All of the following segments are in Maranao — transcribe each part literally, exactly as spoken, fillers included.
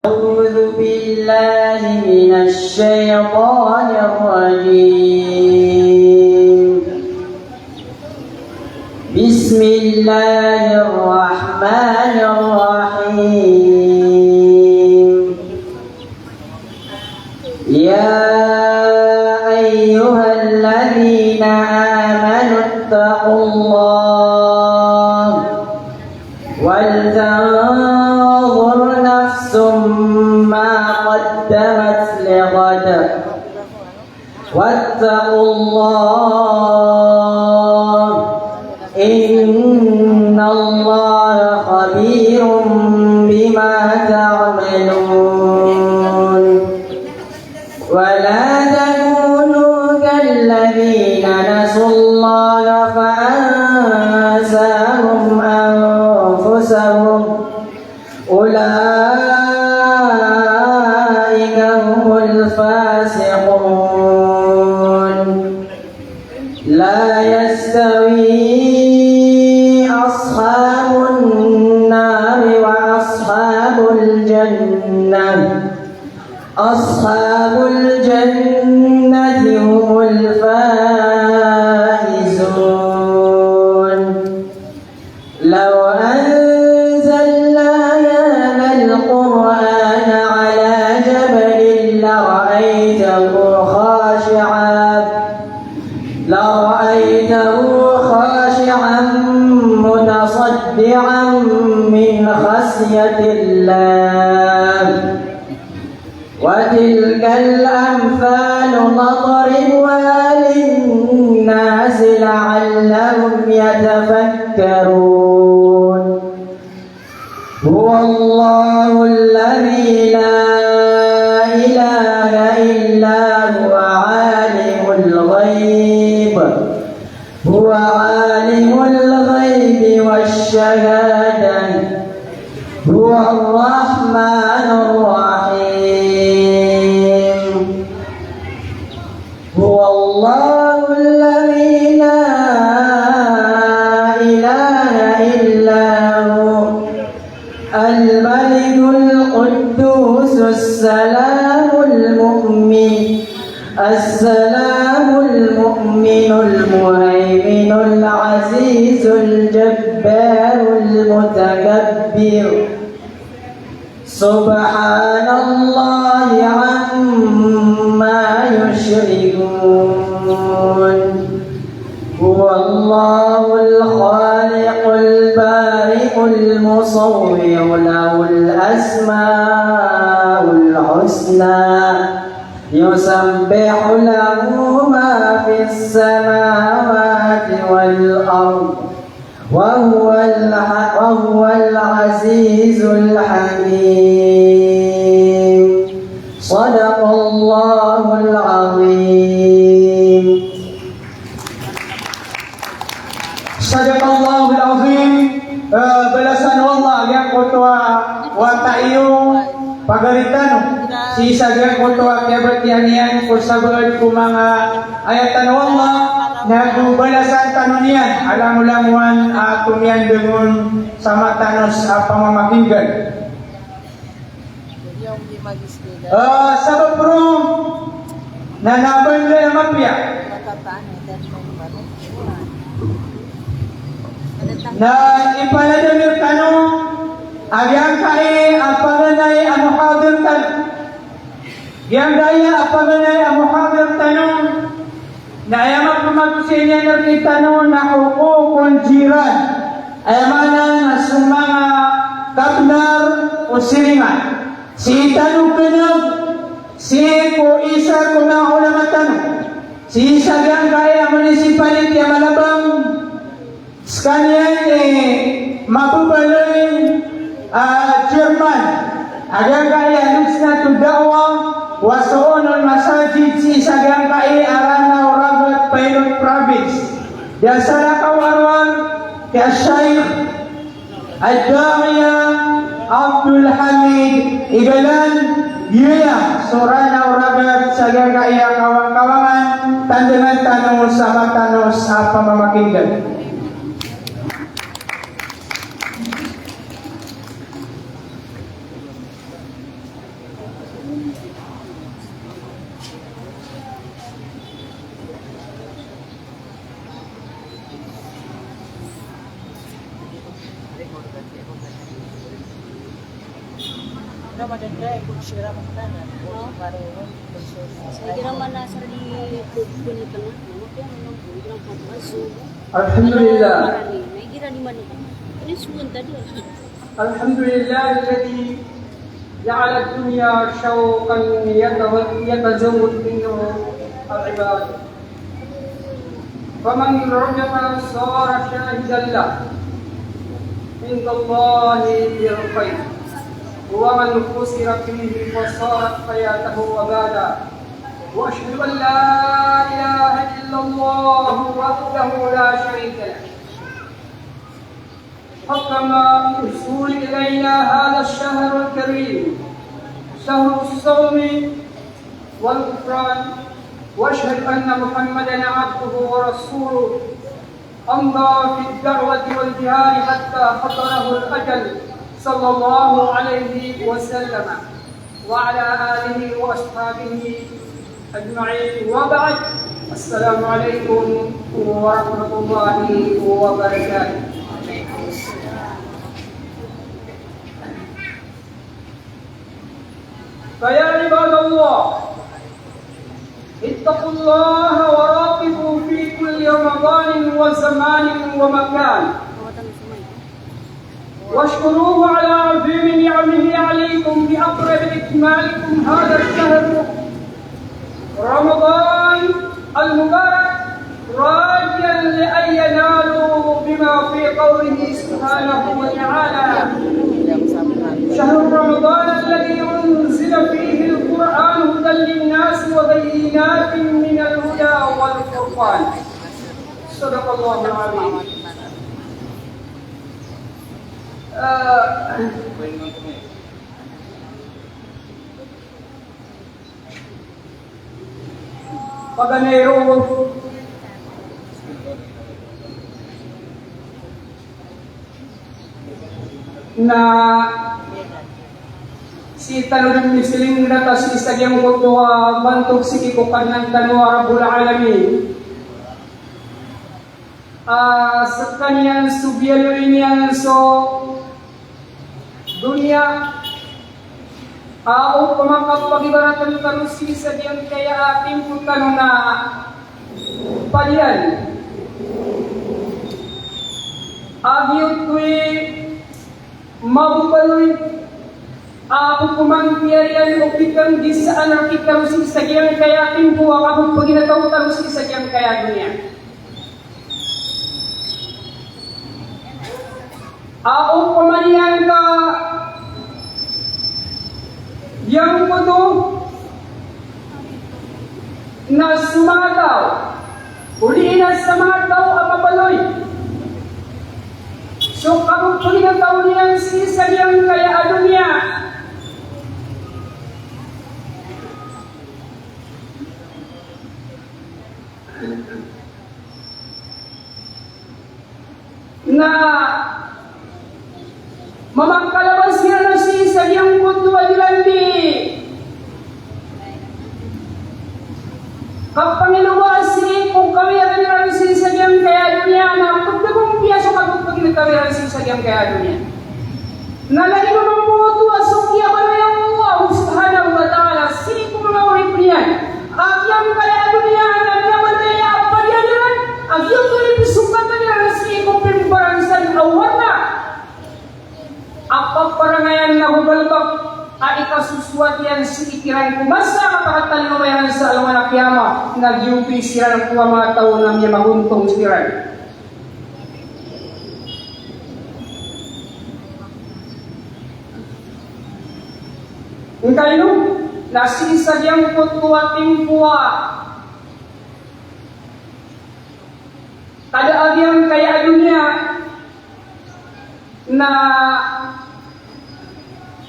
أعوذ بالله من الشيطان الرجيم. بسم الله الرحمن الرحيم. يا أيها الذين آمنوا اتقوا الله ولتنظر نفس ما قدمت لغد واتقوا الله إن الله خبير بما تعملون. ولا تكونوا كالذين نسوا الله فأنساهم أنفسهم أولئك هم الفاسقون. لا يستوي أصحاب النار وأصحاب الجنة. أصحاب الجنة هم الفائزون. لو أنزلنا هذا القرآن على جبل لرأيته خاشعا، لرأيته خاشعا متصدعا من خشية الله. وتلك الأمثال نضربها للناس لعلهم يتفكرون. هو الله الذي لا إله إلا هو عالم الغيب، هو عالم الغيب والشهادة، هو الرحمن الرحيم. هو الله الذي لا إله إلا هو الملك القدوس السلام المؤمن، السلام المؤمن المهيمن العزيز الجبار المتكبر. سبحان الله عما يشركون. هو الله الخالق البارئ المصور له الأسماء الحسنى يسبح له ما في السماوات والأرض وهو الع-، وهو العزيز الحكيم. صدق الله العظيم. Sadaqallahul azim. Eh, balasan o Allah giyangkoto a wata iyo, pagari tano sii sa giyangkoto a kiyabatiya niyan ko sabaad ko manga ayat o Allah, na go balasan tano niyan a langolangowan a tomiyandang on sa matanos a pamamakingan. Ah, sabap roo na na ba ngka mapiya na ipaladamir tano a giyangkai a paganay a muhadir tano. Giyangkaya a paganay a muhadir tano na aya mapmagosay niyan rktano na huququl jiran. Aya maana na so manga kabnar o siringan. Sii tano kna, sii ko isa ko manga ulama tano, sii sa giyangkaya a municipality a Malabang, skaniyan i mababaloy a chairman a giyangkaya a Lajnatut Da'wah wa Su'unul Masajid sii sa giyangkaya a Ranao Ragat Pilot Province. Di salakaw a rowar ki Sheikh Ad-Da'iya Abdul Hamid Igalan, giya so Ranao Ragat sa giyangkaya a kawang-kawangan, tandangan tano sa matanos a pamamakingan. Alhamdulillah. Alhamdulillah alladhi ja'ala ad-dunya shawqan yatawa-, yatazawwadu minhu al-ibad. Faman raja'a sara shahidan lahu indallahi bil khair, wa man khusira fihi fasarat hayatuhu abada. Wa ashhadu an la ilaha illallah wahdahu la sharika lah. حكم الوصول إلينا هذا الشهر الكريم، شهر الصوم والغفران، وأشهد أن محمدا عبده ورسوله، أمضى في الدعوة والجهاد حتى حضره الأجل، صلى الله عليه وسلم. وعلى آله وأصحابه أجمعين. وبعد. السلام عليكم ورحمة الله وبركاته. فيا عباد الله، اتقوا الله وراقبوا في كل رمضان وزمان ومكان. واشكروه على عظيم نعمه عليكم بأقرب إكمالكم هذا الشهر رمضان المبارك، راجيا لأن ينالوا بما في قوله سبحانه وتعالى: شهر رمضان الذي أنزل فيه القرآن هدى للناس وبينات من الهدى والفرقان. صدق الله العظيم. Eh, paganay roo na sii tano dn misilingd a sii sa giyangkoto a bantog sii ko Kadnan tano a Rabbul Alamin. Ah, skaniyan so biyaloy niyan so doniya, ah, o pamakapagibaratn tano sii sa giyangkaya a timpo tano na padiyan a giyoto i mababaloy a kokoman tiyariyan o pitnggisaan rktano sii sa giyangkaya a timpo a kagopaginataw tano sii sa giyangkaya a doniya. A opama niyan ka giyangkoto na so manga taw, odi na sa manga taw a mabaloy so kagopaginataw niyan sii sa giyangkaya a doniya. Na mamangkalabas iran sii sa giyangkoto a gilandi. Kapangiloba sii ko kawiyagan iran sii sa giyangkaya doniya na pd ko piya so kagopaginataw iran sii sa giyangkaya doniya. Na lagid o mambo oto a so kiyabaloy o Allah Subhanahu wa Ta'ala sii ko manga oripn iyan a giyangkaya a doniya na miyabaloy a padiyan iran a giyoto i pzokatan iran sii ko pimbaransan a warna a paparangayan ago galbk a ikasosoat iyan sii kiran ko masa a kapakatalingoma iran sa alongan a Qiyamah, na giyoto i siran ko manga taw na miyamagontong siran. Ngkaino na sii sa giyangkoto a timpo a kada a giyangkaya a doniya na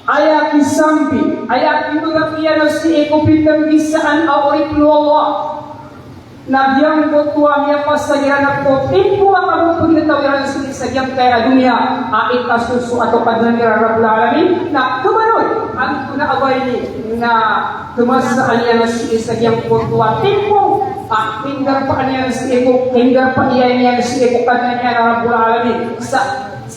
aya kisambi, aya kimbgak iyan sii ko pitnggisaan a oripn o Allah. Na giyangkoto a miyapasad iran ko timpo a kagopaginataw iran sii sa giyangkaya a doniya a ikasosoat o Kadnan iran a Rabbul Alamin, na khabaloy antonaa ba ini na khamasaan iyan sii sa giyangkoto a timpo a kindarpaan iyan sii ko, kindarpa iyan sii ko Kadnan iyan a Rabbul Alamin sa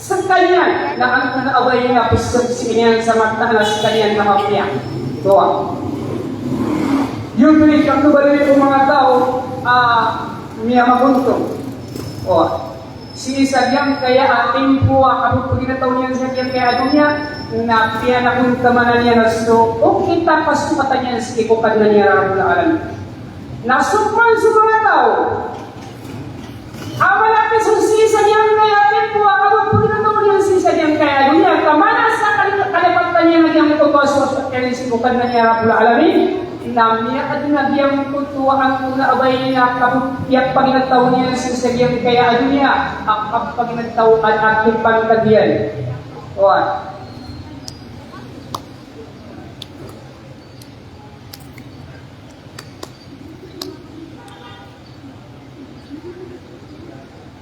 Sekaniyan na antonaa ba ini a pesaksian iyan sa mataan a sekaniyan na apiya. Towa. Giyoto i kakebalin o manga taw a miyamagontong. Towa. Sii sa giyangkaya a timpo a kapepaginetaw niyan sa giyangkaya a doniya, na piyanagontamanan iyan so okit a kasokatan iyan sii ko Kadnan iyan a Rabbul Alamin. Na so pman so manga taw a mala piso sii sa giyangkaya a timpo a kapepaginetaw niyan sii sa giyangkaya a doniya, ka mala sa kali-, kalipatan iyan a giyangkoto a so, so, sii ko Kadnan iyan a Rabbul Alamin, na miyaadn a giyangkoto a antonaa ba ini a kapepaginetaw niyan sii sa giyangkaya a doniya a kapepaginetaw a, a kipantag iyan. Oway.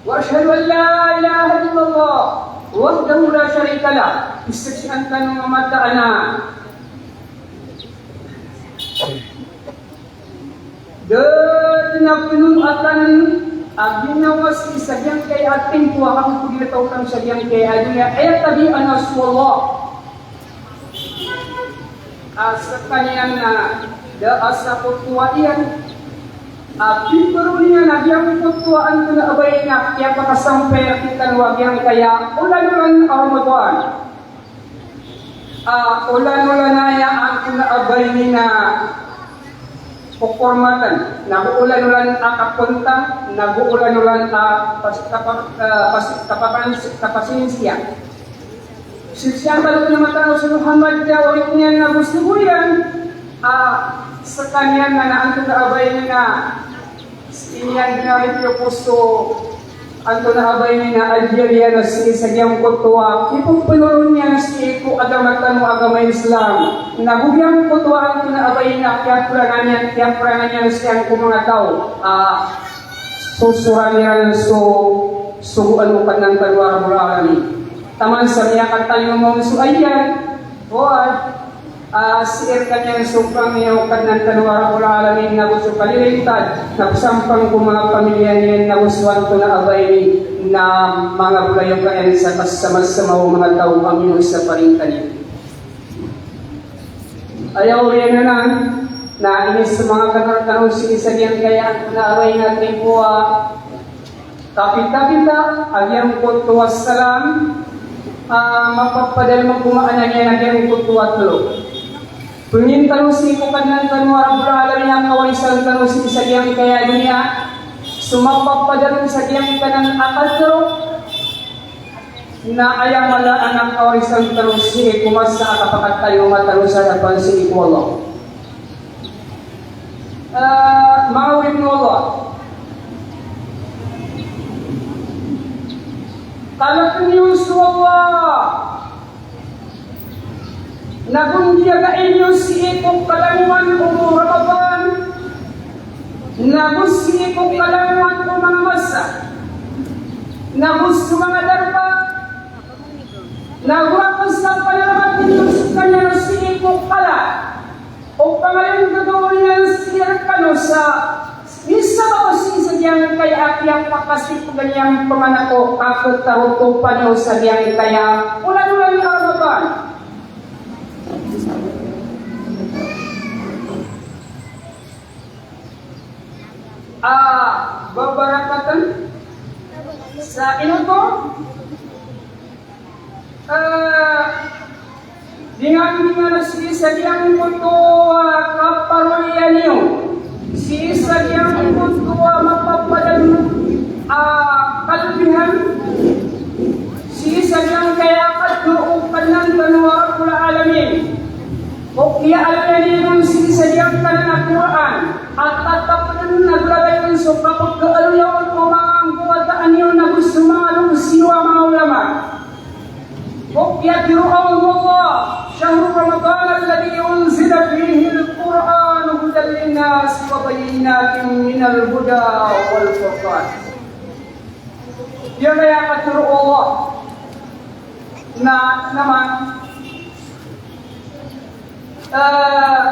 Wa ashhadu an la ilaha illallah wahdahu la sharika lah. Isaksian tano a mataan a da dn a pnonatan a ginawa sii sa giyangkaya a timpo a kapepaginetaw tano sa giyangkaya a doniya, aya tabiya na so Allah. A sekaniyan na da a sakotowa iyan a piparo niyan a giyangkoto a antonaa ba ini a kiyapakasampay rktano a giyangkaya olan-olan a Ramadan. A olan-olan aya a antonaa ba ini na kokormatan, nago olan-olan a kapontang, nago olan-olan a pas-, kapa-, eh, pas-, kapapan-, kapasinsiya. Sii sa kalk na mataan o si Muhammad a oripn iyan nago sogo iyan, a sekaniyan na antonaa ba ini na sii niyan dn a ripiyo ko so antonaa ba ini na adiyar iyan a sii sa giyangkoto a ipepenoron iyan sii ko agama tano a agama Islam. Nago giyangkoto a antonaa ba ini na kiyaperangan iyan, kiyaperangan iyan sii ko manga taw a sosoran iran so, sogoan o Kadnan tano a Rabbul Alamin. Taman sa miyakatalingoma on so ayat, oway, a sii rkaniyan so pangni o Kadnan tano a Rabbul Alamin, nago so kalilintad, nago sampang ko manga pamilya niyan, nago so antonaa ba ini na manga bolayoka iyan sa kasamasama o manga taw a miyosapar rkaniyan. Aya oriyan anan, na inismangakn rkano sii sa giyangkaya antonaa ba ini a timpo a kapita-pita a giyangkoto a salam a mapapadalm ko maana niyan a giyangkoto a tlo. Pangnin tano sii ko Kadnan tano a Rabbul Alamin a kawarisan tano sii sa giyangkaya a doniya, so mapapadalm sa giyangkanan a katlo na aya mala a kawarisan tano sii ko masa a kapakatalingoma tano sa hadapan sii ko Allah. Eh, manga oripn o Allah. Kalkn iyo so Allah. Nago ndiyagain iyo sii ko kalangowan o Ramadan, nago sii ko kalangowan o manga masa, nago so manga darpa, nago a pzapanalamati iyo skaniyan sii ko kala o pangalinggogo iyan sii rkano sa misabap sii sa giyangkaya a kiyapakasipgan iyan pman ko kaptarotopan iyo sa giyangkaya olan-olan a Ramadan. A babarakatan sa ino oto Eh, dingandingan sii sa giyangkoto a kaparoliyan iyo, sii sa giyangkoto a mapapadalm a kalbihan, sii sa giyangkaya a katlo o Kadnan tano a Rabbul Alamin. O kiyaaloya niyo on sii sa giyangkanan a Qur'an, a tatap dn a golalan on so kapkaaloya on o manga angkowataan iyo nago so manga loks iyo a manga ulama. O kiyatharo o Allah, "Shahru Ramadan alladhi unzila fihil Qur'anu hudan linnasi wa bayyinatin minal huda wal furqan." Giyangkaya katharo o Allah na, naman, eh,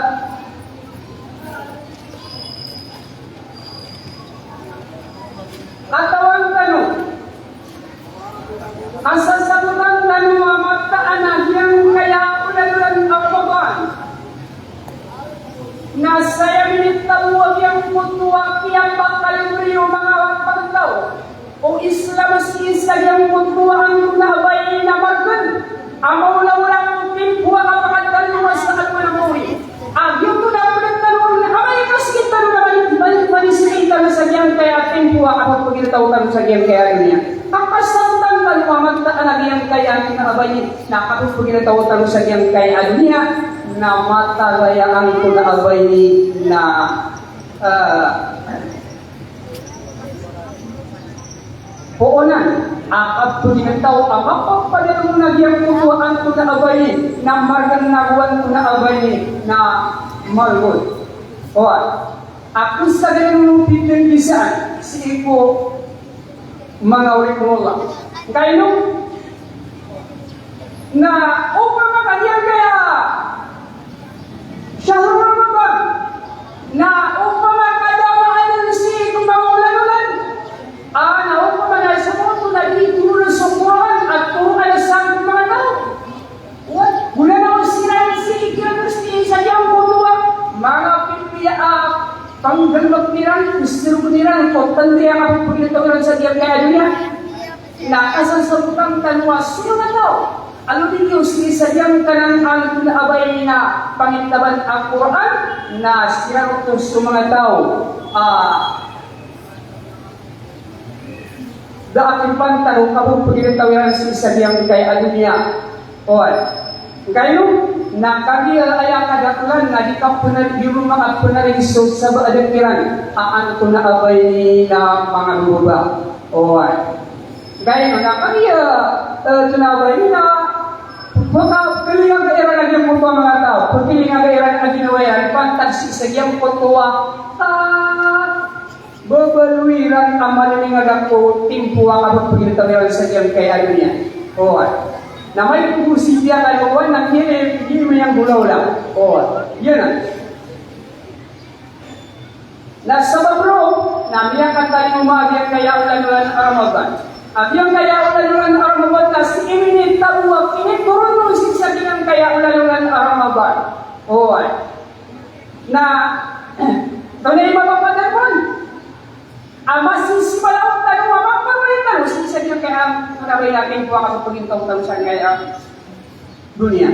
katawan tano a sasabot Koto a antonaa a bae na margen a maolaola ko timpo a kapangatanowa sa alongan a mawri. A giyoto na pd tano ron a amay ka sii tano na balik, balik, balik sii tano sa giyangkaya a timpo a kapagpagilataw tano sa giyangkaya a doniya. Kapasawtan tano a mataan a giyangkaya a antonaa a bae na kapagpagilataw tano sa giyangkaya a doniya na mataan a antonaa a bae na, eh, Poon anan a kapagilataw a mapapadalm on a giyangkoto a antonaa a bae na margen ago antonaa a bae na margen. Oway. A khasagan o pipindisaan sii ko manga oripn o Allah. Kaino? Na opama ka giyangkaya shahr Ramadan, na opama ka da a maana sii ko manga olanolan, a, na opama na so oto na di toroon so Qur'an, a toroon sa manga taw. Oway, golalan siran sii kiran sii sa giyangkoto a manga pipiya a panggalbk iran, psrgn iran, ko tanda a kapagpagilataw iran sa giyangkaya a doniya. Na kasasabotan tano a so manga taw a lobay niyo sii sa giyangkanan a antonaa a bae na pangitaban a Qur'an, na siran oto so manga taw a da a pipantaro a kapagpagilataw iran sii sa giyangkaya a doniya. Oway. Kaino? Na kagiya aya kadaklan na di ka pnari, di ron makapnari so sabaad kiran a antonaa a bae na manga bababa. Oway. Kaino na kagiya, eh, antonaa a bae na, maka pkhalingaga iran a giyangkoto a manga taw, pkhalingaga iran a ginawa iran pantag sii sa giyangkoto a, ah, babaloy iran a malingaga ko timpo a kapagpagilataw iran sa giyangkaya a doniya. Oway. Na amay ko bo sii kiyatanowan na kiyaya, kiyaya miyangolaola. Oway. Giyanan. Na sabap roo na miyakatalingoma a giyangkaya a olanolan a Ramadan. A giyangkaya a olanolan a Ramadan na sii minitaw a kinitoron on sii sa giyangkaya a olanolan a Ramadan. Oway. Na, tonaa i mapapadalm on a masisii, balaw tano a maparoy tano sii sa giyangkaya a, antonaa a bae na timpo a kapagpagilataw tano sa giyangkaya a doniya.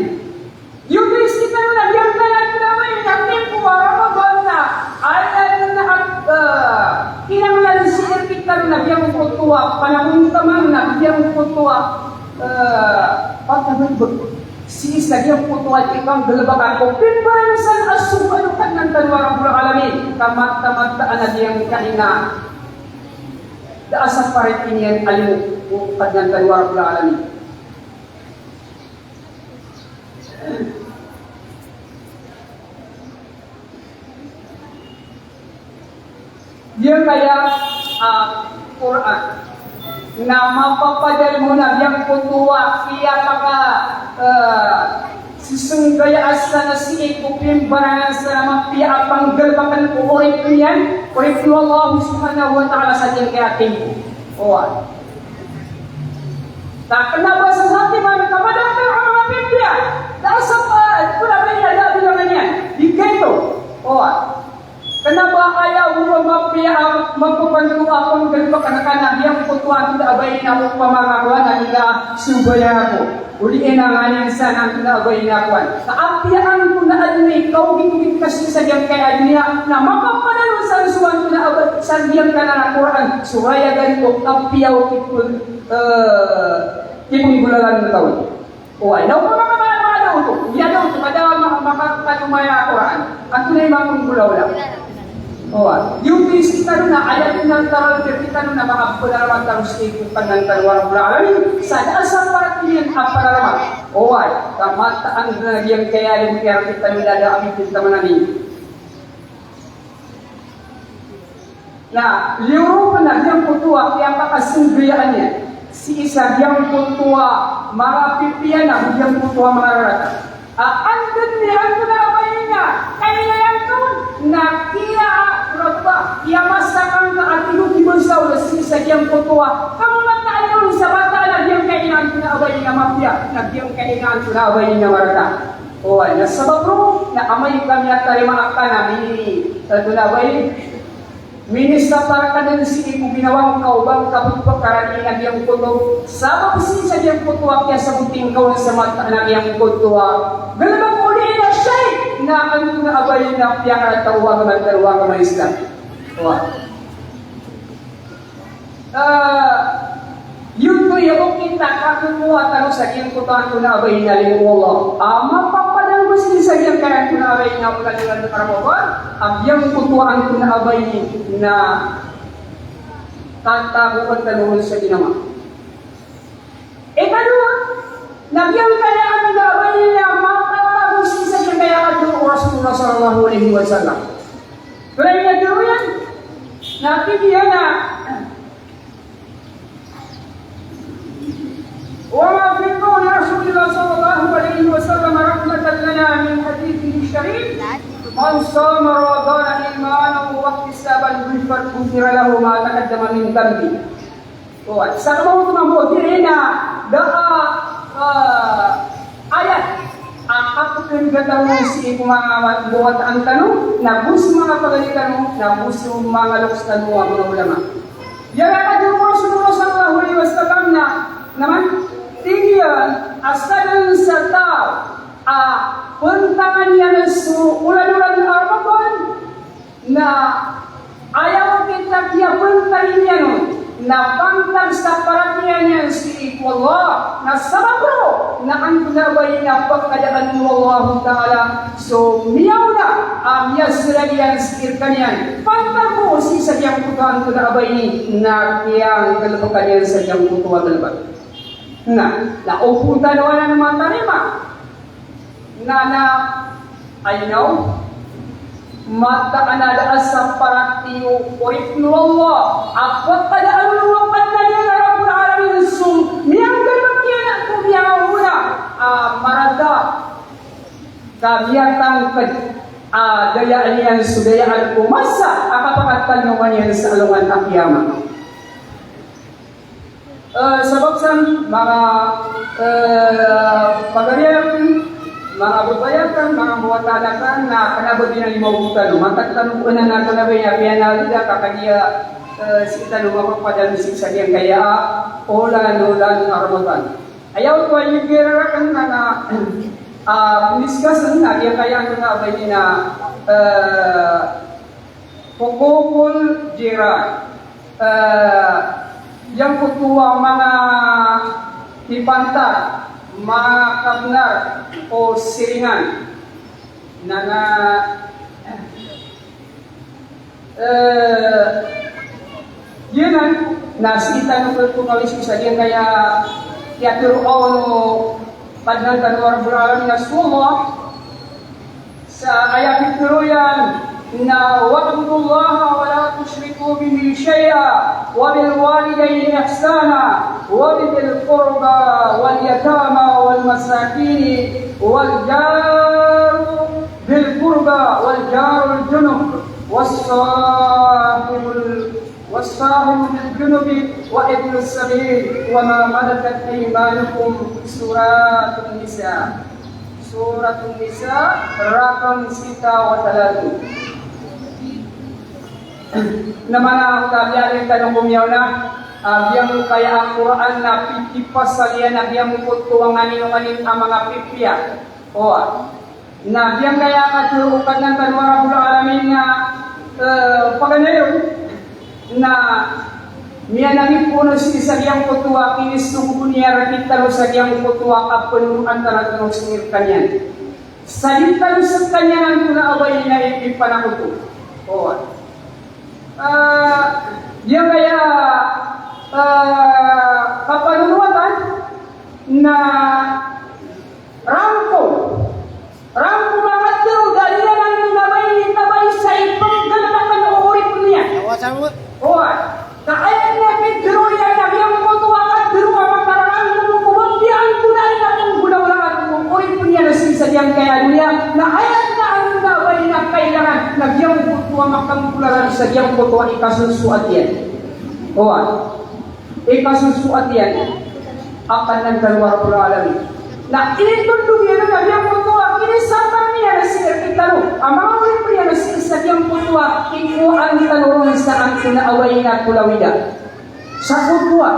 Giyoto i sii tano na giyangkaya a antonaa a bae na timpo a Ramadan na aya na, eh, kinanglan sii rktano na giyangkoto a panagontaman na giyangkoto a, eh, patabatbat. Sii sa giyangkoto a di panggalbkan ko pimbarangasan a so Kadnan tano a Rabbul Alamin, ka mataan a giyangkanan na da a saparit iyan a limo o Kadnan tano a Rabbul Alamin. Giyangkaya a Qur'an na mapapadalm on a giyangkoto a piyapaka, eh, sisnggaya a sana sii ko pimbarangasan a mapiya a panggalbkn ko oripn iyan, oripn o Allah subhanahu wa ta'ala sa giyangkaya a timpo. Oway. Na kna ba sa satiman ka madakl a manga pipiya, da a sa, eh, pn a ba iyan da a bilangan iyan. Di kaito. Oway. Kna ba aya o mapiya a mapapanto a panggalbkn ka na giyangkoto a antonaa a bae na opama ka kowan a di ka sobaya ako. Odi na nganin sa na antonaa a bae na kowan. Ka apiya antonaa a doniya, kaogit-ogit ka sii sa giyangkaya a doniya, na mapapadalm on sa so antonaa a bae, sa giyangkanan a Qur'an, so aya gani o kapiya o kipn, eh, kipnggolalan o taw. Oway, na opama ka mala a da oto, iya da oto, ka da a ma-, makakalomaya a Qur'an. Antonaa i mapnggolaola? Oway. Giyoto i sii tano na aya dn a taral ka sii tano na makapanarama tano sii ko Kadnan tano a Rabbul Alamin sa da a saparit iyan a panarama. Oway. Ka mataan na giyangkaya a limo iyan rktano na da a bibintang tano. Na liyo ron a giyangkoto a kiyapakasnggayaan iyan sii sa giyangkoto a manga pipiya na giyangkoto a manga rarata. A, anda dn i antonaa a bae na kailay angka on na kiya, raba, kiyamasak angka a tindg i basa on sii sa giyangkoto a kamamataan on sa mataan a giyangkaya antonaa a bae na mapiya, na giyangkaya antonaa a bae na marata. Oway, na sabap roo na amay ka miyatarima angka na mi, antonaa a bae, Minisapar ka dn sii ko ginawa ngka o ba ngka pphakaran iyan a giyangkoto. Sabap sii sa giyangkoto a kiyasaboting ka on sa mataan a giyangkoto a galbk o di na shahid na antonaa ba aya na piyakarata o agama tano a agama Islam. Wa. Ah, giyoto i okit a kakokowa tano sa giyangkoto a antonaa ba aya na limo o Allah. A mapapadalm sii sa giyangkaya antonaa ba aya na olan-olan a Ramadan, a giyangkoto a antonaa ba aya na katagoan tano on sa ginawa. Ikadowa, na giyangkaya antonaa ba aya na matatago sii sa giyangkaya a katharo o Rasulullah sallallahu alaihi wasallam. Pira i katharo iyan? Na tig iyan a وما في قول رسول الله صلى الله عليه وسلم رحمة لنا من حديثه الشريف: من صام رمضان إيمانا واحتسابا غفر له ما تقدم من ذنبه. O, sa kamaoto mambo, di na da a, ah, ayat a kapkn gataw sii ko manga mbawataan tano, na go so manga pagari tano, na go so manga loks tano a manga ulama. Aya katharo o Rasulullah sallallahu alaihi wasallam na, na man, tig iyan a sadn sa taw a pntangan iyan so olan-olan a Ramadan, na aya okit a kiyapntang iyan on na pantag sa paratiyaya niyan sii ko Allah, na sabap roo na antonaa ba aya na pkadaan o Allahu Ta'ala so miyaona a miyasalag iyan sii rkaniyan, pantag ko sii sa giyangkoto a antonaa ba aya na kiyanggalbka niyan sa giyangkoto a galbk. Na, na o pn tano anan matarima. Na, na, ay naw, mataan a da a sa paratiyo o oripn o Allah a pkadaan o Allah Rabbul Alamin so miyanggalbk iyan ko miyaona a marata ka miyatangkd a dayaan iyan so dayaan ko masa a kapakatalingoma niyan sa alongan a Qiyamah. Eh, sabap san, manga, eh, pagari akn, manga babay akn, manga mbawataan akn, na kna ba di na limo tano, matag tano ko anan a kna ba aya piyanalid a ka kagiya, eh, sii tano mapapadalm sii sa giyangkaya a olan-olan a Ramadan. Aya oto a igira rakn na, na, ah, pndiscuss na giyangkaya a kna ba aya na, eh, huququl jiran. Eh, giyangkoto a manga pipantag, manga kabnar o siringan. Na, na, eh, giyanan, na sii tano pkhawisan sa giyangkaya a katharo o Kadnan tano a Rabbul Alamin a so Allah. Sa aya pitharo iyan na, "Wa'budullaha wa la tushriku bihi shay'a, wa bil walidayni ihsana, wa bidhil qurba wal yatama wal masakini wal jari dhil qurba wal jaril junub was sahibul, was sahibi bil junubi wa ibnis sabil, wa ma malakat aymanukum." Suratun Nisa. Suratun Nisa, rakam sita wa thalathun. Na mana ka miyari tano ko miyaona, ah, giyangkaya a Qur'an na pithipasal iyan a giyangkoto a nganin-nganin a manga pipiya. Oway. Na giyangkaya a katharo o Kadnan tano a Rabbul Alamin na, eh, paganay on na miyanangipoon sii sa giyangkoto a kinisogoon iyan rktano sa giyangkoto a kapndoan tano sii rkaniyan. Sa di tano skaniyan antonaa ba aya na ipanakoto. Oway. Eh, giyangkaya, eh, kapanonowatan na rangkom. Rangkom a katharo, da iyan antonaa ba aya na tabay sa ipnggalbkn o oripn iyan. Oway. Ka aya niyan pitharo iyan na giyangkoto a katharo a makararangkom ko ba di antonaa aya na pnggolawlaan ko oripn iyan sii sa giyangkaya a doniya, na aya na antonaa ba aya na kailangan na giyangkoto a makanggolalan sa giyangkoto a ikasosoat iyan. Oway. Ikasosoat iyan a Kadnan tano a Rabbul Alamin. Na initondog iyan a giyangkoto a kinisapar iyan sii rktano a manga oripn iyan sii sa giyangkoto a ikowaan tano ron sa Abayina tolawida. Sa koto a.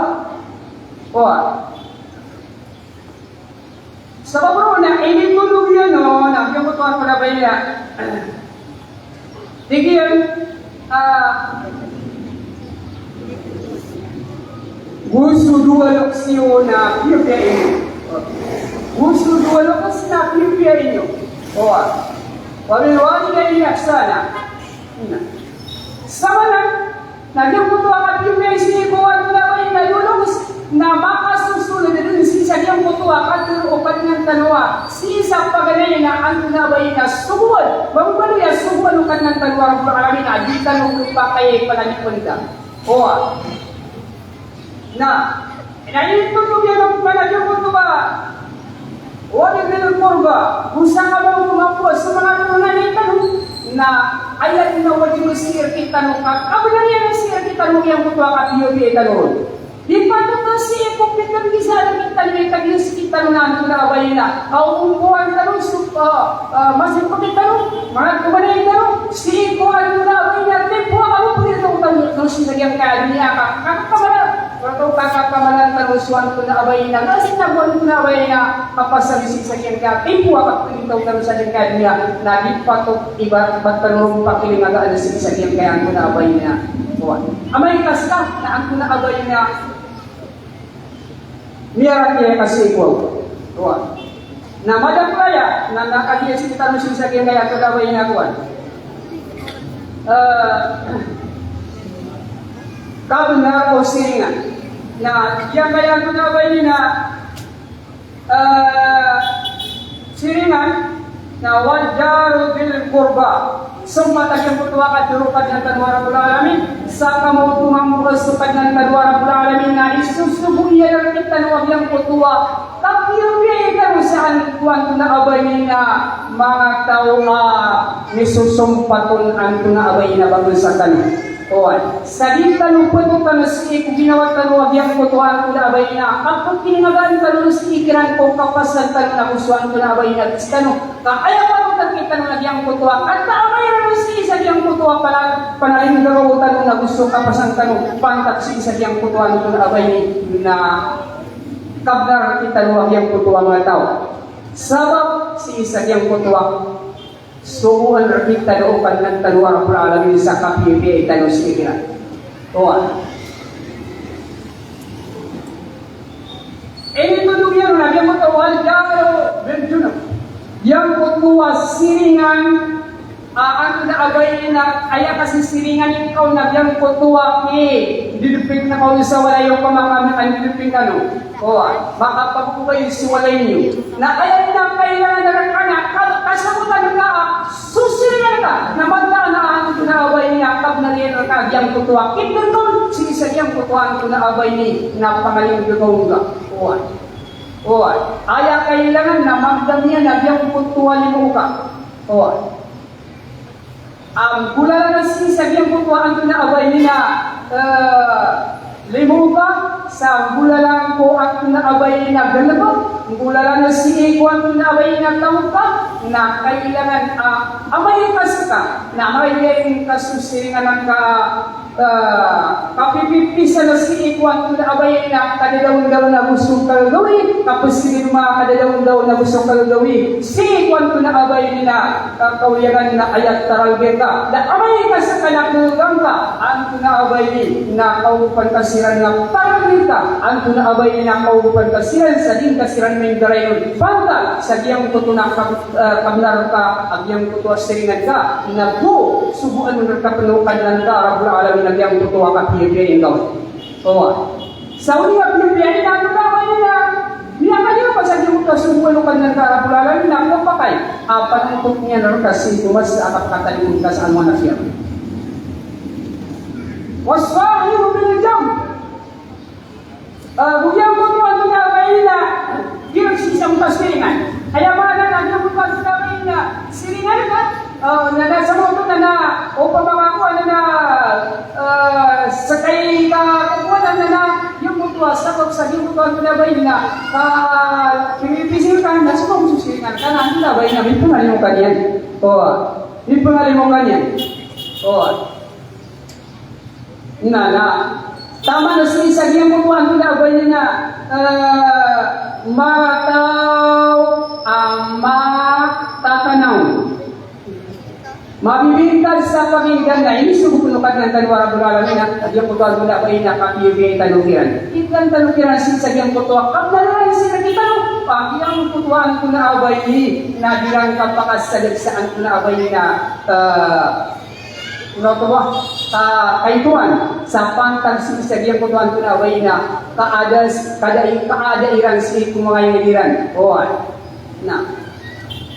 Owa. Sabap roo na initondog iyan on a giyoto a kolabayina. Tig iyan, ah, go so dowa loks iyo na piyapiya inyo. Go so dowa loks na piyapiya inyo. Owa. Wa bil walidayni ihsana. Na. Sa maana na giyangkoto a kapiyapiya sii ko antonaa a bayi na dowa loks na makasosoled dn sii sa giyangkoto a katharo o Kadnan tano a sii sa paganay na antonaa a bayi na sogoan, mambo baloy a sogoan o Kadnan tano a Rabbul Alamin a di tano khapakay a panalipn ka. Owa. Na, na initondog iyan on a giyangkoto a wa bidhil qurba, go sa kamaoto mambo so manga tonganay tano, na aya dn a wajib sii rktano ka kabnar iyan sii rktano giyangkoto a kapiyapiya tano ron. Di patot a sii ko pkhagiza rktano i kagiza rktano na antonaa a bayi na kaoompoan tano so, ah, ah, masipk tano, manga tonganay tano, sii ko antonaa a bayi na timpo a kapapagitaw tano sii sa giyangkaya doniya ka kakamalan. Pagtaw kakamalan tano so antonaa a bayi na, na sii na go antonaa a bayi na kapasad sii sa giyangkaya timpo a kapagitaw tano sa giyangkaya doniya, na di patot i ba, ba tano ron pakilingagaan sii sa giyangkaya antonaa a bayi na. Owa. Amay ka ska na antonaa a bayi na miyarat iyan ka sii ko. Owa. Na madakl aya, na, na kagiya sii tano sii sa giyangkaya antonaa a bayi na kowan. Eh, kabnar o siringan. Na giyangkaya antonaa a bayi na, eh, siringan, na wal jari dhil qurba. Sompat a giyangkoto a katharo o Kadnan tano a Rabbul Alamin sa kamaoto mambo so Kadnan tano a Rabbul Alamin na isosogo iyan rktano a giyangkoto a kapiyapiya tano sa an-, ko antonaa a bayi na manga taw a misosompat on antonaa a bayi na bakl sa tano. Owa. Sa di tano ptotn sii ko ginawa tano a giyangkoto a antonaa a bayi na kapkilingagaan tano sii kiran ko kapasad tano na go so antonaa a bayi na tano. Ka aya patot a rktano na giyangkoto a kataa a bayi na sii sa giyangkoto a pana-, panalinggaw tano na go so kapasad tano, pantat sii sa giyangkoto a antonaa a bayi na kabnar rktano a giyangkoto a manga taw. Sabap sii sa giyangkoto a sogoan rktano o Kadnan tano a Rabbul Alamin sa kapiyapiya tano sii kiran. Owa. Initondog iyan on a giyangkoto a wal jari dhil junub. Giyangkoto a siringan, a, antonaa a bayi na aya kasisiringan ingka on na giyangkoto a ki, didpik na ka on sa walay o pamakaman, didpik na no. Owa, makapagobay so walay niyo. Na aya dn a kailangan rka na ka-, kasabotan ka, so siringan ka, na mataan a antonaa a bayi na kabnar iyan rka giyangkoto a kidrgaw sii sa giyangkoto a antonaa a bayi na pangalinggaw ngka. Owa. Owa. Aya kailangan na magdam iyan a giyangkoto a limo ka. Owa. A nggolalan sii sa giyangkoto a antonaa a bayi na, eh, limo ka, sa nggolalan ko antonaa a bayi na galbk, nggolalan sii ko antonaa a bayi na taw ka, na kailangan a amay ka ska, na amay ka so siringan ka, eh, kapipipisan sii ko antonaa a bayi na kadadawndaw na go so kalgawi, kapsgd ma kadadawndaw na go so kalgawi sii ko antonaa a bayi na, eh, kawiyagan na aya taralbi ka. Na amay ka ska na khagaan ka antonaa a bayi na kaogopan ka siran na taralbi ka, antonaa a bayi na kaogopan ka siran sa di ngka siran mindaray on. Pantat sa giyangkoto na kab-, eh, kabnar ka a giyangkoto a siringan ka, na go sogoan on rka pn o Kadnan ka a Rabbul Alamin a giyangkoto a kapiyapiya ingka on. Owa. Sa odi a piyapiya ingka on a bayi na miyakaliyo ka sa giyangkoto a sogoan o Kadnan ka a Rabbul Alamin na khapakay a panontot iyan rka sii ko masa a kapakatalingoma ka sa alongan a kiyamat. Was sahibi bil janb. Ah, go giyangkoto a antonaa a bayi na giyangkoto a siringan. Aya maana na giyangkoto a antonaa a bayi na siringan ka, ah, na, na sa moto na, na opama ka ko na, na, ah, ska i ka kokowan na, na giyangkoto a sabap sa giyangkoto a antonaa a bayi na ka, ah, pipisil ka na so siringan ka na antonaa a bayi na mipngalimo ka niyan. Owa. Mipngalimo ka niyan. Owa. Na, na. Taman o sii sa giyangkoto a antonaa ba ini na, eh, mataw a matatanaw. Mabibintad sa paginggan na inisogo o Kadnan tano a Rabbul Alamin a giyangkoto a antonaa ba ini na kapiyopiya tano kiran. Kiran tano kiran sii sa giyangkoto a kabnalan sii sa giyangkoto a antonaa ba ini na di ran kapakasadeg sa antonaa ba ini na, eh, Rasulullah, ah, kaitoan sa pantag sii sa giyangkoto a antonaa ba ini na kaada, kaada, kaada iran sii ko manga inged iran. Oway. Na.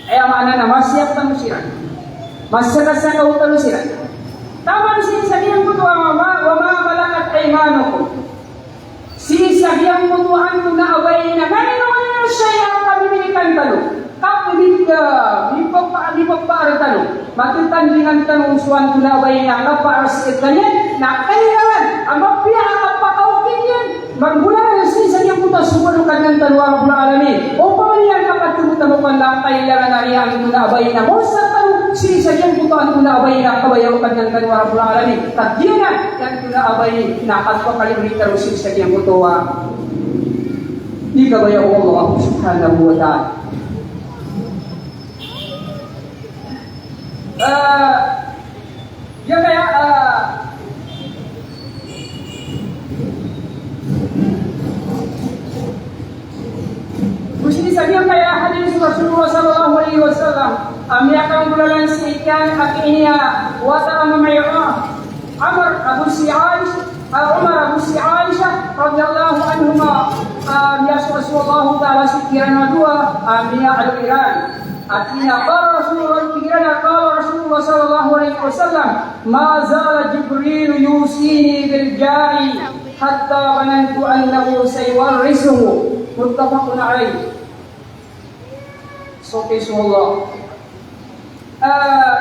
Aya maana na masiyap tano siran. Masakasakaw tano siran. Taman sii sa giyangkoto a wa ma, wa ma malakat aymanukum. Sii sa giyangkoto a antonaa ba ini na, na ino, ino siya a kamimilikan tano. Kapimit-, ah, mipapa-, mipapaar tano. Matatandingan tano so antonaa ba ini na kapaar sii rkaniyan, na kailangan a mapiya a kapakaokit iyan. Magbolalan sii sa giyangkoto a sogoan o Kadnan tano a Rabbul Alamin. Opama niyan kapatimo tano ka na kailangan a riya antonaa ba ini na mosar tano sii sa giyangkoto a antonaa ba ini na kabaya o Kadnan tano a Rabbul Alamin. Kagiya na, antonaa ba ini na kapakalibre tano sii sa giyangkoto a di kabaya o Allah Subhanahu wa Ta'ala. Eh, giyangkaya, eh, go sii sa giyangkaya hadis o Rasulullah sallallahu alaihi wasallam, a miyakanggolalan sii kiyan a kiniya wata a mamaya Amr Abu si Aisha, ah, Umar Abu si Aisha radhiyallahu anhuma, ah, miyasowa so Allahu Ta'ala sii kiran a dowa, ah, miyaaloy iran. Ati na qala Rasulullah, tig iran a qala Rasulullah sallallahu alaihi wasallam, "Ma zala Jibril yusini bil jari hatta dhanantu annahu sayuwarrithuhu." Muttafaqun alaih. Soki so Allah. Ah,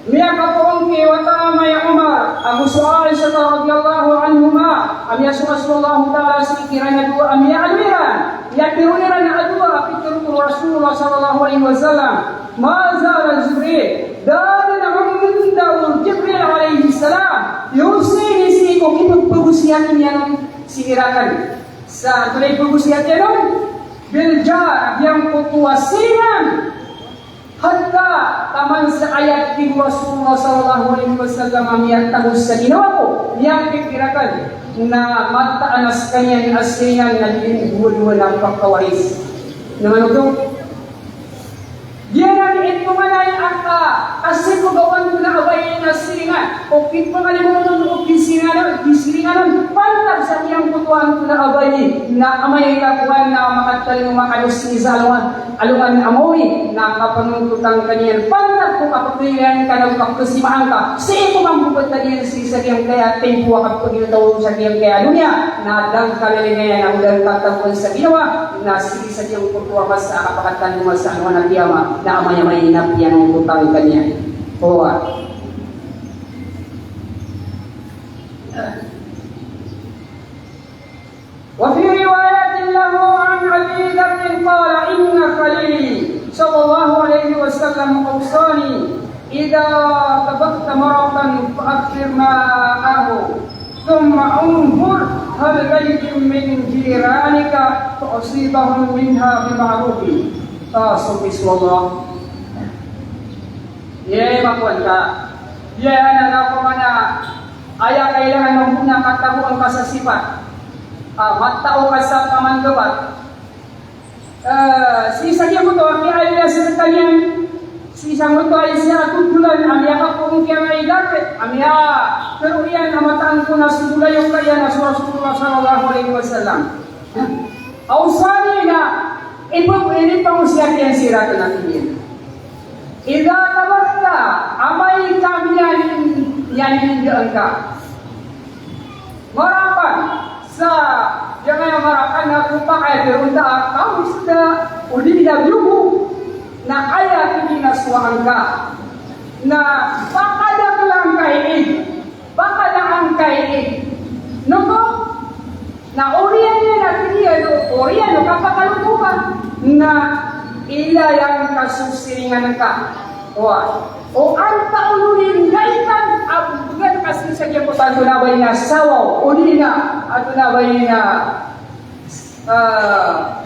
miyakapoon ki wata a mamaya Umar ago so Aisha radhiyallahu anhuma, a miyasowa so Allahu Ta'ala sii kiran a dowa, a miyaaloy iran, miyatero iran a dowa a pitharo o Rasulullah sallallahu alaihi wasallam, "Ma zala Jibril." Da dn a mambo o Jibril alayhis salam, yusini, sii ko kipagpagosiyat iyan on sii rakn. Sa antonaa i pagosiyat iyan on? Bil jar, giyangkoto a siringan. Hatta, taman sa aya tig o Rasulullah sallallahu alaihi wasallam a miyatago sa ginawa ko, miyapikir akn, na mataan a skaniyan a siringan na di dowa-dowa na pakawaris. Na mano oto? Giyanan i tonganay a ka, kasipagawan ko na a ba ini na siringan, o kipangalimoon on, o kisiringan on, kisiringan on, pantag sa giyangkoto a antonaa ba ini na amay ka kowan na makatalingoma ka dowa sii sa alongan, alongan a maori, na kapanontotan ka niyan, pantag ko kapagkailan ka na kapagkasimaan ka, sii ko mambo pantag iyan sii sa giyangkaya timpo a kapagilataw sa giyangkaya doniya, na da ngka lilingaya, na da ngka tagoan sa ginawa, na sii sa giyangkoto a masa a kapakatalingoma sa alongan a kiyama, na amay-amay na piyanontotan ka niyan. Oway. وفي رواية له عن أبي ذر قال: إن خليلي صلى الله عليه وسلم أوصاني: إذا طبخت مرقا فأكثر ماءه، ثم انظر هل بيت من جيرانك فأصيبهم منها بمعروف. Ah, so, bismillah. Iya, makowan ka. Iya, na, na, opama na aya kailangan mambo na katagoan ka sa sipat. Ah, matao ka sa pamanggabat. Eh, sii sa giyangkoto a kiyaaliya sa kaniyan, sii sa giyangkoto a isa a todolan, a miyakapoon ki Abu Dharr, a miyatharo iyan a mataan ko na so bolayoka iyan a so Rasulullah sallallahu alaihi wasallam. Awsani, na ipag-, inipangosiyat iyan sii rakn a tig iyan: Idha tabakhta, amay ka miyan, miyanindaan ka. Marakan, sa, giyangkaya marakan na ko pakay a tharoon ta a kaosta, odi na biyogo, na aya tig iyan a sowaan ka. Na pakadakl angka i ig, pakada angka i ig. Noto, na oriyan iyan a tig iyan, oriyan o kapakaloto ka, na ilay angka so siringan ka. Oway. O antao on i ngaitan, Ago bgan ka sii sa giyangkoto a antonaa ba ina sawaw, odi na antonaa ba ina, ah,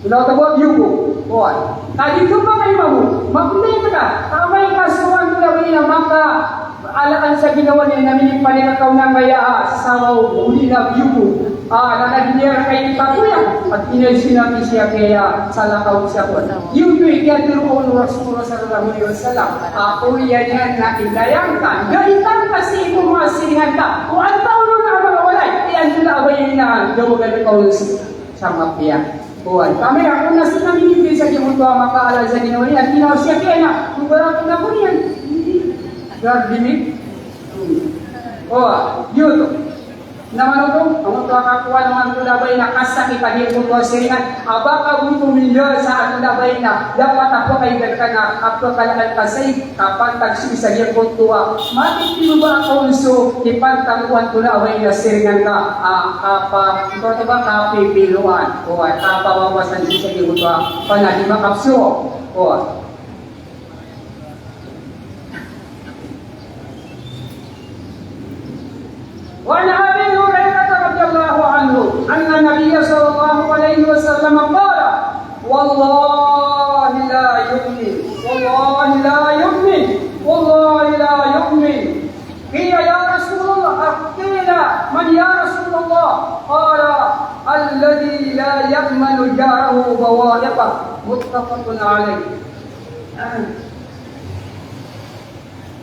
antonaa ba ina, biyogo. Oway. Ka di ka ba kay mamo, magontay ka, ka amay ka so antonaa ba ina makaalaan sa ginawa niyan na minipaningakaw na kaya, ah, sawaw, odi na biyogo. Ah, na lagid iyan a kaitakoya, a tig iyan a sinabi siya kaya salakaw siya ko. Giyoto i kiyatharo on o Rasulullah sallallahu alaihi wasallam. Ah, oriyan iyan na ilayang ka, galitan ka sii ko manga siringan ka. O antaa on a manga walay, iyan tila abay na dawagan ka on sa mapiya. Oway, kami ako na sinabi ni sa giyoto a makaala sa ginawa niyan, tinaw siya kaya na, kubarat na ko niyan. Gardimik. Oway, giyoto. Na mano oto, antonaa ka kowan o antonaa ba ina kasakit a giyangkoto a siringan, a ba ka bo oto minda sa antonaa ba ina dapat a pakaidad ka na, a pakalaan ka sii, kapantag sii sa giyangkoto a matitimo ba ka on so ipantag o antonaa ba ina siringan ka, a, kapa, antonaa ba, kapipiloan, o, kapawawasan sii sa giyangkoto a panadima kapso. O. وعن أبي هريرة رضي الله عنه أن النبي صلى الله عليه وسلم قال: والله لا يؤمن، والله لا يؤمن، والله لا يؤمن. قيل: يا رسول الله، قيل: من يا رسول الله؟ قال: الذي لا يأمن جاره بوائقه. متفق عليه.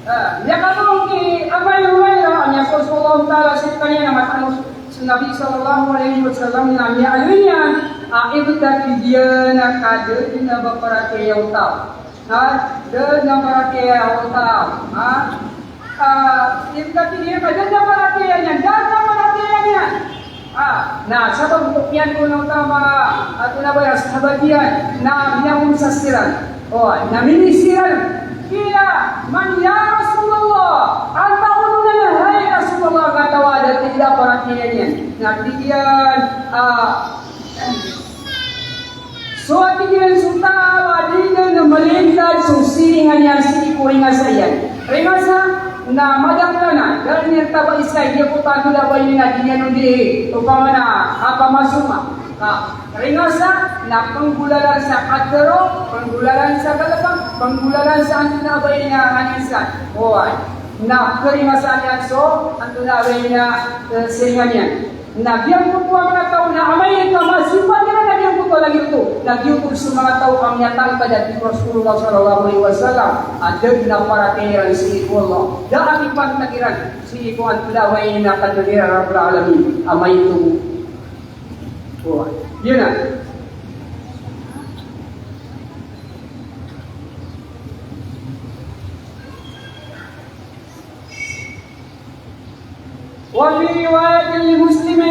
Ah, miyakatharo ki Abi Hurairah, a miyasold so Allah Ta'ala sii rkaniyan, a mataan o so Nabi sallallahu alaihi wasallam na miyaaloy niyan a ibtad iyan a ka da dn a ba paratiyaya o taw. Ha? Da dn a paratiyaya o taw. Ha? Ah, ibtad iyan a ka da dn a paratiyaya niyan, da dn a paratiyaya niyan. Ah, na sabap ko kiyan ko na otama, antonaa ba ina, sahabat iyan, na miyaonsas siran. O, na minis siran. Qila: man ya Rasulullah? Antaa on a, hay Rasulullah, kataw a da dn a paratiyaya niyan? Na tig iyan, ah, so, tig iyan, so taw a di dn malintad so siringan iyan sii ko ringasa iyan. Ringasa na madakl anan, da niyan tabai sa giyangkoto a antonaa ba ina di niyan on di, opama na, a, pamasoma. Ka ringasa na penggolalan sa katharo, penggolalan sa galbk, penggolalan sa antonaa ba ina, anan sa. Oway. Na keringasaan iyan so antonaa ba ina, eh, siringan iyan. Na giyangkoto a manga taw na amay ka masipat iran a giyangkoto a lagid oto, na giyoto so manga taw a miyatangkad a tig o Rasulullah sallallahu alaihi wasallam a da dn a paratiyaya iran sii ko Allah, da a kipantag iran sii ko antonaa ba ina Kadnan iran a Rabbul Alamin. Amay oto. O, giyanan. وفي رواية لمسلم: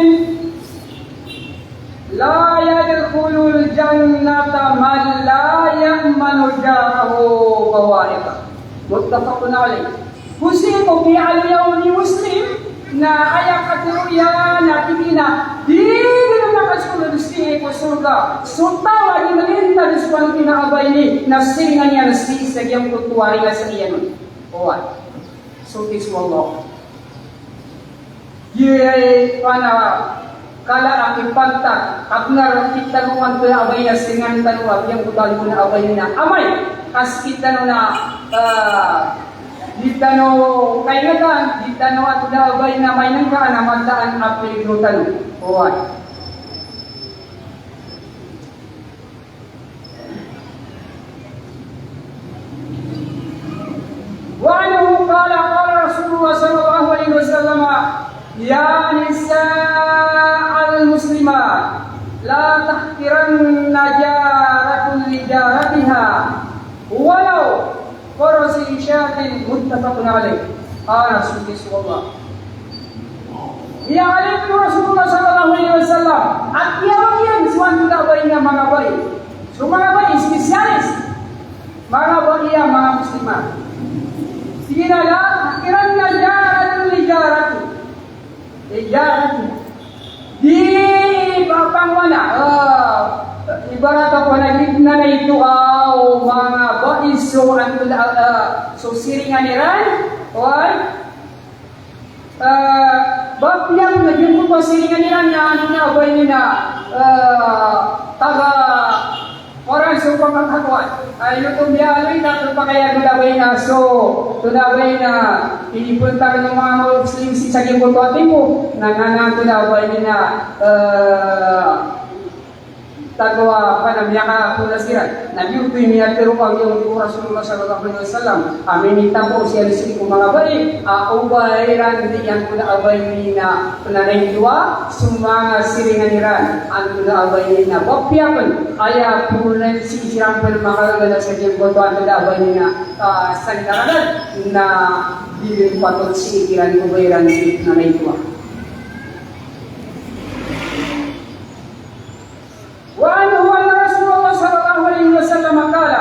لا يدخل الجنة من لا يأمن جاره بوائقه. متفق عليه. Go sii ko kiyaaloya on i Muslim, na aya katharo iyan na tig iyan a di dn makasold sii ko sorga so taw a di malintad so antonaa ba ini na siringan iyan sii sa giyangkoto a ringasa iyan on. Oway. Soki so Allah. Giyai pana kala a kipantag, a bnar a kitano antonaa ba ina siringan tano a giyangkoto a antonaa ba ina amay ka sktano na, ah, di tano kaingatan, di tano antonaa ba ina mainengka a mataan a peligro tano. Oway. وعنه قال: قال رسول الله صلى الله عليه وسلم: يا نساء المسلمات، لا تحقرن جارة لجارتها ولو قرص شاة. متفق عليه. Qala, so tig o Rasulullah. Aya katharo o Rasulullah sallallahu alaihi wasallam a kiyarogiyan so antonaa ba ina manga bai. So manga bai, spesialis. Manga bai a manga Muslimah. Tig iyan a la tahqiranna jaratun li jaratiha. Li jaratiha. Di ba pangwana, ah, ibarat a panagintaw na ito a, o manga bai So, antonaa, ah, so siringan iran, oway, ah, ba piyapen a giyangkoto a siringan iran na antonaa ba ini na, ah, taga oran so pamakakowan. Ay, ino oto miyaaloy na khapakay antonaa ba ini na, so, antonaa ba ini na, inipentar o manga Muslim sii sa giyangkoto a timpo, na, na, na, antonaa ba ini na, ah, tago a, apa na, miyakapolas iran. Na giyoto i miyatharo a giyangkoto o Rasulullah sallallahu alaihi wasallam a minitapo sii ko manga bai a o ba iran di antonaa ba ini na penanaitowa so manga siringan iran, antonaa ba ini na ba piyapen, aya pagona sii siran pen manga gana sa giyangkoto antonaa ba ini na, ah, sandaragad na di patot sii kiran ko ba iran di penanaitowa. وعنه أن رسول الله صلى الله عليه وسلم قال: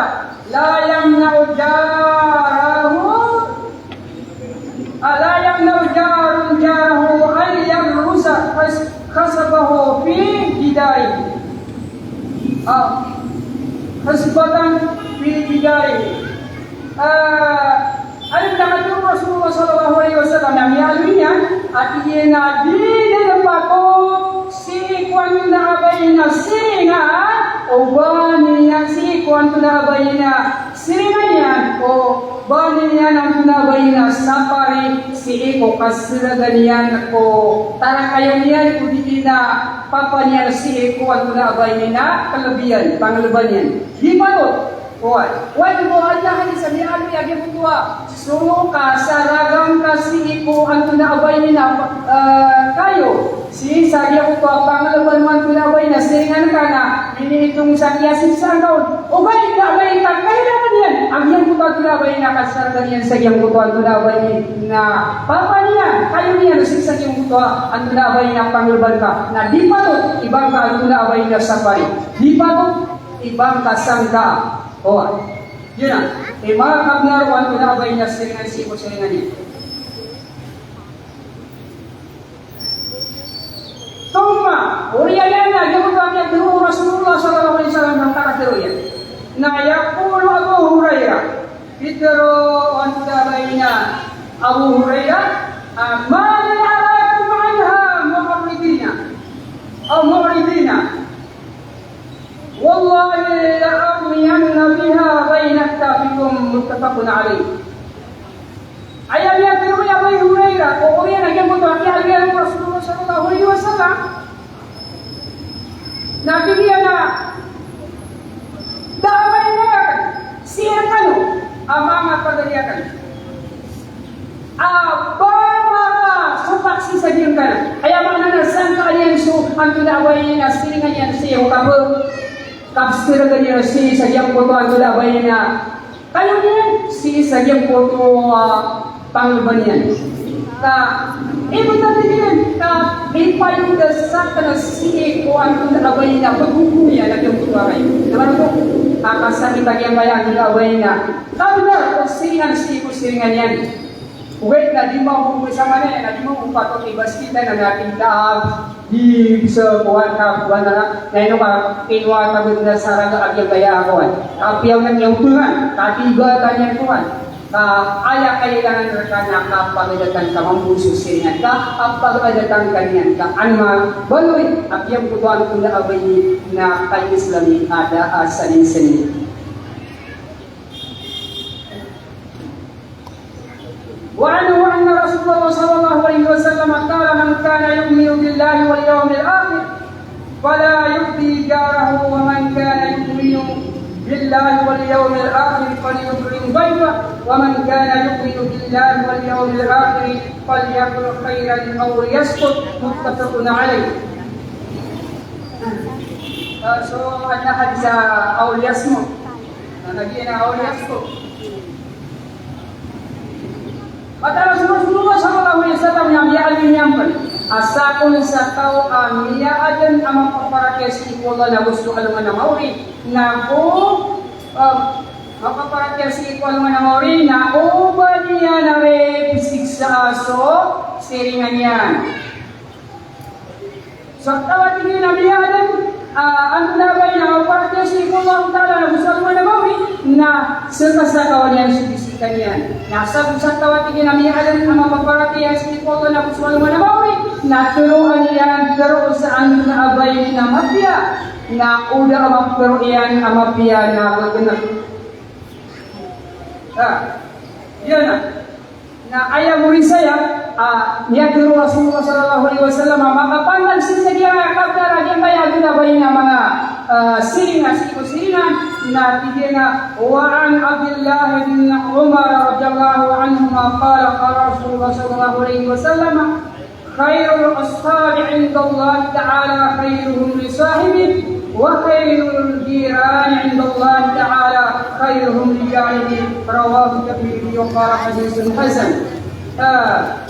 لا يمنع جاره، لا يمنع جار جاره أن يغرس خش-، خشبه في جداره. أو خشبة في جداره. Ah, aya miyakatharo o Rasulullah sallallahu alaihi wasallam na miyaaloy niyan a tig iyan a di den patot sii ko antonaa ba ini na siringan o ba niyan, sii ko antonaa ba ini na siringan iyan o ba niyan antonaa ba ini na sapari sii ko kasaragan iyan ko tarakayon iyan ko di na papa niyan sii ko antonaa ba ini na kelebihan, pangleban iyan. Di patot. Oway. Oway, di bo aya hadis a miyaaloy a giyangkoto a so kasaragan ka sii ko antonaa ba ini na, eh, kayo. Sii sa giyangkoto a pangleban o antonaa ba ini na siringan ka na miniitong sa kiyasiksaan ka on. Ogaid na ba ini na kailangan iyan a giyangkoto antonaa ba ini na kasaragan iyan sa giyangkoto antonaa ba ini na papa niyan, kayo niyan, sii sa giyangkoto a antonaa ba ini na pangleban ka. Na di patot i ba ngka antonaa ba ini na sapari. Di patot i ba ngka sangka. Oway. Giyanan i manga kabenar o antonaa ba ini na siringan sii ko siringan iyan. Thumma, oriyan iyan na giyangkoto a miyatharo o Rasulullah sallallahu alaihi wasallam na katharo iyan. Na yaqulu Abu Hurairah. Pitharo o antonaa ba ini na Abu Hurairah, ah, ma li arakum anha mu'ridina. Aw mu'ridina. Wallahi la armiyanna biha bayna aktafikum, muttafaqun alayh. Aya miyatharo i Abu Hurairah, ko oriyan a giyangkoto a kiyaaloy o Rasulullah sallallahu alaihi wasallam. Na tig iyan a da a mailay akn sii rkano a manga pagari akn a ba makasopak sii sa giyangkanan. Aya maana na sangkaan iyan so antonaa ba ini na siringan iyan sii ko kab-, kabsaragan iyan sii sa giyangkoto antonaa ba ini na kayo niyan sii sa giyangkoto a pangleban iyan. Ka ibt a tig iyan ka ipayoda sakn sii ko antonaa ba ini na pagogom iyan a giyangkoto a kayo. Na ba oto a kasakit a giyangkaya antonaa ba ini na kabenar o siringan sii ko siringan iyan. Ogaid na di mambo, misalan, na di mambo patot i baskit na, na tig ka a di bisa kowan ka kowan na, na ino ka kinowa ka benda sa raga a giyangkaya a kowan. Kapiya oto na niyan otongan, kapiya oto na niyan kowan. Ka aya kailangan rka na kapagadatan ka mambo so siringan ka, a pagadatan ka niyan ka an mabaloy a giyangkoto antonaa ba ini na kaislami a da a sanin-sanin. وعنه أن رسول الله صلى الله عليه وسلم قال: من كان يؤمن بالله واليوم الآخر فلا يؤذ جاره، ومن كان يؤمن بالله واليوم الآخر فليكرم ضيفه، ومن كان يؤمن بالله واليوم الآخر فليقل خيرا أو ليصمت، متفق عليه. Ah, so, adn a hadis a aw liyasmut. Na lagid iyan a aw liyasmut. Mataan o Rasulullah sallallahu alaihi wasallam na miyaaloy niyan pn a sakn sa taw a miyaadn a mapaparatiyaya sii ko Allah nago so alongan a maori, nago, ah, mapaparatiyaya sii ko alongan a maori, na o ba niyan a ipsiksa so siringan iyan. So taw a tig iyan a miyaadn Ah, antonaa ba aya a paratiyaya sii ko Allah Ta'ala na go so alongan a maori, na sekasakawan iyan so bisikan iyan. Na sa, sa taw a tig iyan a miyaaloy a mapaparatiyaya sii ko Allah na go so alongan a maori, na teroon iyan, tero sa antonaa ba aya na mapiya, na o da a maptero iyan a mapiya na gegenek. Ah, iyan na. Na aya mori saya, ah, miyatharo o Rasulullah sallallahu alaihi wasallam a makapantag sii sa giyangkaya a kabnar a giyangkaya a gona ba aya na manga, ah, siringan, sii ko siringan, na tig iyan a, wa an Abdillah bin Umar radhiyallahu anhuma qala, qala Rasulullah sallallahu alaihi wasallam, khairul ashabi indallahi ta'ala khairuhum li sahibihi, wa khairul jirani indallahi ta'ala khairuhum li jarihi. Rawahu Tirmidhi wa qala hadithun hasan. Ah,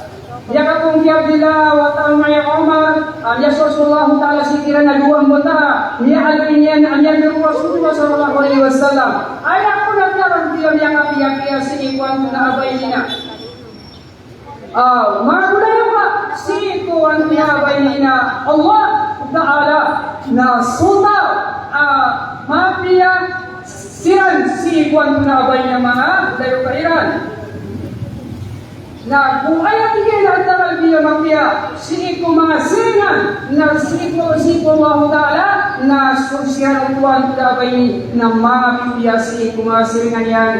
aya katharo ki Abdillah wata o Umar, ah, miyasowa so Allah Ta'ala sii kiran a dowa mbtad a miyaaloy niyan a miyatharo o Rasulullah sallallahu alaihi wasallam. Aya kon a tiyarang iyan a miyakapiyapiya sii ko antonaa ba aya na Ah, manga golayoka sii ko antonaa ba aya na Allah Ta'ala na so taw a mapiya siran sii ko antonaa ba aya na manga golayoka iran. Na go aya tig iyan a antaa a mapiya sii ko manga siringan, na sii ko, sii ko Allah Ta'ala, na so siran o antonaa ba aya na manga pipiya sii ko manga siringan iyan.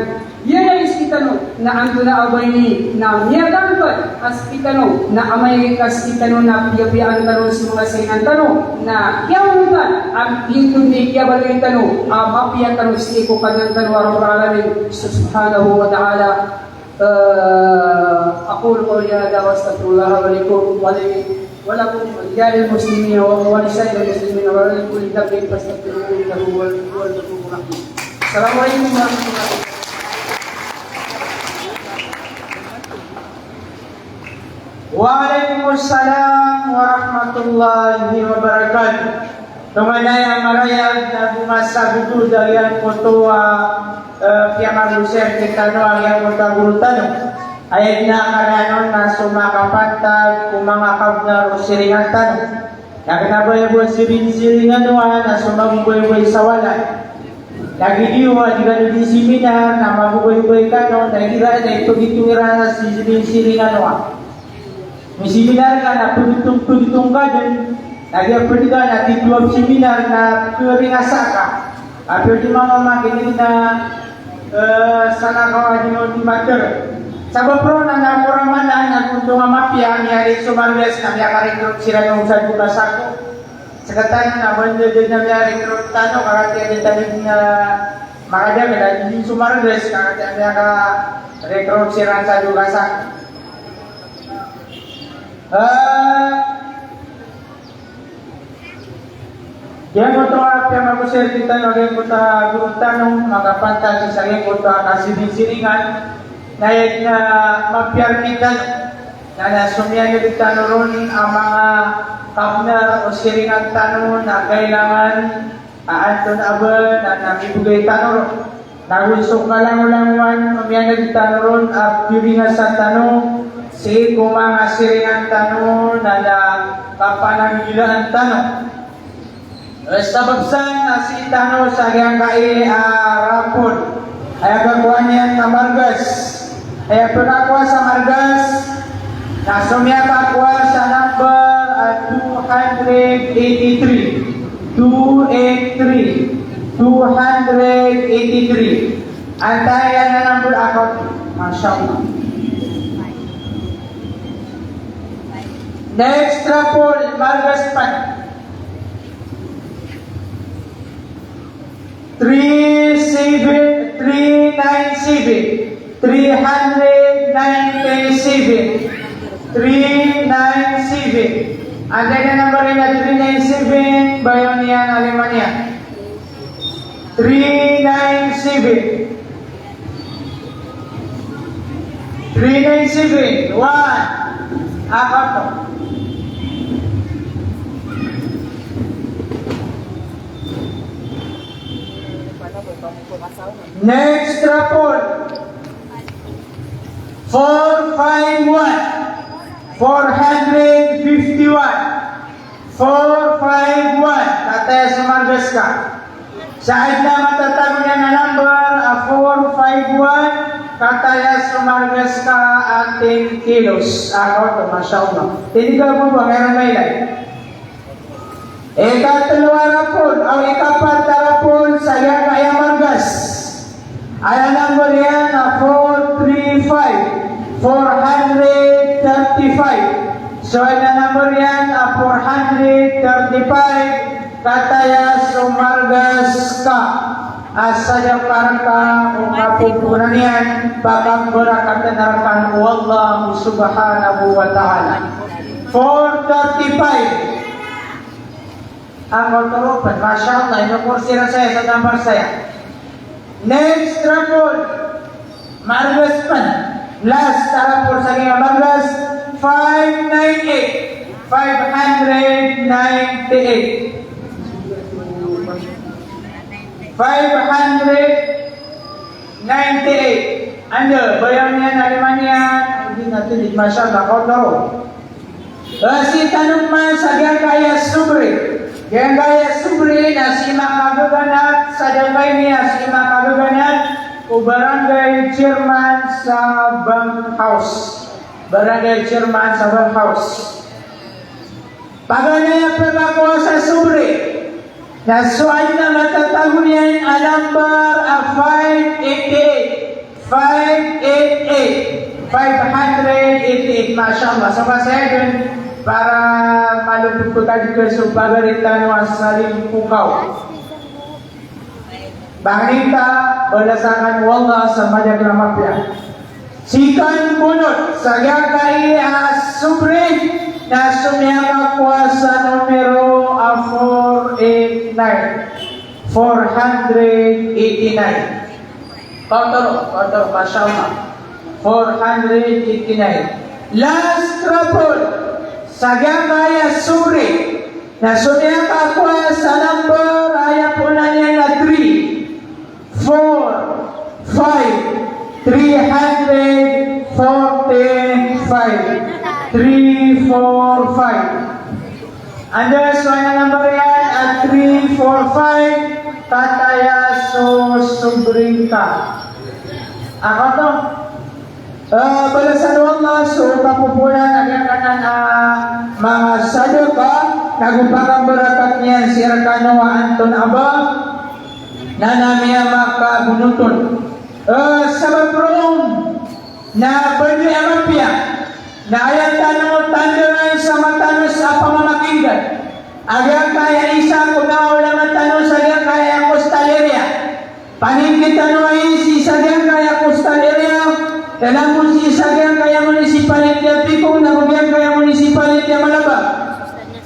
Aya na sii tano na antonaa ba aya na miyatangkad a sii tano na amay ka sii tano na piyapiyaan tano so manga siringan tano na kiyaontan a pinto di kiyabaloy tano a mapiya tano sii ko Kadnan tano a Rabbul Alamin. Subhanahu wa Ta'ala. Eh, aqulu qawli hadha wa astaghfirullaha li wa lakum wa li jami'il muslimina wa, wa li sa'iril muslimina wa li kulli dhanbin fastaghfiruhu innahu huwal, huwal ghafurur rahim. Assalamu alaikum warahmatullahi wabarakatuh. Wa alaikumussalam warahmatullahi wabarakatuh. Tonganay a marayag na go masa gotod a giyangkoto a, eh, piyamagosay tano a giyangkoto a goro tano. Aya dn a karanon na so makapantag ko manga kabnar o siringan tano. Na kna ba aya bo a siringsiringan o a na so magogoygoy sa walay. Lagid iyo a di kano di seminar na magogoygoy kano, na igira na ipagitong iran a siringsiringan o a. Miseminar ka na pagitong-pagitong ka dn, na giya pd ka na titho a seminar na pringasak ka. A pd mamamakineg na, eh, sana ka a di na di matter. Sabap roo na na ko ramanan na gonto nga mapiya, miyari so margas na miyaka-recruit siran o sa duka sako. Sekatano na banded na miyari-recruit tano, karati a di tano na makadagdag, di so margas, karati a miyaka-recruit siran sa duka sako. Ah, giyangkoto a piyamagosay tano, giyangkoto a goro tano, makapantag sa giyangkoto a kasiringsiringan, na aya dn a mapiya rktano. Na, na so miyaneg tano ron a manga kabnar o siringan tano na kailangan a antonaa ba na, na mibgay tano ron. Na go so kalangolangowan o miyaneg tano ron a piringasan tano sii ko manga siringan tano na, na kapananggilaan tano. Eh, sabap san na sii tano sa giyangkai a raffle. Aya kakowa niyan na margas. Aya pkakowa sa margas na so miyakakowa sa number a two hundred eighty-three. Two eight three. Two hundred eighty-three. Antaa iyan a number a kakowa? Masha Allah. Next raffle, margas pn. Three seven, three nine seven, three hundred ninety-seven, three nine seven. Antaa i number iyan a three nine seven, bayaw niyan a lima niyan. Three nine seven. Three nine seven, one. Akato. Next raffle. Four five one. Four hundred fifty-one. Four five one, kataya so margas ka. Sa adn a matatago niyan a number a four five one, kataya so margas ka a ten kilos. Ah, oto, masha Allah. Tiniga bo ba, meron ba ilay? Ikatlo a rapol, aw, ikapat a rapol sa giyangkaya margas. Aya number iyan a four three five, four hundred thirty-five. So, aya number iyan a four hundred thirty-five, kataya so margas ka a sadaka rka o kapoponan iyan, pakabarakatan rka o Allah subhanahu wa ta'ala. Four thirty-five. Angkoto ron pn, masha Allah, ino course iran saya, sa number saya. Next raffle, margas pn. Last a raffle sa giyangkai a margas, five nine eight, five hundred ninety-eight. Five hundred ninety-eight. Anda, bayaw niyan, alima niyan. Hindi natin, masha Allah, angkoto ron. Sii tano man sa giyangkaya sobri. Giyangkaya sobri na sii makagaganat sa dangay niyan, sii makagaganat o barangay chairman sa Bank House. Barangay chairman sa Bank House. Paganay a pkakowa sa sobri. Na so adn a matatago niyan a number a five eight eight. Five eight eight. Five hundred eighty-eight. Masha Allah. So, masaya dn para malupot ko tadi ko so pagari tano a Salim Pukaw. Bangita, balasan kano o Allah sa madakl a mapiya. Second bonus sa giyangkai a sobri na so miyakakowa sa numero a four eight nine. Four hundred eighty-nine. Koto ron, koto ron, masha Allah. Four hundred eighty-nine. Last raffle sa giyangkai a sobri na so miyakakowa sa number a aya poonan iyan na three. Four, five, three hundred forty-five. Three four five. Anda so aya number iyan a three four five, kataya so sobri ngka. Angkoto. Eh, balasan o Allah so kapoponan a giyangkanan a manga sadaka, nago pakabarakat niyan sii rkano a antonaa ba, na na miyamakabonoton. Eh, sabap roo na baloy a mapiya, na aya tano tandangan sa matanos a pamamakingan. A giyangkaya isa ko manga ulama tano sa giyangkaya coastal area. Paningki tano a sii sa giyangkaya coastal area, da langon sii sa giyangkaya municipality a Picong, nago giyangkaya municipality a Malabang.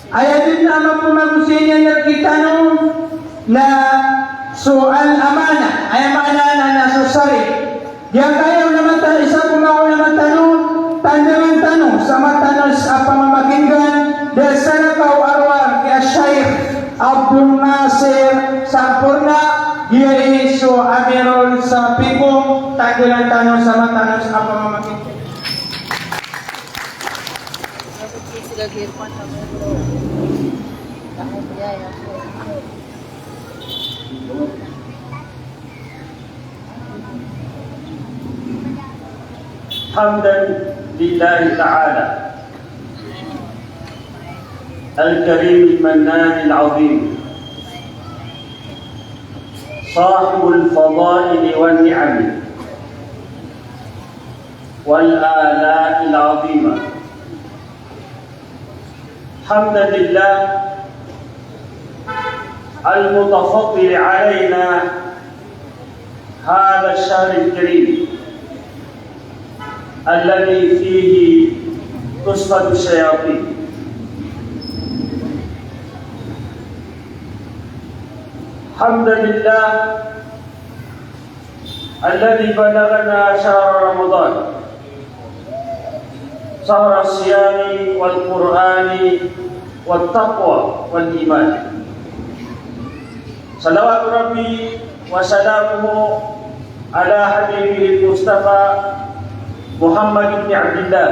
Aya dn a mapmagosay niyan rktano na so al-amana, aya maana na, na so sari. Giyangkaya ulama tano, isa ko manga ulama tano, tandangan tano sa matanos a pamamakingan, da salakaw a rowar ki a Sheikh Abdul Nasir Samporna, giya i so Amirul sa Picong, tandangan tano sa matanos a pamamakingan. حمدا لله تعالى الكريم المنان العظيم صاحب الفضائل والنعم والآلاء العظيمة. حمدا لله المتفضل علينا هذا الشهر الكريم الذي فيه تصفد الشياطين. حمدا لله الذي بلغنا شهر رمضان، شهر الصيام والقرآن والتقوى والإيمان. صلوات ربي وسلامه على حبيبه المصطفى محمد بن عبد الله.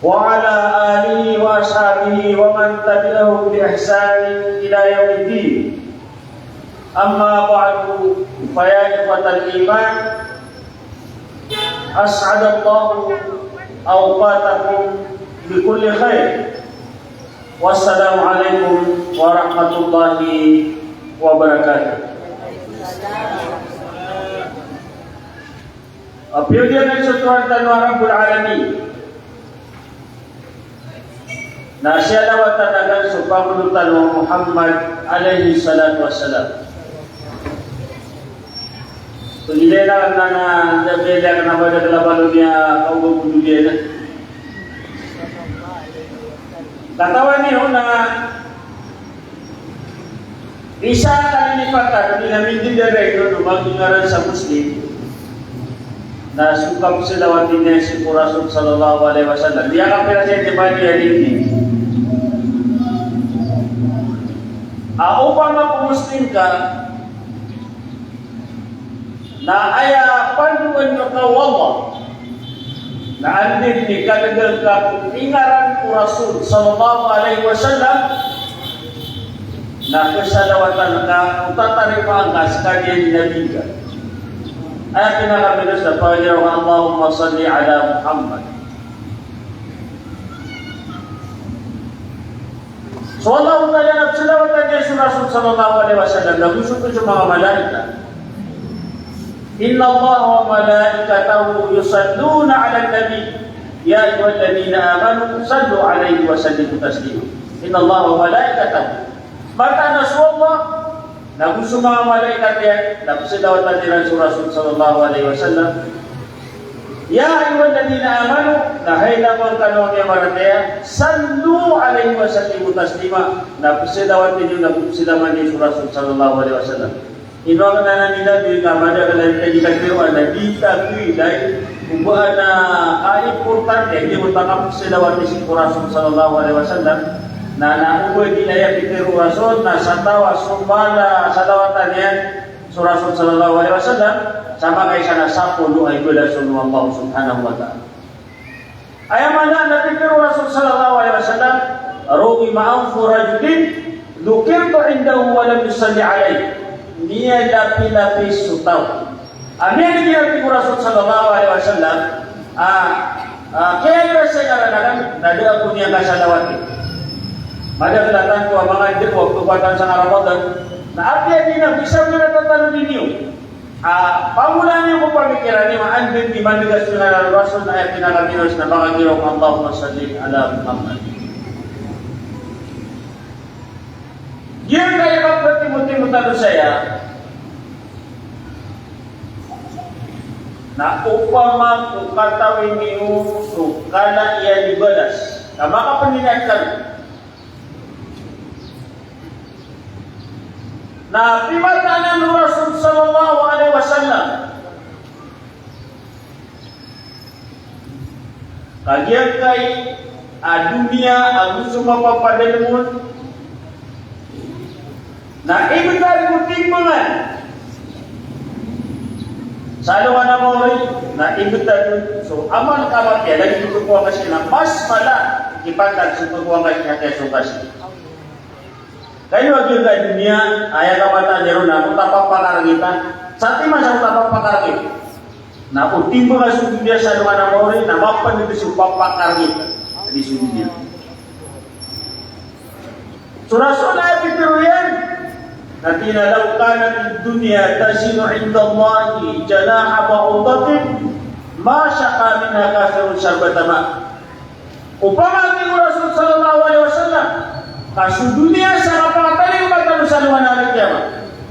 وعلى آله وأصحابه ومن تبعهم بإحسان إلى يوم الدين. أما بعد، فيا إخوة الإيمان، أسعد الله أوقاتكم بكل خير. والسلام عليكم ورحمة الله وبركاته. A piyodiyanan so Tuhan tano a Rabbul Alamin, na siyalawatan anan so pangni tano a Muhammad alayhis salatu wassalam. So gilay na, na, na, da gilay na ba da kala balo niya kaoga ko dunya na. Katawan iyo na isa a kalilipatan, di na mindidaray o magingaran sa Muslim, na so kapsalawati niyan sii ko Rasul sallallahu alaihi wasallam. Di a kapira siya di ba di a di. A opama ko Muslim ka, na aya pandoan rka o Allah na anda dn i kadadag ka ko ingaran o Rasul sallallahu alaihi wasallam, na kasalawatan ka o tatarimaan ka skaniyan i Nabi ngka. Aya pinakamiyaos na pagiraw a Allahumma salli ala Muhammad. So Allah Ta'ala na psalawatan iyan so Rasul sallallahu alaihi wasallam, na go so manga malaikat. Inna Allaha wa malaikatahu yusalluna ala nabi, ya ayyuhalladhina amanu sallu alaihi wa sallimu taslima. Inna Allaha wa malaikatahu. Mataan a so Allah na go so manga malaikat iyan, na psalawatan iran so Rasul sallallahu alaihi wasallam. Ya ayyuhalladhina amanu, na hay langon kano a miyamaratiyaya, sallu alaihi wa sallimu taslima, na psalawati niyo, na psalaman niyo so Rasul sallallahu alaihi wasallam. Ino a kna a niyan di na madakl a di katharo a di ta kna a, o ba na a importante, di o ta kapsalawati sii ko Rasul sallallahu alaihi wasallam, na, na o ba di na aya pitharo o Rasul, na sa taw a so mala a salawatan iyan so Rasul sallallahu alaihi wasallam, sa makaisa na sapolo a ibalas on o Allah subhanahu wa ta'ala. Aya maana na pitharo o Rasul sallallahu alaihi wasallam, "Rughima anfu rajulin dhukirtu indahu wa lam yusalli alayya." Miyalapilapis so taw a miyagiya ko Rasul sallallahu alaihi wasallam, a, a, kiyairas sa ngaran akn, na da ako niyan kasalawati. Madakl a tanto a manga dako a pkowatan sa Ramadan, na apiya di na bisa miyaratatalo dn iyo. A, pamolaan iyo ko pamikiran iyo, anda dn i mandagas so ngaran o Rasul, na aya pinakamiyaos na makagiraw ka Allahumma salli ala Muhammad. Giyangkaya kaptimotimo tano saya, na opama ko katawi niyo so kala iyan i balas, na makapniniyat kano. Na pimataan o Rasul sallallahu alaihi wasallam, kagiya a doniya ago so mapapadalm on, na ibtad ko timbangan sa alongan a maori, na ibtad so amal ka mapiya, lagid o pkowang ka sii na mas mala i pantag so pkowang ka sii na kiyasong ka sii. Ka ino a giyangkai a doniya, aya kamataan iyan roo na o tapapakargita. Satiman sa o tapapakargita. Na o timbang a so doniya sa alongan a maori, na mapnd so papakargita. Di so doniya. So Rasul a pitharo iyan, na tig iyan a, "Law kanat ad-dunya tazinu inda Allahi janaha ba'udatin, ma saqa minha kafirun sharbata ma." Opama, tig o Rasul sallallahu alaihi wasallam, ka so doniya sa kapakatalingoma tano sa alongan a kiyamat,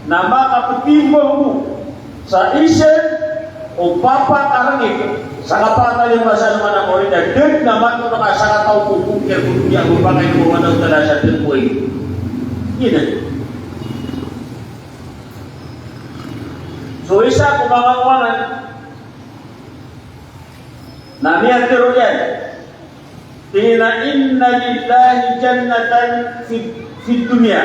na makaptimbang bo sa isa o papakargit sa kapakatalingoma sa alongan a maori, na da dn a matorok a sakataw ko bokir ko doniya ko pakaino o Allahu Ta'ala sa dn ko ini. Ino. So isa ko manga owangan na miyatharo iyan. Tig iyan a, "Inna lillahi jannatan fi, fid dunya."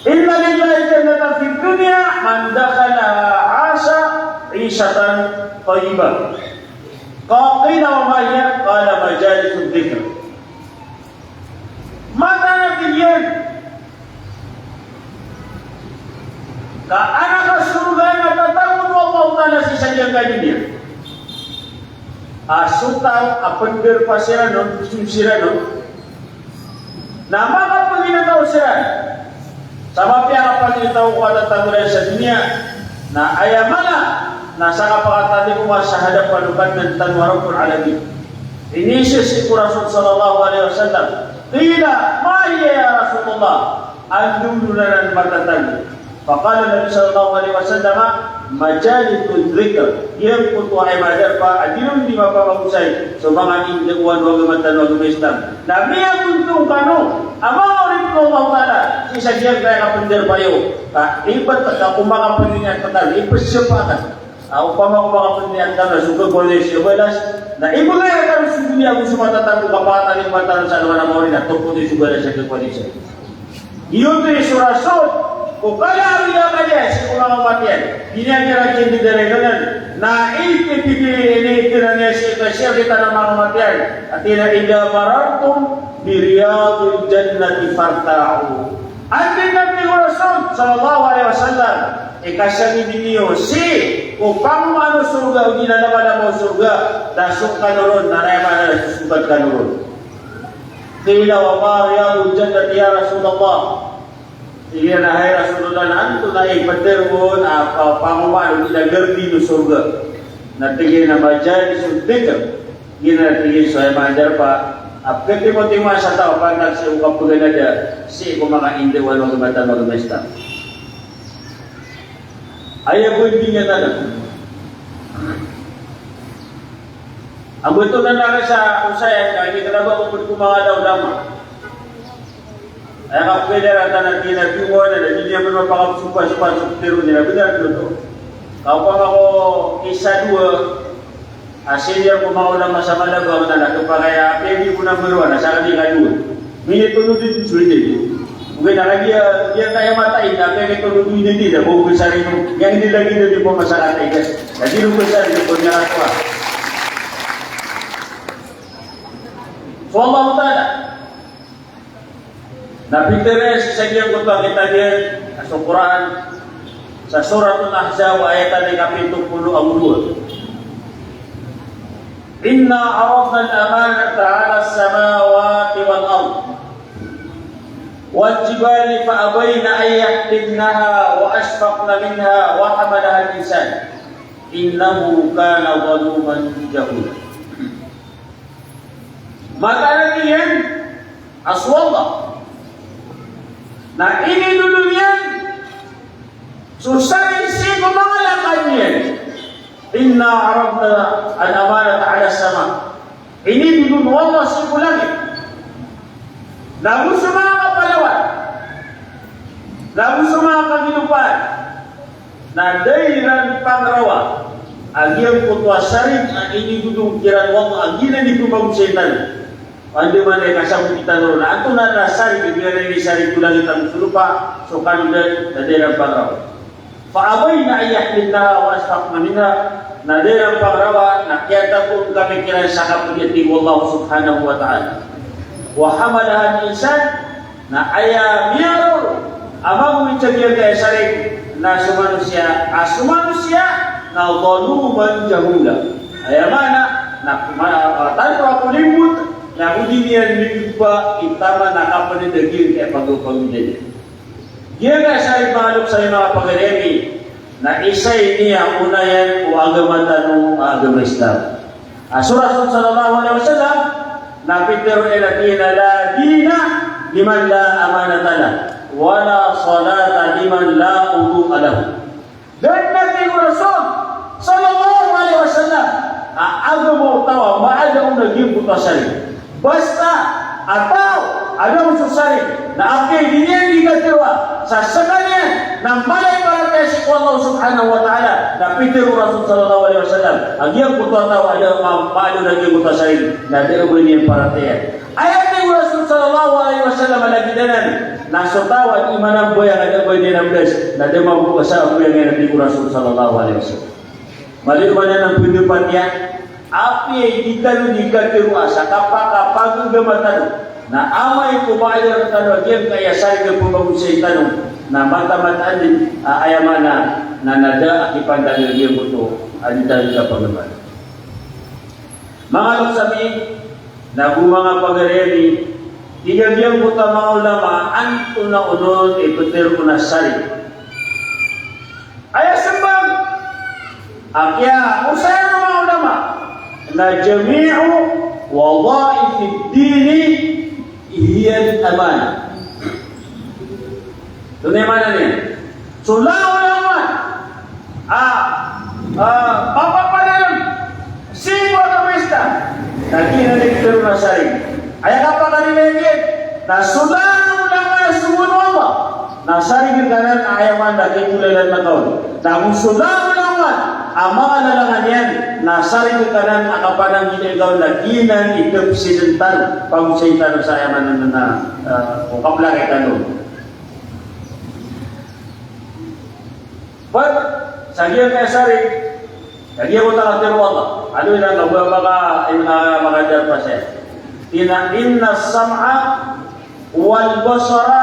"Inna lillahi jannatan fid dunya, man dakhalaha asha ishatan tayyibah." Qila wa ma hiya? Qala majalisu dhikr. Mataan a tig iyan ka anak a sorga na tatago o Allahu Ta'ala sii sa giyangkai a doniya. A so taw a pndarpa siran on, so siran on, na makapaginetaw siran sa mapiya a kapagitaw ko a tatago iran sa doniya, na aya mala na sa kapakatalingoma sa hadapan o Kadnan tano a Rabbul Alamin. Iniiza sii ko Rasul sallallahu alaihi wasallam. Qila, ma hiya ya Rasulullah? Anda on anan matatago? Faqala Nabi sallallahu alaihi wasallam, majalisu dhikr. Giyangkoto a aya madarpa a di ron di mapapagosay so manga indaowan o agama tano a agama Islam. Na miyagontong kano a manga oripn o Allahu Ta'ala sii sa giyangkaya a kapndarpa iyo. Ka ibt ka ko makapniyat ka, ipsapakn. A opama ko makapniyat ka na so khakowa niyo so balas, na ibgay rka ron so doniya ago so matatago, kapakatalingoma tano sa alongan a maori na topot iyo so balas a khakowa niyo sa. Giyoto i so rason ko kala a awid a kaliya sii ko manga omat iyan. Di niyan kiran kindidaray anan. Na iniiza, iniiza niyan sii ko siyakit a manga omat iyan. Ati na, idha marartum bi riyadhil jannati farta'u. Anda, tig o Rasul sallallahu alaihi wasallam, i kasangidi niyo sii ko pangomaan o sorga, odi na labalaba o sorga, na song kano ron, na aya maana na sosogad kano ron. Qila wa ma riyadhul jannati ya Rasulullah? Tig iyan a hay Rasulullah, na antonaa i ptharoon a pa-, pangomaan odi na gardin o sorga? Na tig iyan a majalisu dhikr. Giyanan, tig iyan, so aya maana a darpa a pkhatimotimoa sa taw a pangnag sii ko kapaganada sii ko manga indaowan o agama tano a agama Islam. Aya bo i di niyan anan. Ambato na naka sa osayan ka, ini kna ba ko pd ko manga ulama. Aya kapkhailay rkano na di na di mo na di niyan pn mapakapsopasopa so ptharoon iyan a bnar oto. Ka opama ko isa dowa a senior ko manga ulama sa Malabang na, na khapakay a P M D ko number one, na sakn i ikadowa. Minitonod dn so ina. Ogaid na kagiya, giya kaya mataan na kaya tonod o ina di, na bo ko sa rin, giyangkai lagid o di pamasaran a ina. Na di ron ko sa rin, ko niyan a kowa. So Allahu Ta'ala na pitharo iyan sii sa giyangkoto a kitab iyan a so Qur'an, sa Suratul Ahzab, ayat a ikapito polo ago dowa. Inna aradna al-amanata ala as-samawati wal ard wal jibali fa abayna an yahmilnaha wa ashfaqna minha wa hamalaha al-insan innahu kana zaluman jahula. Mataan iyan a so Allah na inidodon iyan so sarig sii ko manga lakal iyan. Inna aradna al-amanata ala as-sama. Inidodon o Allah sii ko langit, na go so manga kapalawan, na go so manga kagilopaan, na da iran pangrawa a giyangkoto a sarig a inidodon kiran o Allah a giyanan i pmbagosayn tano. Andamanaya i kasaboti tano ron a antonaa a sarig, giyanan i sarig ko langit ago so lopa, so kanodan, na da iran pangrawa. Fa abayna an yahmilnaha wa ashfaqna minha, na da iran pangrawa, na kiyatagoon kami kiran sa kapdi, tig o Allah subhanahu wa ta'ala. Wa hamalaha al-insan, na aya miyaror a magowit sa giyangkaya sarig na so manosiya, a so manosiya na zaluman jahula. Aya maana na ma-, tanto a kolimbot, na go di niyan migompa i taman a kapnd a giyangkaya pagawpawidan iyan. Giyangkaya sarig, manga loks ami, manga pagari ami, na isa ini a onayan o agama tano a agama Islam. A so Rasul sallallahu alaihi wasallam na pitharo iyan a tig iyan a la dina liman la amanata lah, wa la salata liman la wudu'a lahu. Da dn, a tig o Rasul sallallahu alaihi wasallam, a agama o taw a maada on a giyangkoto a sarig. Basta a taw a da on so sarig, na apiya di niyan di katharoa sa skaniyan na mala i paratiyaya sii ko Allah subhanahu wa ta'ala, na pitharo o Rasul sallallahu alaihi wasallam a giyangkoto a taw a da ma-, maada on a giyangkoto a sarig, na da a ba niyan paratiyayaan. Aya tig o Rasul sallallahu alaihi wasallam a lagid anan na so taw a di manambayang a da a ba niyan a bdas, na da mambo a sambayang iyan, a tig o Rasul sallallahu alaihi wasallam. Maliyo man anan a pd a Fatiha, Apiya i di tano di katharo a sa kapakapagagama tano na amay ko maayar tano a giyangkaya sarig a pembagosay tano na mata-mataan dn a aya maana na da a kipandang a giyangkoto a di tano di kapagagama. Manga loks ami, na go manga pagari ami, tig a giyangkoto a manga ulama, antonaa onon i ptharoon a sarig. Aya smbag a kiyaosay o manga ulama na jami'u wadha'ifi ddini hiya al-amanah. Antonaa i maana niyan? So langolangon a, a, papapananam sii ko agama Islam na giyanan i ptharoon a sarig. Aya kapakay niyan na so langolangon a sogoan o Allah na sarig rkaniyan a aya maana na kikolalan na kaon. Na go so langolangon a manga lalangan iyan na sarig rkaniyan a kapananggilai kaon na giyanan i kapsiln tano, pagosay tano sa aya maana na, ah, o kaplakay tano. Pd sa giyangkaya sarig, sa giyangkoto a katharo o Allah. Aloy na mababa ka, ino na makadarpa saya. Tig iyan a, "Inna as-sam'a wal basara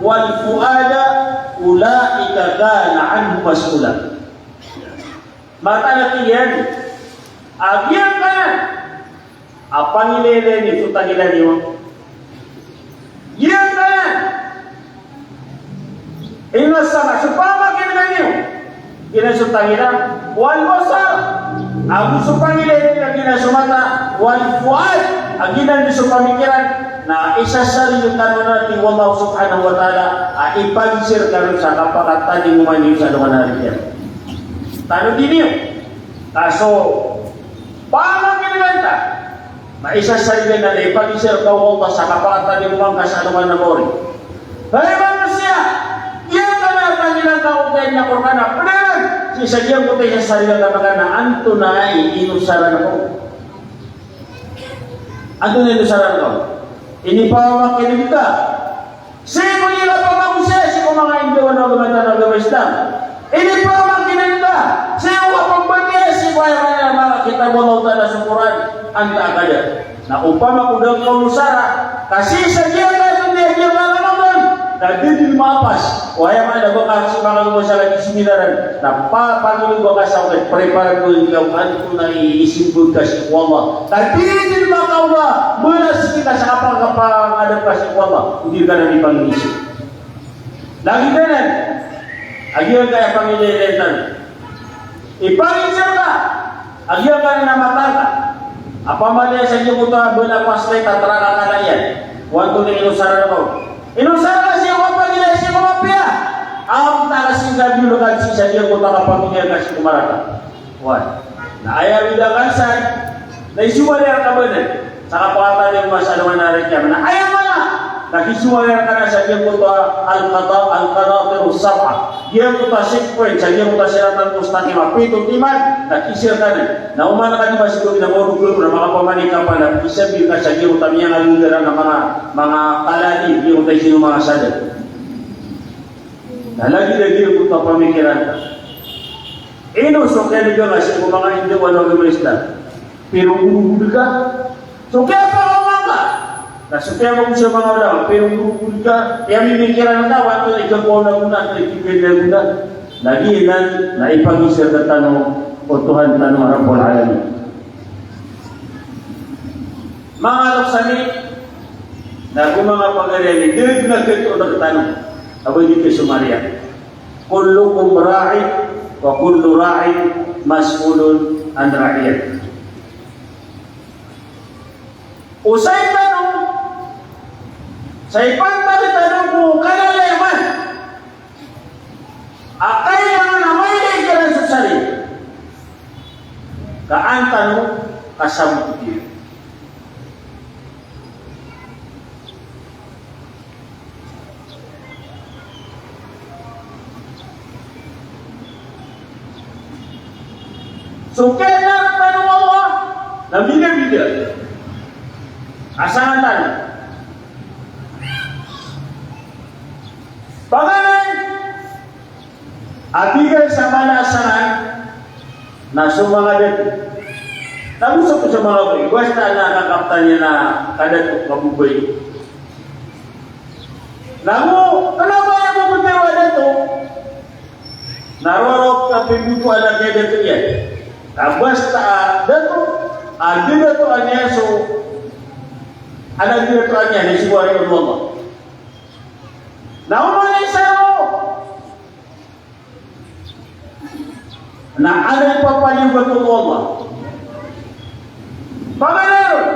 wal fu'ada ulaika kana anhu mas'ula." Mataan a tig iyan a giyangkanan a pangilaylay niyo so tangila niyo. Giyangkanan. Inna as-sam'a, so pamakin'ga niyo, giyanan so tangila, wal basar, ago so pangilaylay niyo, giyanan so mata, wal fu'ad, a giyanan so pamikiran, na isasarig tano na, tig o Allah subhanahu wa ta'ala, a ipagiza rkano sa kapakatadingoma niyo sa alongan a hari kiyamat. Tano di niyo. Ka so pamakin'ga ta na isasarig iyan na ipagiza rka o Allah sa kapakatadingoma ngka sa alongan a maori. Hay manosiya, giyangkanan a tangila ngka o kiyanyako rka na pd anan sii sa giyangkoto a isasarig a kamakan na antonaa i inosaran ko. Antonaa i inosaran ko? Inipamakin'ga sii ko di kapamagosaya sii ko manga indawan o agama tano a agama Islam. Inipamakin'ga sii ko kapambatiyaya sii ko aya maana a manga kitab o Allah Ta'ala so Qur'an, antaa ka da. Na opama ko da ngka onosara, ka sii sa giyangkaya, giyangkaya Ramadan, na di dn mapas o aya maana a ba ka sii makagogosa lagi so minaran. Na pa-, pangilay ko ka sa, okay, prepare ko ikaw, antonaa i isimbag ka sii ko Allah. Ka di dn makaoga, mala sii ka sa kapang-, kapangadap ka sii ko Allah. Odi ka na di panginisip. Lagid anan a giyangkaya pangilaylay tano. Ipanginisip ka a giyangkanan a mata ngka a pamaliya sa giyangkoto a bala pas lay ta traka ka na iyan. Antonaa i inosaran ko? Inosaran ka sii ko pagilay sii ko mapiya. Amay ka sii ka bilokan sii sa giyangkoto a kapamiliya ka sii ko marata. Oway. Na aya bida ka san na isomaliya rka banan sa kapakatadingoma sa alongan a hari kiyamat. Na aya maana na kisomaliya rka nan sa giyangkoto a al-qata-, al-qanatir as-sab'a. Giyangkoto a checkpoint sa giyangkoto a siratal mustaqim a pito timan, na kiza rka nan. Na oman ka di ba sii ko di na mawrog na makapamanik ka pn na kiza rka sa giyangkoto a miyangalondaran a manga, manga kalali, giyangkoto a isino manga sadar. Na lagid a giyangkoto a pamikiran. Ino so kiyalga nga sii ko manga indawan o agama Islam? Pirogorogod ka. So kiyapakaoma nga, na so kiyapakaoma sa manga ulama, pirogorogod ka. Kiyamimikiran ka, antonaa i kapagonagonan, antonaa i kipinagona. Na giyanan na ipagiza rktano o Tuhan tano a Rabbul Alamin. Manga loks ami, na go manga pagari ami, da dn a katoon rktano a ba di kasomariya. Kullukum ra'in wa kullu ra'in mas'ulun an ra'iyatih. Osay tano sa ipantag tano ko kalalayaman a kailangan a mailay kiran so sarig ka an tano kasamot iyan. So kiyadn tano o Allah na bida-bida a sangan tano. Paganay a bigan sa mala a sangan na so manga dati. Nago so, so manga babay, basta na kakaptan iyan a kadato, kababay. Nago, kna ba aya bo btad a dato? Na roo, roo ka pimbotoan a kiyadato iyan. Ka basta a dato, a dadatoan iyan so, a dadatoan iyan so wariya o Allah. Na oman i isa roo, na adn a ipapaliyogat o Allah. Paganay ron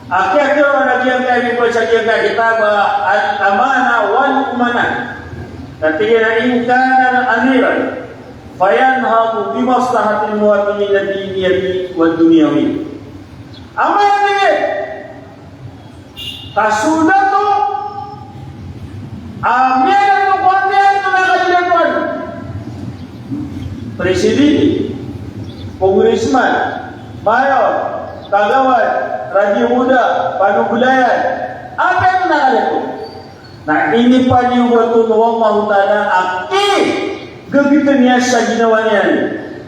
a kiyatharo a giyangkai a kitab a Al-Amanah wal Umanah. Na tig iyan a, "In kana amiran fayanhadu bi maslahatil muwatinina ad-diniyati wad-dunyawiyah." Amay a tig iyan ka so dato a miyadato ko aya maana na kadadatoan, presidente, congressman, mayor, kagawad, radyo, muda, panoblayan, apiya na kadato. Na inipaliyogat o Allahu Ta'ala a kigagtn iyan sa ginawa niyan,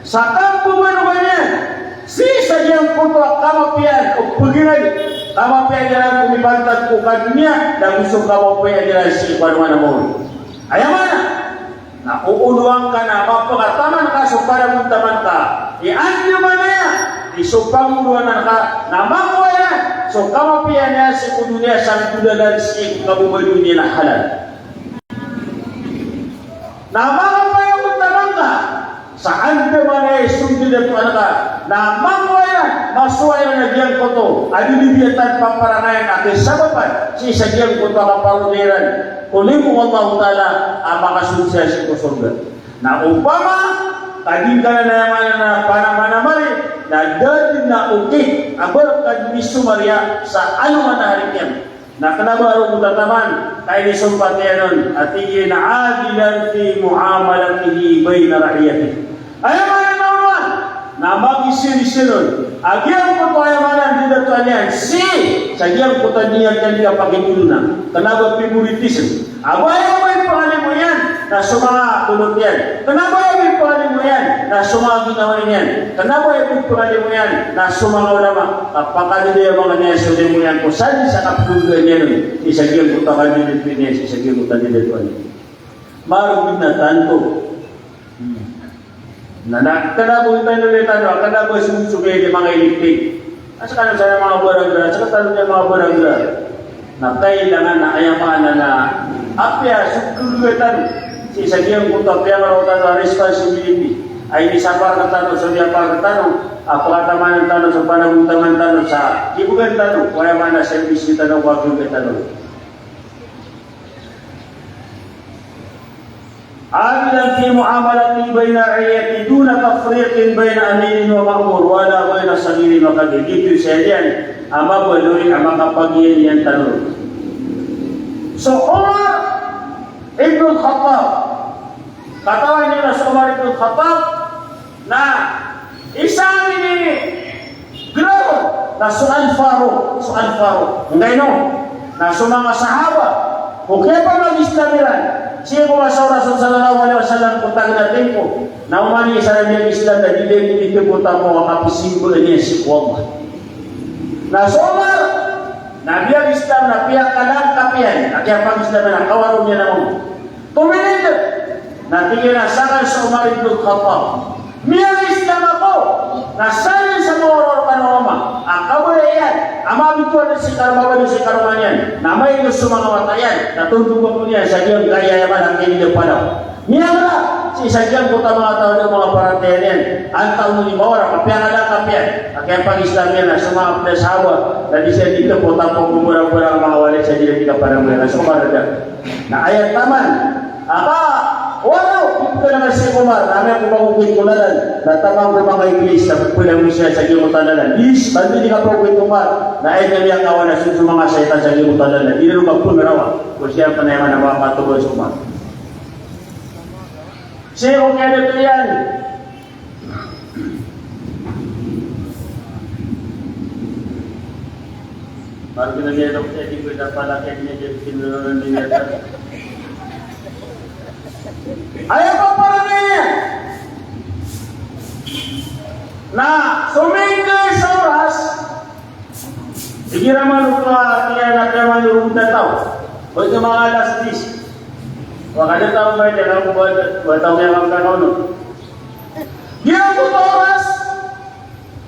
sa kambabalogan iyan sii sa giyangkoto a kamapiyaan o pagari, kamapiyaan iran ko mibantag ko kadoniya, nago so kamapiyaan iran sii ko alongan a maori. Aya maana na ooloan ka na mapakataman ka so panamtaman ka i andamanaya i so pangoloan ka na mangowa iyan so kamapiyaan iyan sii ko doniya sa ngolalan sii ko kababalogan iyan a halal. Na manga panamtaman ka sa andamanaya i so dadatoan ka na mangowa iyan, masowa iyan a giyangkoto a di niyan paparangayan a kisabapan sii sa giyangkoto a kaparodi iran ko limo o Allahu Ta'ala a makasold sii ko sorga. Na opama ka di ngka nan aya maana na panamanamari, na da dn a okit a ba rka dn misomariya sa alongan a hari kiyamat. Na kna ba roo ko tataman, ka inisompat iyan on a tig iyan a, "Adilan fi muamalatihi baina ra'iyatihi." Aya maana na oman na magiisir-isir on a giyangkoto, aya maana na dadatoan iyan sii sa giyangkoto a di niyan kapakitolona. Kna ba favoritism. A ba aya bo i pangalimo iyan na so manga tolot iyan. Kna ba aya bo i pangalimo iyan na so manga ginawa niyan. Kna ba aya bo i pangalimo iyan na so manga ulama. Kapakadidi a manga niyan so limo iyan ko sadn sa kapagdodon iyan on sii sa giyangkoto a kandidati niyan, sii sa giyangkoto a dadatoan iyan. Margn a tanto. Na, na, kna bo i tano, i tano, kna bo i so, so, i manga ilipid. A skano sa manga barang-barang, a skano sa manga barang-barang. Na kailangan na aya maana na apiya so dologan tano sii sa giyangkoto a piyangaraw tano a responsibility a inisapar rktano, so miyapar rktano a pkatamanan tano, so panamtaman tano sa kibogan tano, aya maana sa imbis tano, ko agoga tano. Adilan fi muamalatihi baina ra'iyatihi duna tafriqin baina amirin wa ma'mur, wala baina saghirin wa kabir. Giyoto i saya niyan a mabaloy a makapagiyan iyan tano. So Umar ibn Khattab, katawan iyo na so Umar ibn Khattab, na isa a minigraw na so Al-Faruq, so Al-Faruq. Angkaino? Na so manga sahaba ko kiyapamag-Islam iran sii ko masa o Rasul sallallahu alaihi wasallam ko tagan a timpo, na oman i isa a miyag-Islam na di dn dii tbo tapo a kapisimbaan iyan sii ko Allah. Na so Umar na miyag-Islam na piyakalangkap iyan a kiyapag-Islam iyan a kawaroo niyan a mama. Tominindg na tig iyan a sakn so Umar ibn Khattab, miyag-Islam ako na sadn sa manga orok a mama a kabaya iyan a mabitowan sii karoma, mabaloy sii karoma niyan, na mailay so manga wata iyan na tondog ako niyan sa giyangkaya a mala a kiyapalaw. Miyangala sii sa giyangkoto a manga taw a manga paratiyaya niyan. Antaa on i mawara, kapiyangalangkap iyan a kiyapag-Islam iyan na so manga pd a sahaba na di siran dii tbo tapo ko mbarambarang a manga walay sa di dii kapanambayang, na so Umar da. Na aya taman a kawaroo, di pd a na si Umar, na amay ko pagokit ko lalan, na taman ko manga iblis na pphalagoy siran sa giyangkoto a lalan. Bis, banda di kapagokit o Umar, na aya dn a miyakawan na so, so manga shaytan sa giyangkoto a lalan. Di ron kapnrawa ko siya pn a aya maana a makatoba so Umar. Sii ko kiyadato iyan. Baru kena dia dok, saya di beda pala, kaya dia, dia bikin dulu nanti dia. Aya paparangayan iyan. Na somingkay sa oras, igira man oto a tiyan a tiyan man o rogo tataw, o ito manga alas diyes. Wa kada taw ba diyan ako ba, ba taw niyan ang kakaw no? Giyangkoto a oras,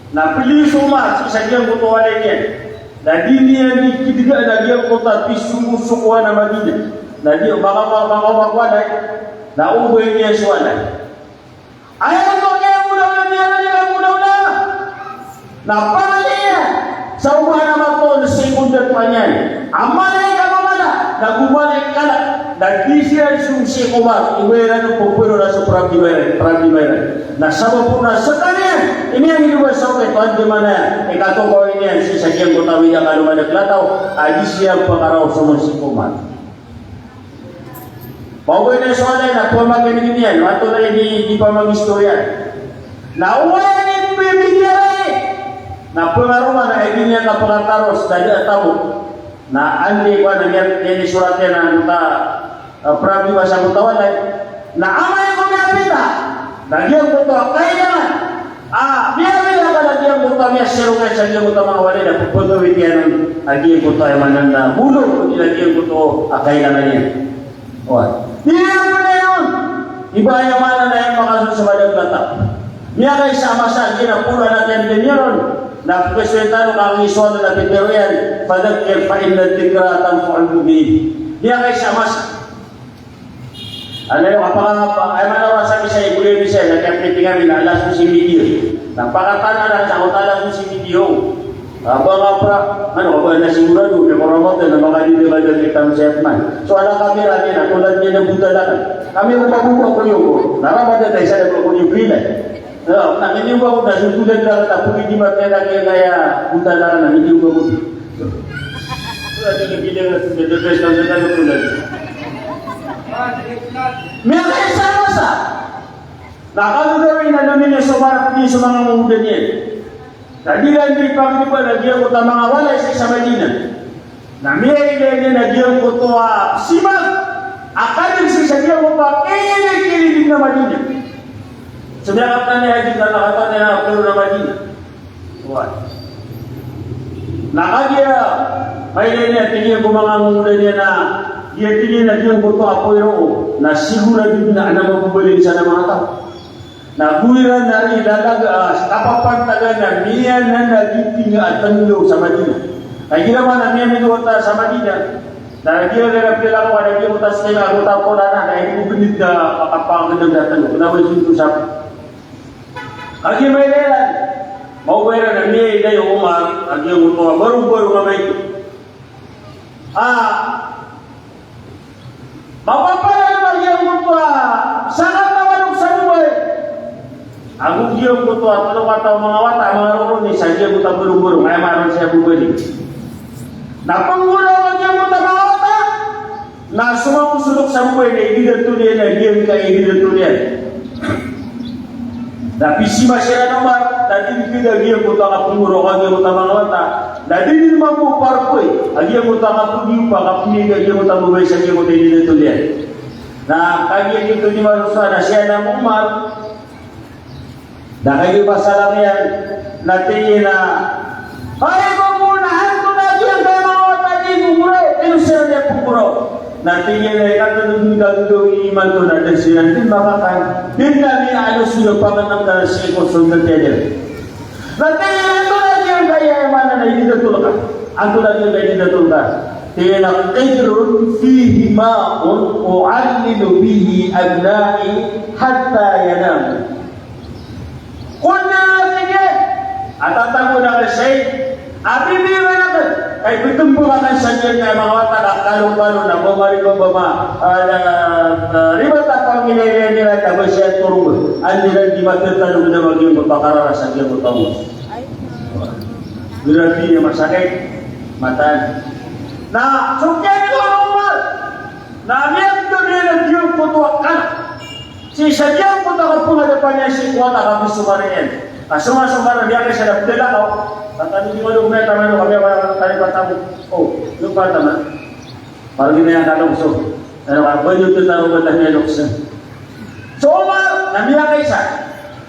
na pli so Umar sii sa giyangkoto a walay niyan. Na di niyan di kidga na giyangkoto a pisongosok a Madina. Na di, maka, maka, maka, maka walay, na obay niyan so walay. Aya oto a kiyamolawla niyan, kiyamolawla. Na pangaliya sa oman a matol sii ko dato niyan a malaikat a mamala, na go malaikat, na di siran sii ko Umar, iway ran o pphoro na so prabdiba iran, prabdiba iran. Na sabap on na skaniyan, iniyan i loba sa okit o andamanaya i katokawi niyan sii sa giyangkoto a miyakaloman a klataw a di siran pakaraw so mosik o Umar. Pawbay na so walay na pamakinigin iyan, mato na ini di pamagistoriya. Na oway ini pibigay na pangaroma na ini niyan na pangataros na di atabo. Na andi ko na niyan, niyan isorat iyan na anggota, eh, prabdiba sa anggota walay. Na amay ko miyapita na giyangkoto a kailangan. Ah, miyawila ka na giyangkoto a miyasirong iyan sa giyangkoto a manga walay na pphagawit iyan on a giyangkoto a aya maana na bolong, odi na giyangkoto a kailangan iyan. Oway. Di niyan pn iyan on. Iba aya maana na aya makasold sa madakl a taw. Miyakaisa a masa, giya polo a anak iyan dn iyan on. Na pkhasold tano ka giya so Allah na pitharo iyan, "Fadhakkir fa inna dhikra tanfa'ul mu'minin." Miyakaisa a masa. Ano, kapakangapa, ay, mana oras a misa, ibulay misa, na kaya pinitingami na alas dos y media. Na pakatana na sa kota alas dos y media. Ah, ba nga pra, ano, ba na sigurado, may ko Ramadan, na makadidibadal kita sa Etman. So, ala kami rami na, tulad niya na buta na. Kami ko mabubuha ko niyo ko. Na Ramadan na isa na ko niyo bilay. Aya, na minimum ako na so tulad na kata, pwede di matay na kaya, kaya buta na, na minimum ako. Wala, di ka bilang na sa the best na sa tulad. Miyakaisa a masa. Na kagagawii na lominiyo so marap di so manga mawda niyan. Na di ran di pagdipa na giyangkoto a manga walay sii sa Madina. Na miyailay niyan a giyangkoto a simag a kadg sii sa giyangkoto a kinikilig na Madina. So miyakaptan iyan a di na nakatan iyan a piro na Madina. Oway. Na kagiya mailay niyan, tig iyan ko manga mawda niyan a, giya tig iyan a giyangkoto a apoy roo na sigurado na adn a mababaling san a manga taw. Na go iran na ri lalaga, ah, kapapantagan a miyanan a giting a tndo sa Madina. Na igira man a miyamidowata sa Madina, na igira ran a piyalakaw a giyangkoto a sktay na anggota a Tola na, na inigognit a kapapangndang a tndo. Na ba iyan so sap. Kagiya mailay iran, maobay iran a miyailay o Umar a giyangkoto a barong-barong a maito. Ah, mapapalaya a giyangkoto a sakataw a lok sa bobay. Ago giyangkoto a tlo kataw a manga wata a manga roroni sa giyangkoto a barong-barong, aya maana sa bobay. Na pnggoraw a giyangkoto a manga wata. Na so manga solok sa bobay na ididatol iyan a giyangkai a ididatol iyan. Na pisima siran o Umar, na di dn kida a giyangkoto a kapnggoraw a giyangkoto a manga wata. Na di dn mambo parpoy a giyangkoto a kapgiyopa, kapmig a giyangkoto a bobay sa giyangkoto a ididatol iyan. Na kagiya giyoto di masosowa na siyan a Umar. Na kagiya pasalam iyan, na tig iyan a, "Hay, ba ko na antonaa giyangkai a manga wata a di ko goraw, ino siran di pnggoraw?" Na tig iyan a, "Aya katoon ka gagawii imanto na da siran dn makakan, dn ami a ano siran pakanam ka na sii ko sunnat iyan dn." Na tig iyan a, "Antonaa giyangkai a aya maana na ididatol ka? Antonaa giyangkai a ididatol ka?" Tig iyan a, "Qidrun fihi ma'un u'allilu bihi abna'i hatta yanamu." Kna, tig iyan, a tatago akn sii, a bibiran akn, ka iptmbang akn sa giyangkai a manga wata ka kalokalo na ba mariba ba ma, ah, na, ah, ribat a pangilay iran, iran na ba siran torog, an iran di matatanog na ba giyangkoto a kararas a giyangkoto a mos. Grabe a masakit. Mataan. Na so kiyailay o Umar, na miyagdam iyan a giyangkoto a kala. Sii sa giyangkoto a kapngadapan iyan sii ko wata a kapisokaran iyan. Ka somasomar na miyakaisa na plalakaw. Tatanodi ngka dn, miyataman o kami a wala ka taripat ako. O, ino pataman? Parang ina iyan kalokso. Ano ka, ba niyo tatarogan na miyalokso? So Umar na miyakaisa.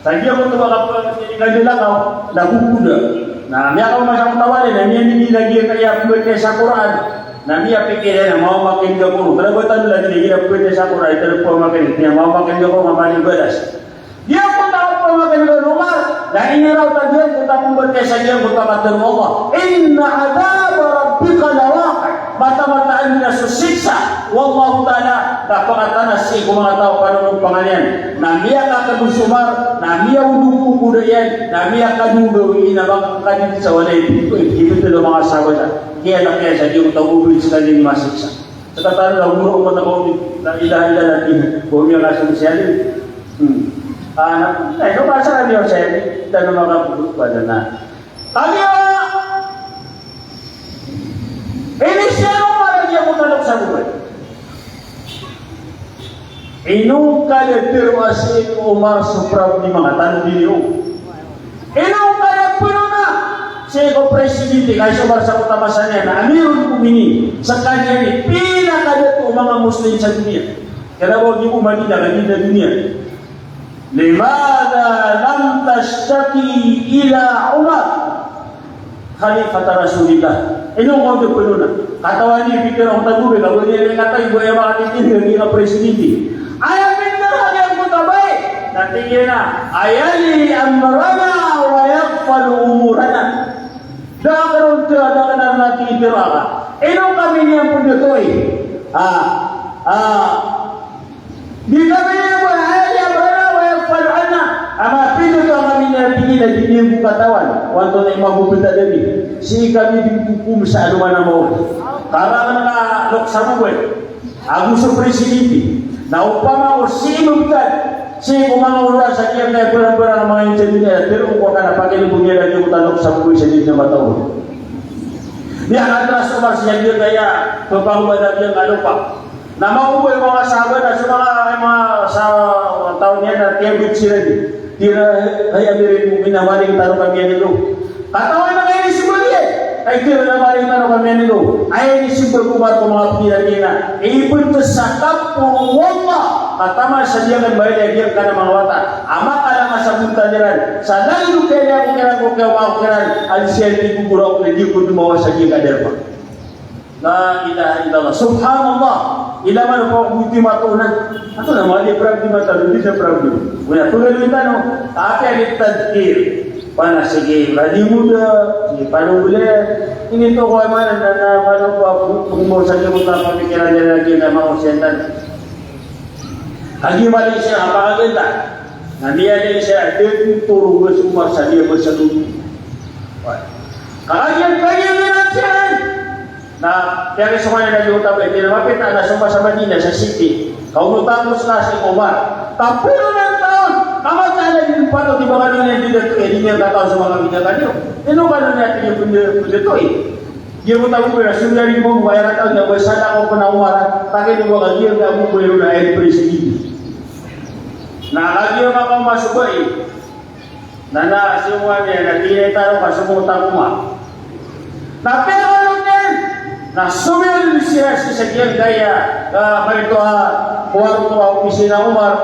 Sa giyangkoto a kapakadilakaw na gogoda. Na miyakaoma sa kotawan iyan, na miyanigi lagid iyan a pembetesa Qur'an. Na miyapikir iyan a mawamakin ako ron. Kna ba tano lagid iyan a pembetesa Qur'an, ito na pamakin, ito na mawamakin ako ron, mamakin balas. Giyangkoto a kapamakin o Umar, na iniraot a giyangkoto a pembetesa giyangkoto a katharo o Allah. Inna adhaba rabbika lawaqi'. Mataan-mataan a so siksa o Allahu Ta'ala na pakatanasi ko manga taw a panonompangan iyan. Na miyakakabos so Umar, na miyaodog ko gogoda iyan, na miyakadogawii na makakadid sa walay, ibt-, ibtlo o manga sahabat. Kiyanak iyan sa giyangkoto a gogoda sa kaniyan masiksa. Sa kataro na goro ko na kaon, la ilaha illallah, di ko miyakasong siya di. Hmm. Ah, na, na, ino ka sa kaniyan siya di, tano makapugot pa na. Kaniyan, Ini si Umar a giyangkoto a lokes a bobay. Ino ka da tero a si Umar so problema ka tano diniyo. Ino ka da peno na si ko presidente, ka si Umar sa koto a masa niyan na Amirul Mu'minin. Sekaniyan i pinakadato o manga Muslim sa doniya. Kena ba di ko Madina, ka di na doniya. Limadha lam tashtaki ila Umar khalifata Rasulillah? Ino ka da peno na? Katawan i pitharo o tago bi, ka ba niyan katawan i ba aya makatitindi a presidente. Aya pitharo a giyangkoto a babay, na tig iyan a, ayali amrana wa yaghfalu umurana. Da ka ron, da ka ron na pitharo a ka. Ino kami niyan pendatooi. Ah, ah, Di kami niyan bo, ayali amrana wa yaghfalu anna. A mapindoto a kami niyan, tig iyan a di niyan bo katawan o antonaa i mabobetad ami. Sii kami di kokom sa alongan a mawri. Karangan ka lokes a bobay ago so presidente. Na opama ko sii mabetad, sii ko manga oloan sa giyangkaya barang-barang a manga insan iyan, tero ko ka na pakilobo niyan a giyangkoto a lokes a bobay sa di niyan matao. Di a katras o Umar sa giyangkaya, pepangobad a giyangkaya lopa. Na manga oba i manga sahabat na so manga, manga sa taw niyan na tiyabot siran. Tig iran a, hay Amirul Mu'minin, na maling tano ka miyaneg. Katawan a ka inisimba niyan. Ay, tig iran a maling tano ka miyaneg. Aya inisimba o Umar ko manga pitharo iyan na, ibt sa kapo o Allah, ka taman sa giyangkanan a manga wata a makalangas a bontal iran. Sa lalo kaya ko kiran ko kiyaoma ko kiran, a di siran di gogora ko na di ko domawa sa giyangkaya darpa. La ilaha illallah. Subhanallah. Ila man o pagoti matonan. Antonaa man i problema tano, di sa problema. Wala, pagaloy tano. Apiya di tadhkir. Pana sige, radi mo da, sige, pano wala. Ini to ko ay man, na, na, pano ko, pag mo sa giyangkoto a pamikiran iyan na giyangkaya manga osentan. Kagiya mali siya, apakaganda. Na miyada siya, di ko toro ba so Umar sa di ba sa luto. Kagiya, kagiya miyada siya. Na, kaya so kanya na di ko tabay, di na mapita na so masa Madina sa city. Kauno tapos na si Umar. Tapos na taon, kamatay na di pato, di ba kanina di dato, eh, di niya kataon sa mga pinagkaniyo. Ino ka na niya, di niya pwede, pwede to, eh. Di mo tago ba, sundari mo, kaya na taon, na ba sana ako pa na Umar, takay di ba kagiya, na mo ba yun na, eh, presidente. Na kagiya makaoma so bai. Na, na, si Umar niyan, na di niyan taro ka so mota ko ma. Na pero niyan, na somiyold siya sii sa giyangkaya, ah, marito a, kuwarto a opisina o Umar,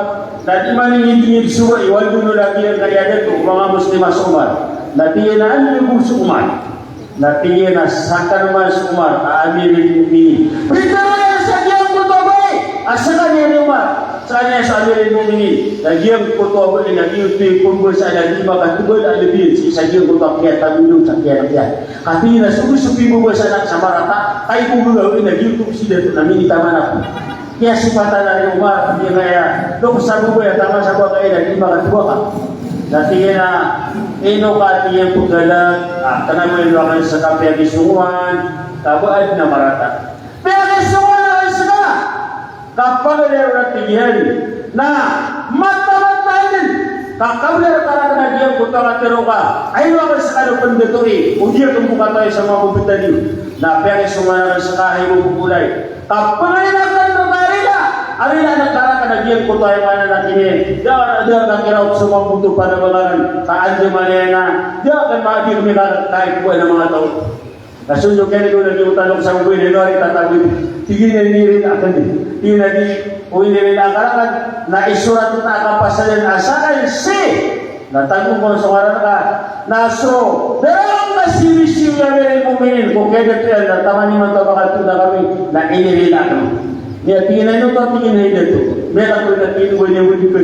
na di maningid-ngid so bai, iwan dolo na giyangkaya dato, manga Muslim a so Umar. Na tig iyan a, ano niyo bo so Umar? Na tig iyan a, sakn man so Umar a Amirul Mu'minin. Pitharo iyan sa giyangkoto a bai a skaniyan i Umar, skaniyan so Amirul Mu'minin. Na giyangkoto a bai na giyoto i pmbasa na di makatobal a lbi iyan sii sa giyangkoto a kiyatagod on sa kiyanak iyan. Ka tig iyan a so, so pmbasa na sa marata, ka aya ko gagawii na giyoto si dato na minitaman ako. Kiyasipatan a ri Umar, tig iyan a, aya lokes a bobay a taman sa bobay a di makatobaka. Na tig iyan a, ino ka, tig iyan, pgalag, ah, kna ba ino akn ska piyakisongowan, ka ba adn a marata. Piyakisongowan akn ska, ka pagari ron, tig iyan, na mataan-mataan dn, ka kabnar ka rakn a giyangkoto a katharo ka, ay ino akn ska na pndatoi, o di akn bo katawi sa manga bobetad iyo. Na piyakisongowan akn ska, hay bo, pbolay. Ka pangnin akn rka a rila, a rila akn rka a giyangkoto a aya maana na kini, da, da akn kiraot so mambo oto panabangaran, ka andamanaya na, da akn maadi kami ka, ka aya ko aya na manga taw. Na so niyo kaya niyo na giyoto a lokes a bobay na ino a ritatago. Tig iyan a inirila akn. Tig iyan a di, o inirila akn rka, na isorat oto a kapasad iyan a sakn si Na tago ko so ngaran ka, na so, darang na sibisiw iyan iran i mu'minin, ko kiyadapiyan na taman imanto a ba ka tona kami, na inirila kami. Niya tig iyan a ino oto, tig iyan a ida oto. Miyakatoon na tig iyan a ino oto,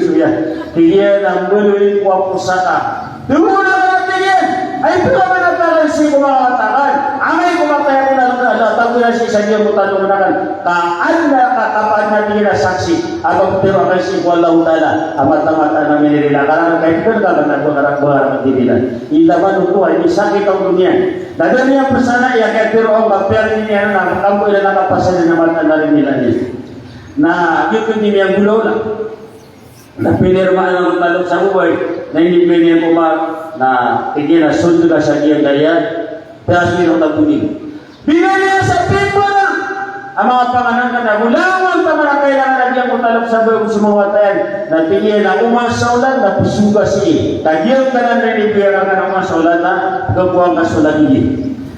tig iyan a mbaloy ko a posaka. Tig iyan a ino oto, tig iyan, ay pila man a takan sii ko manga wata akn. Amay ko matay ako na, na, na, tago iyan sii sa giyangkoto a alongan akn. Ka adn a, ka, ka adn a tig iyan a saksi. A ba pitharo akn sii ko Allahu Ta'ala a mataan-mataan a minirila ka, ka ipitharo ka na ba ka, ba ka dirila. Ilay man oto a inisakit a olo niyan. Na da niyan pzaan a aya kiyatharoa on ka piyarani niyan na kambo iran a kapasad na mataan a rinila niyan. Na giyoto i di niyan golaola. Na pinirmaan iyan ko talok sa babay, na inipn iyan ko ma, na tig iyan a sold ka sa giyangkaya, piyasod iyan ko taboni. Bigay niyan sa pimbanan a manga panganangan a molawan taman a kailangan a giyangkoto a talok sa babay ko so manga wata iyan. Na tig iyan a oman sa olan na pzoga sii. Ka giyangkanan na inibiyar angka na oman sa olan na pkhakowa angka so lagid iyan.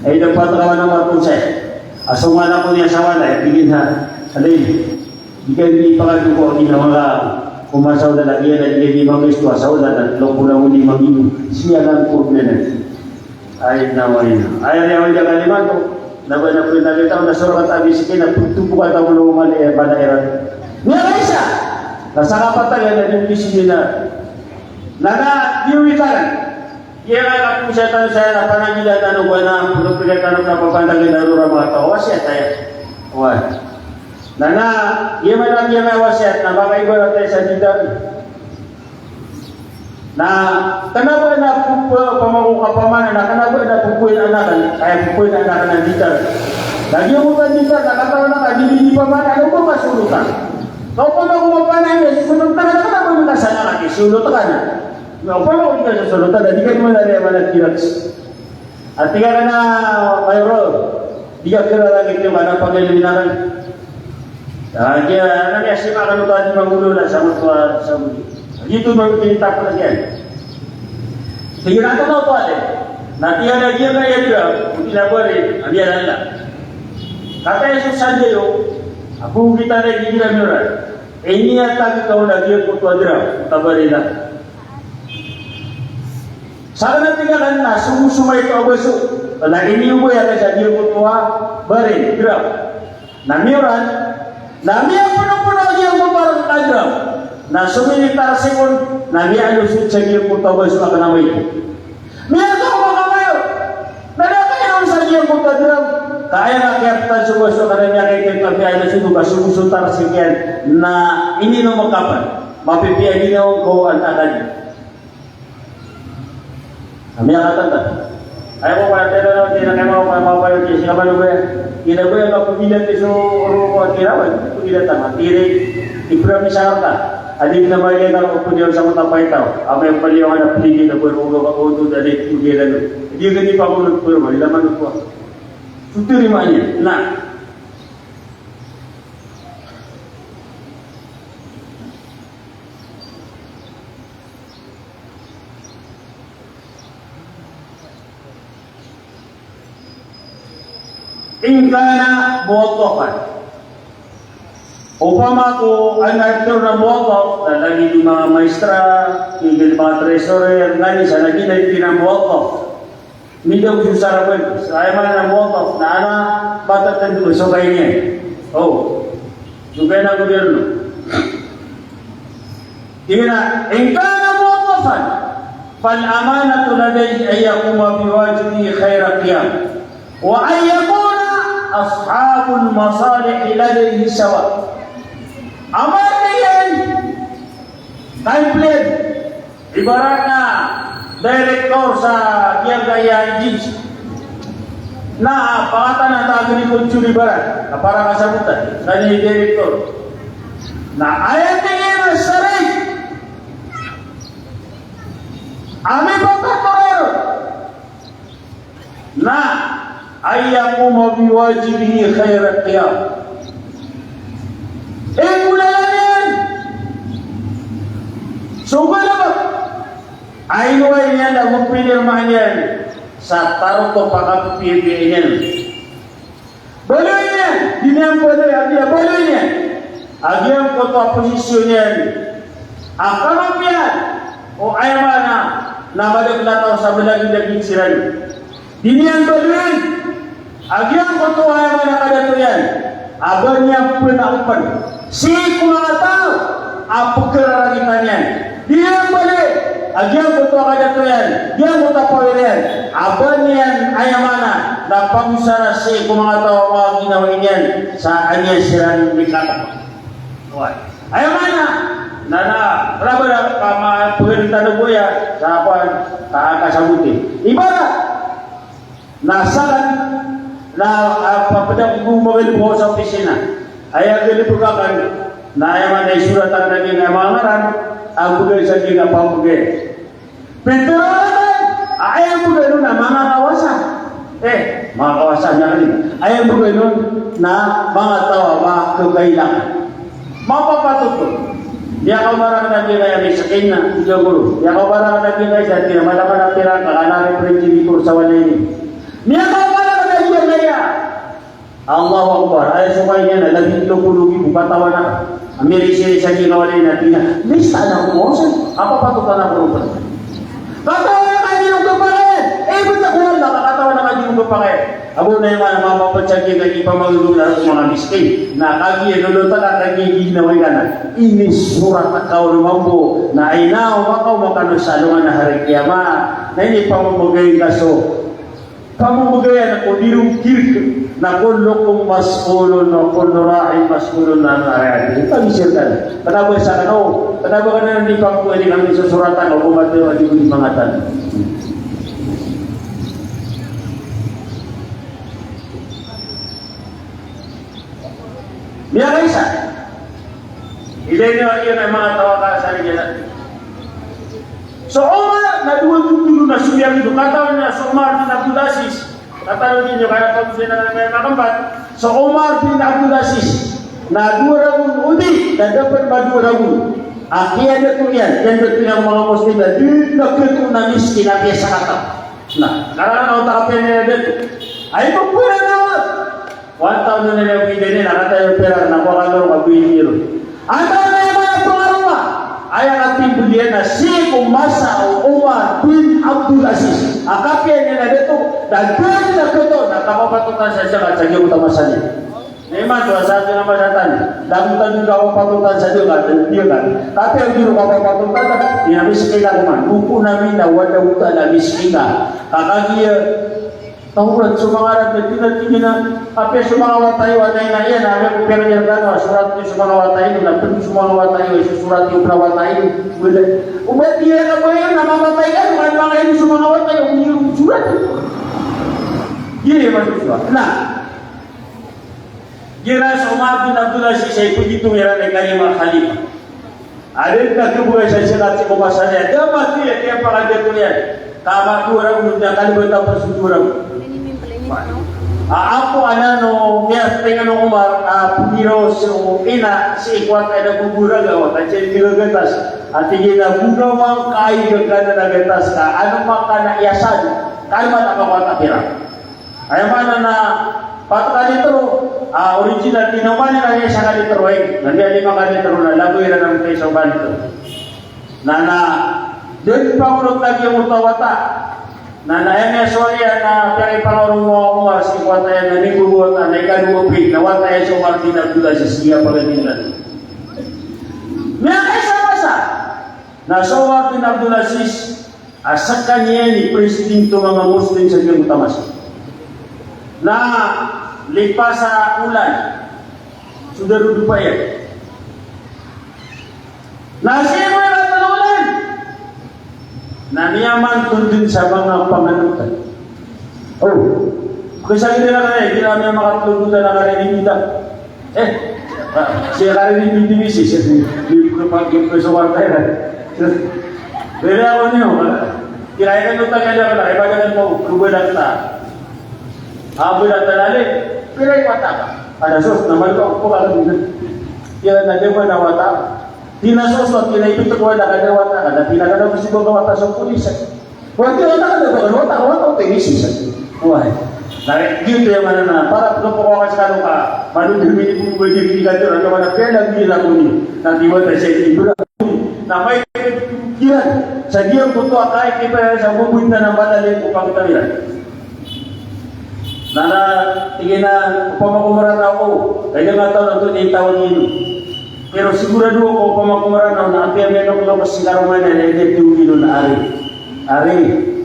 Ay dapat rawan a matosay. A so ngaran ko niyan sa wata iyan, tig iyan a, alay. Di ka di pakadowa ko ginawa ka, ko masa o lalaki iyan, di ka di mamisto a sa o lalaki, loko na uli mamisto. Siya lang po na na. Ay, nawa ina. Ay, ay, ay, ay, kalimat ko. Na ba na po na kita, na surat abi sikin, na putu po ka tamo na umali, eh, bala iran. Niya kaisa. Na sa kapatay, na di kisi na. Na na, di uwi ka na. Iya nga na po siya tano sa na pananggila tano ba na, pagkapila tano na papandagan na rura mga tao, wasiyat aya. Wan. Na na, iya man na, iya nga wasiyat na makaibarat tayo sa dita. Na, kna ba na pupu, pamako ka pamana, na kna ba na pupuin anakan, kaya pupuin anakan na dita. Lagi ako ka dita, na katawan na ka, di, di pamana, ano ba masulutan? Kau pa na kumapanay, na susunod na ka, na ba yung kasana ka, susunod ka na. Na opama ko di ka sosolotan, di ka di man ari a managiraks. Ati ka na, Mayor, di ka kira lagi tiyo ka na pagaliminakan. Ah, kaya, ano niya, si Makan Utan, di mangulo na sa mga sa mga. Dito ba yung tinitap na siya? Sige na ito na ito, ate. Na tiyan na diyan na yan, di ba? Kung tinabari, ang yan lang. Kata Jesus sa Diyo, ako kita na yung ginamura. Ini yata kita wala diyan ko tuwa dira, tabarila. Sa kna tig akn na somosomay ko a baso, na iniyogo iyan ka sa giyoto a barin, grab. Na miyoran, na miyaponopono a giyoto a barin ka grab. Na sominitar sekon, na miyalusot sa giyoto a baso a kna maito. Miyato a kamayo, na da kainom sa giyoto a grab. Ka aya na kiyaptan so baso a kna miyakaito a miyalusot ka somosotar sekon, na ininom a kapan. Mapipiya ginawa ko an akali. Ami a katanda. Ay ko pala tero na, tira kay mga, mga, mga pala, tira siya, mga pala. Tira ko yung kapagila, tira so, oro ko, tira, wala, kapagila, tama, tira, ipromise ka. Adi na may legal ko po diyan sa mga tapay tao. Amay pala yung anak, pili na po, oro ka po, ito, dali, pagila, no. Hindi ka di pa ko nagpuro, wala man po. Tuturi man yan, na. In kana muwazzafan. Opama ko an artoro na muwazzaf, na lagid o manga maestra, lagid o manga treasurer, nganin sa lagid na ito na muwazzaf. Midaw so sarapan, sa aya maana na muwazzaf, na ana, matatando so kaya niyan. O, so kaya na gobyerno. Tig iyan a, in kana muwazzafan, fal amanatu ladayhi an yaquma biwajibihi khayra qiyam, wa an yakuna ashabul masalihi ladayhi sawa. Amay ka iyan, ka empleyado, ibarat na direktor sa giyangkaya agency. Na, pangatanan ta agriculture ibarat, na para kasabotan, na di direktor. Na, aya tig iyan a sarig a mipapatorer na, an yaquma biwajibihi khayra qiyam. Ingolalan iyan so galebek a inoway niyan ago pinirmaan iyan sa tarotop a kapipiya niyan. Baloy niyan, di niyan baloy, a di a baloy niyan a giyangkoto a posisyon iyan a kamapiya, O aya maana na madakl a taw sa malagidagid siran. Di niyan baloyin a giyangkoto a aya maana kadato iyan a ba niyan pnaopan sii ko manga taw a pkhararagitan iyan. Di niyan baloyin a giyangkoto a kadato iyan, giyangkoto a pawira iyan, a ba niyan aya maana na pagosara sii ko manga taw a manga ginawai niyan sa an iyan siran mikatap. Oway. Aya maana na, na, raba na, ka, ma, pagari tano bo iya, sa kowan, ka, kasaboti. Ibarat na sakat na, ah, papadang ko magalbk sa opisina. Aya galbk akn na aya maana isorat akn a giyangkaya manga ngaran a bgay sa giyangkaya pambgay. Pitharo akn a aya bgay on na manga kawasa. Eh, manga kawasa niyan. Aya bgay on na manga taw a makakailangan. Mapapatot on. Miyakaoma rakn a giyangkaya miskin na, tiga goro. Miyakaoma rakn a giyangkaya sa tiga, mala ka na pira ka, ka na refrigerator sa walay niyo. Miyakaoma rakn a giyangkaya. Allahu Akbar. Aya so kaya niyan na labintlo ko logi ko katawan a. Amirik siya sa giyangkaya walay na tina. Mista na ko, mapapatot on a ko. Katawan a ka di on kapakay. Eh, basta ko wala, katawan a ka di on kapakay. Abo na iman a mapapatiyag ka di pamagulong na ko manga miskin. Na kagiya lolotan a kagiya ginawai ka na. Inisorat a kaw na mambo. Na aya na, o makaoma kano sa alongan a hari kiyamat. Na inipamamagay ka so pamamagayan ko di ron kirk na kullukum mas'ulun wa kullu ra'in mas'ulun an ra'iyatihi. Pamisir kano. Kna ba sa kano, kna ba kano di pangko ini kami sosoratan o kumato a di ko di mangatan. Miyakaisa. Ilay niyo a giya na manga taw a kasarigalan. So Omar na dowa totol na so miyakito, katawan niyo so Omar bin Abdul Aziz. Katawan niyo kaya pag-, na, na, na, na keempat. So Omar bin Abdul Aziz na dowa ragon o di, na da pn ba dowa ragon a kiyadato iyan, kiyadato iyan o manga Muslim na di na keto na miskin a piyasakataw. Na, karana o ta kapiya niyan a dato. Ay, pagpura na. One thousand na niyan bida niyan, na kataya pera na ko kagaro ka bida niyan. Antaa na aya maana pangaroma? Aya katimbl iyan na sii ko masa o Omar bin Abdul Aziz a kapiya niyan a dato, na da niyan a keto na kapapatotan sa siya ka sa giyangkoto a masa niyan. Na imanto a sa atin a masa tano, da ko tano kapapatotan sa giyangkoto a, giyangkoto a. Kapiya di ron kapapatotan, di na miskin ka man. Oko na mi na wala oto na miskin ka. Ka kagiya Tawrat so manga Arab na tina-tina, apiya so manga wata iyo, anay na iyan, apiya ko piyakanyarga na, sorat iyo so manga wata iyo, na pd so manga wata iyo, so sorat iyo pn a wata iyo, wala. O ba di iyan na ba iyan na mamatay ka, na manga iyo so manga wata iyo, hindi iyo sorat. Hindi iyo sorat. Na, giya so Omar bin Abdul Aziz, ay pagitong iran ay kalima khalifa. Adn a khabgay sa siya ka sii ko masa niyan. Da mato iyan, kiyapakadato iyan. Ka mato ragon, na kalbatan a pd so dowa ragon. A apo anan o miyatengan o Omar, a pniraw so ina sii ko wata iyan a boboraga, wata iyan a di gagatas. A tig iyan a, "Bolawan ka i gagatas ka, ano makanan iyan sa, kalbatan ka ko wata pira." Aya maana na pat ka litro, a, original, di na oman iyan a isa ka litro, ay, na miyakalima ka litro na, lagoy iran a miyakaisa ka litro. Na, na, da dn pangonot lagid o wata. Na, na, aya miyasowa iyan na piyakipangorong o Omar sii ko wata iyan na mimbobowata, na ikadowa pn, na wata iyan so Omar bin Abdul Aziz, iya pagadilan. Miyakaisa a masa, na so Omar bin Abdul Aziz, a skaniyan i presidente o manga Muslim sa giyangkoto a masa. Na lipas a olan, so darodopa iyan. Na sii ko ikatlo a olan, na miyamantod dn sa manga panganotan. O, kasagad iran a, di na miyakatlo a olan a karirinig iran. Eh, a, sii karirinig i misis, di, di, di, di, di, so wata iran. Pira ako niyo, a, kira iran o taga niyan, a, ibadat mo, rubadat ta. A, badat ta lali, pira i wata ka? Ada sos, naman ko, ko ka, kira na di ba na wata? Tina sos, tina ipit ko, wala ka na wata ka, na tina ka na gusto ko wata sa pulis, a. Wata, wata ka na ba, wata, wata, wata, wata, wata, wata, wata. Na, giyoto iyan maana na, para pagkapokawan skano ka, maana na di ko ba di ka tira, na maana pila di na ko ni, na di wata siya di bra. Na may kiyan. Sa giyangkoto a kaipipaya sa boboy na mala lay ko pangtawiran. Na, na, tig iyan a, opama ko Mranaw ko, kaya nga taw na to di taw niyo. Pero sigurado ako, opama ko Mranaw na apiya miyanoknok si karoma niyan, na aya tig iyan na ari. Ari,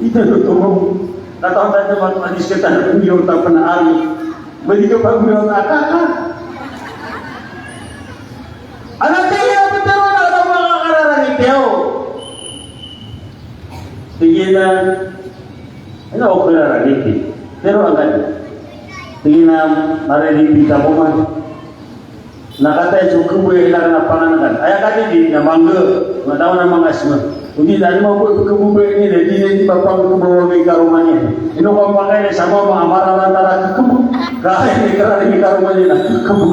ito to to mo. Kataw taw na magmadiskita na niyo taw na ari. Bali ka pag-uwi na kaka. Ana tig iyan a btero na katawan a kararangit iyo. Tig iyan a, ino ko kararangit iyo. Pero angkad. Tig iyan a, mariripi ka ko man. Na kataya so kbo iyan a kna panganakan. Aya kati di na mangga. Mataw na mangasma. Odi na di mangga kbo iyan a di na di ba pangkbo iyan a karoma niyan. Ino ko pangkay na sa mama a mararan tara kbo. Kaya di kararangit karoma niyan a kbo.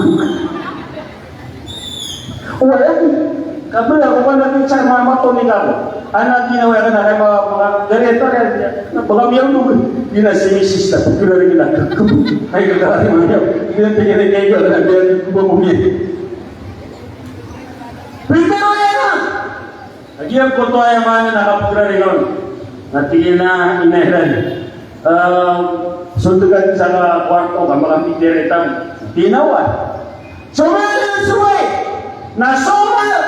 Oway, kabaya ko ba na picture mama to ni kabo. Anak ina, oway, ka na kay mga, mga gareta kay, na mga miyaw mo. Di na si misis na, pagkilala nila. Ay, kakari mo niya. Di na tingin na kayo, na biya ko ba mo niya. Primero iyan na. Lagid iyan ko to aya maana na kapagari on. Na tig iyan a ina iran. Ah, sundogan sa kwarto, ka makapitira itam. Tinawa. So, mali so way. Na so mali.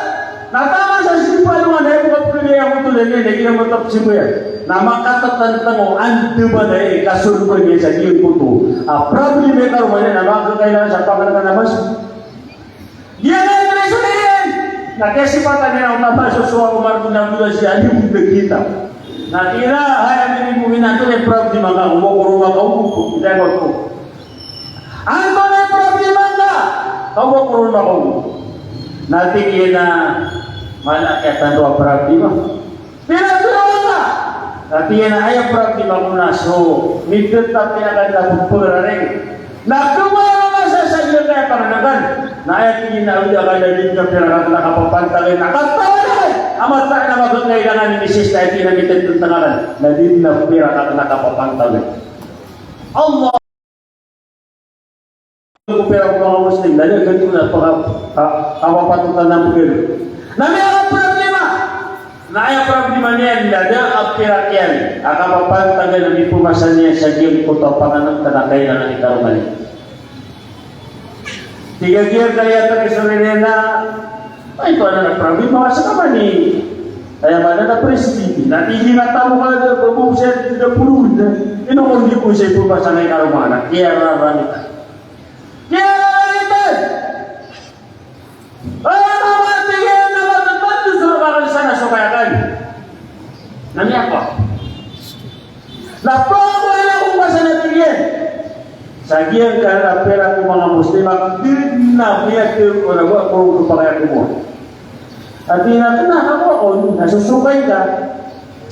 Na taman sa simba iyan, na aya ko kapagari ako to, na aya ko kapagari ako to. Na makatatantang o anda ba na aya kasundogan iyan sa giyangkoto a problema i karoma niyan, na makakailangan sa panganakan a mas Giyanan i Israel na kiyasipatan iran o taman so Umar bin Abdul Aziz a di bo dn kita. Na tig iyan a, hay Amir al-Mu'minin, antonaa i problema ngka, ko ba ko roo makaogop, tig iyan oto. Antonaa i problema ngka, ko ba ko roo makaogop. Na tig iyan a, mala a kiyatandao a problema. Pira so roo ka? Na tig iyan a aya problema ko na so mitetap iyan a kna pphararing. Na kowaan a masa sa giyangkaya panganakan. Na aya tig iyan a odi a kna di dn a pira ka kna kapapantagn. Na katawan akn a mataan a makakailangan i misis na aya tig iyan a mitententang akn. Na di dn a pira ka kna kapapantagn. Allah. Ko pira ko manga Muslim, na di a ganto na paka-, ka-, kapapatotan a pgr. Na miyakaproblema. Na aya problema niyan na da a pirak iyan a kapapantagn a mipmasa niyan sa giyangkoto a panganngkn a kailangan i karoma niyan. Tig a giyangkaya taga Sorsogon na Ay, ito anan a problema ka sa kamani. Aya maana na presidente. Na tig iyan a tamok a da, babong saya da polo da. Ino kon di ko saya pphasangay karoma na. Kiyararangit. Kiyararangit. Aya maana tig iyan a matatando so rka kn sana so kaya kn. Na miyapa. Na pagowaan ako ngka sa na tig iyan. Sa giyangkanan a pira ko manga Muslim a di dn a miyatero a ba ko roo kapakay a komowa. A tig iyan a kna ka ko ako, na sosokay ka.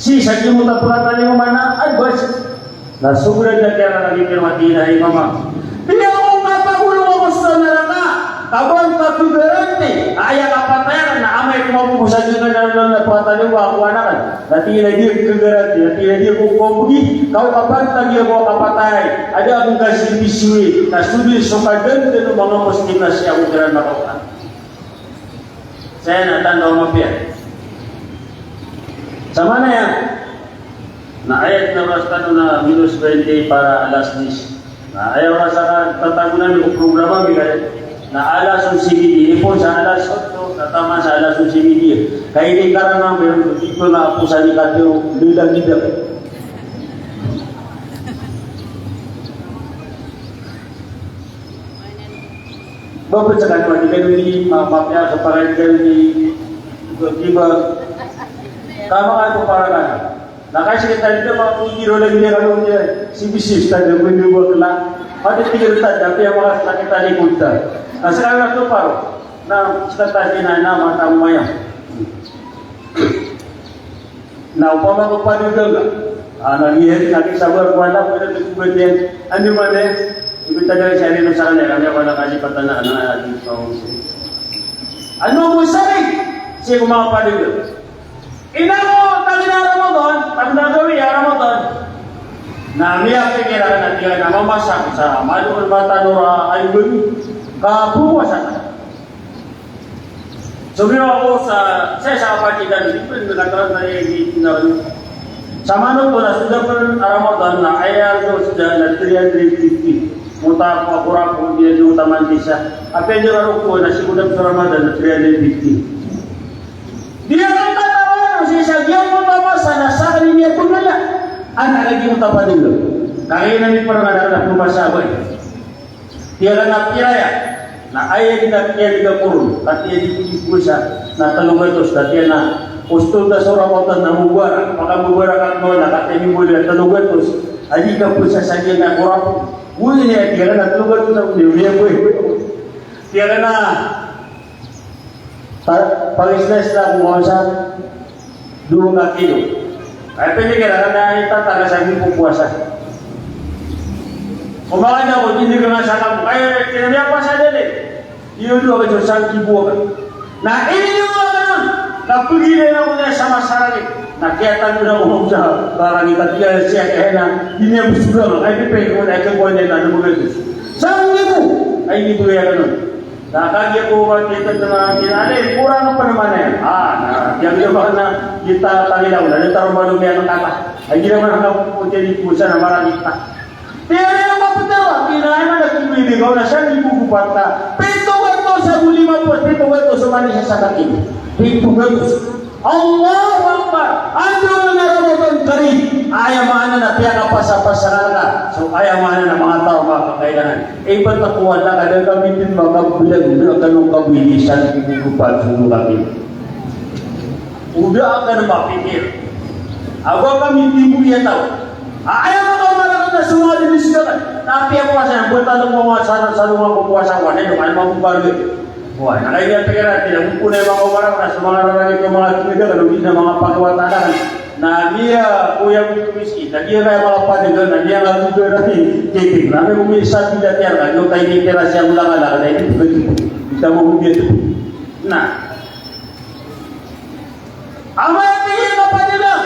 Sii sa giyangkoto a pkhatalingoma na advice. Na sogoran iyan a kiyararangit iyan a tig iyan a, hay mama, di ako kapagolong ako sa naraka. Ka ba ngka kagaranti a aya kapatay akn na amay ko mabobos a giyangkanan a pkhatalingoma a kowan akn. Na tig iyan a di ako kagaranti, na tig iyan a di ako kobgi, ka o kapantagi ako a kapatay, a da akn kasibisiwi, na so dn so kadandaan o manga Muslim na sii ako kiran makaotan. Saya na tanda o mapiya. Sa maana iyan, na aya tinawas tano na minus twenty para alas diyes. Na aya oras a tatagonan ko programa mi kay na alas onse media, ipon sa alas otso, na taman sa alas onse media. Kay di karana meron ko di ko na apo sa ni katero, lila gida. Ba pecah kan, di kan di ma-, mapiya sa paray kan di, di ba? Tama ka ito para kan. Na kasi kita dito, mga pumiro lagi niya kami niya, si Misis, taga Manila, Bakla. Pati tigil ta, tapi ang mga sakit tali punta. Na sa kanya to, paro. Na sa tayo na, na, mata mo yan. Na opama ko padagang ka, ah, na giya, na kisabar ko anak, pwede ko pwede. Ano man eh, ibig tayo sa rin sa kanila, kami ako na kasi patana, na, na, na, ano mo sa rin? Siya ko mga padagang. Ina ko, tagi na Ramadan, tagi na gawin, ya Ramadan. Na miyapikir ako na tiyan, na mamasak sa Ramadan, matanura, ay gawin. Kapuwasan. So miyawag ako sa, sa isa a pakitan, di pn kataran tayo yung ginagawa. Sa mano to na sudah pn a Ramadan na aya so sudah na three hundred fifty. Mota ko ako rapo, di na di mota man di siya. Apiya di raro ko na sii ko dap so Ramadan na three hundred fifty. Di na katawan, sa isa giyangkoto a masa na sakn i niya pngala. Ana lagi mota padilo. Kaya na mi pernah na pmasa ba. Tiyaga na pira aya, na aya di na tiyaga koron, ka tiyaga di pwasa, na tlo gatos, na tiyaga na, ostol da so Ramadan na mubarak, pakamubarak a tlo na, ka tiyaga mubarak na tlo gatos, a di ka pwasa sa giya na korap, wala na tiyaga na tlo gatos, na wala na, wala na, wala na. Pa-, pag-slice na ko sa dowa ka kilo. Ay, pwede ka na, na itataga sa giya ko powasa. Kumakan ako, di ka nga sa kampo. Ay, kinamiyapasa dali. Iyo, dowa ka sa sangkibo ka. Na iyo ka na, na pagilay na ko na sa masarangit. Na kiyatag ko na ko sa karangit at kaya siya kaya na, di niya gusto na, ay, di pwede ko na, ay, kakuha niya na, ano mo ganito. Sangkibo! Ay, hindi ko kaya ganun. Na kagiya ko ba kita tengah kinale, kurang apa namanya? Ah, na, yang dia makna kita tangin daw, na kita rumah lumia ng kata. Ay, ginawa na ako po, jadi po sana marami pa. Pero yung kapatid, kinale na nagkibili ko, na siya, di po kupanta. Pito gatos sa lima po, pito gatos sa manis sa sakit. Pito gatos. Allahu Akbar! Adn a Ramadan Karim! Aya maana na piyakapasapasaan ka. So, aya maana na manga taw a makakailangan. Iba ta ko wala ka, da kami pn makablag, da kami kawisan, di ko palsulo kami. O da ka na mapikir. Ago kami timu iya taw. Aya makamalakad na sumali di sila kan. Tapi ako kasi, ang buwan talo mo mga sa, sa luma ko puwasa ko, ano, ano, mga barangay. Wa, na kay niyan pira, tinago ko na yung mga umarang na sa mga rarangit ng mga tinaga, ano, di na mga pagkawatanan. Na niya, kuya mo kumiski, na niya kaya mga panagal, na niya nga lugar na ni, kitik, na may kumisan di dati yan, ano, tayo ni tira siya mula ka, na, na, hindi ko pwede. Kita mo, hindi ito. Na. Ama, ito yung kapanagal.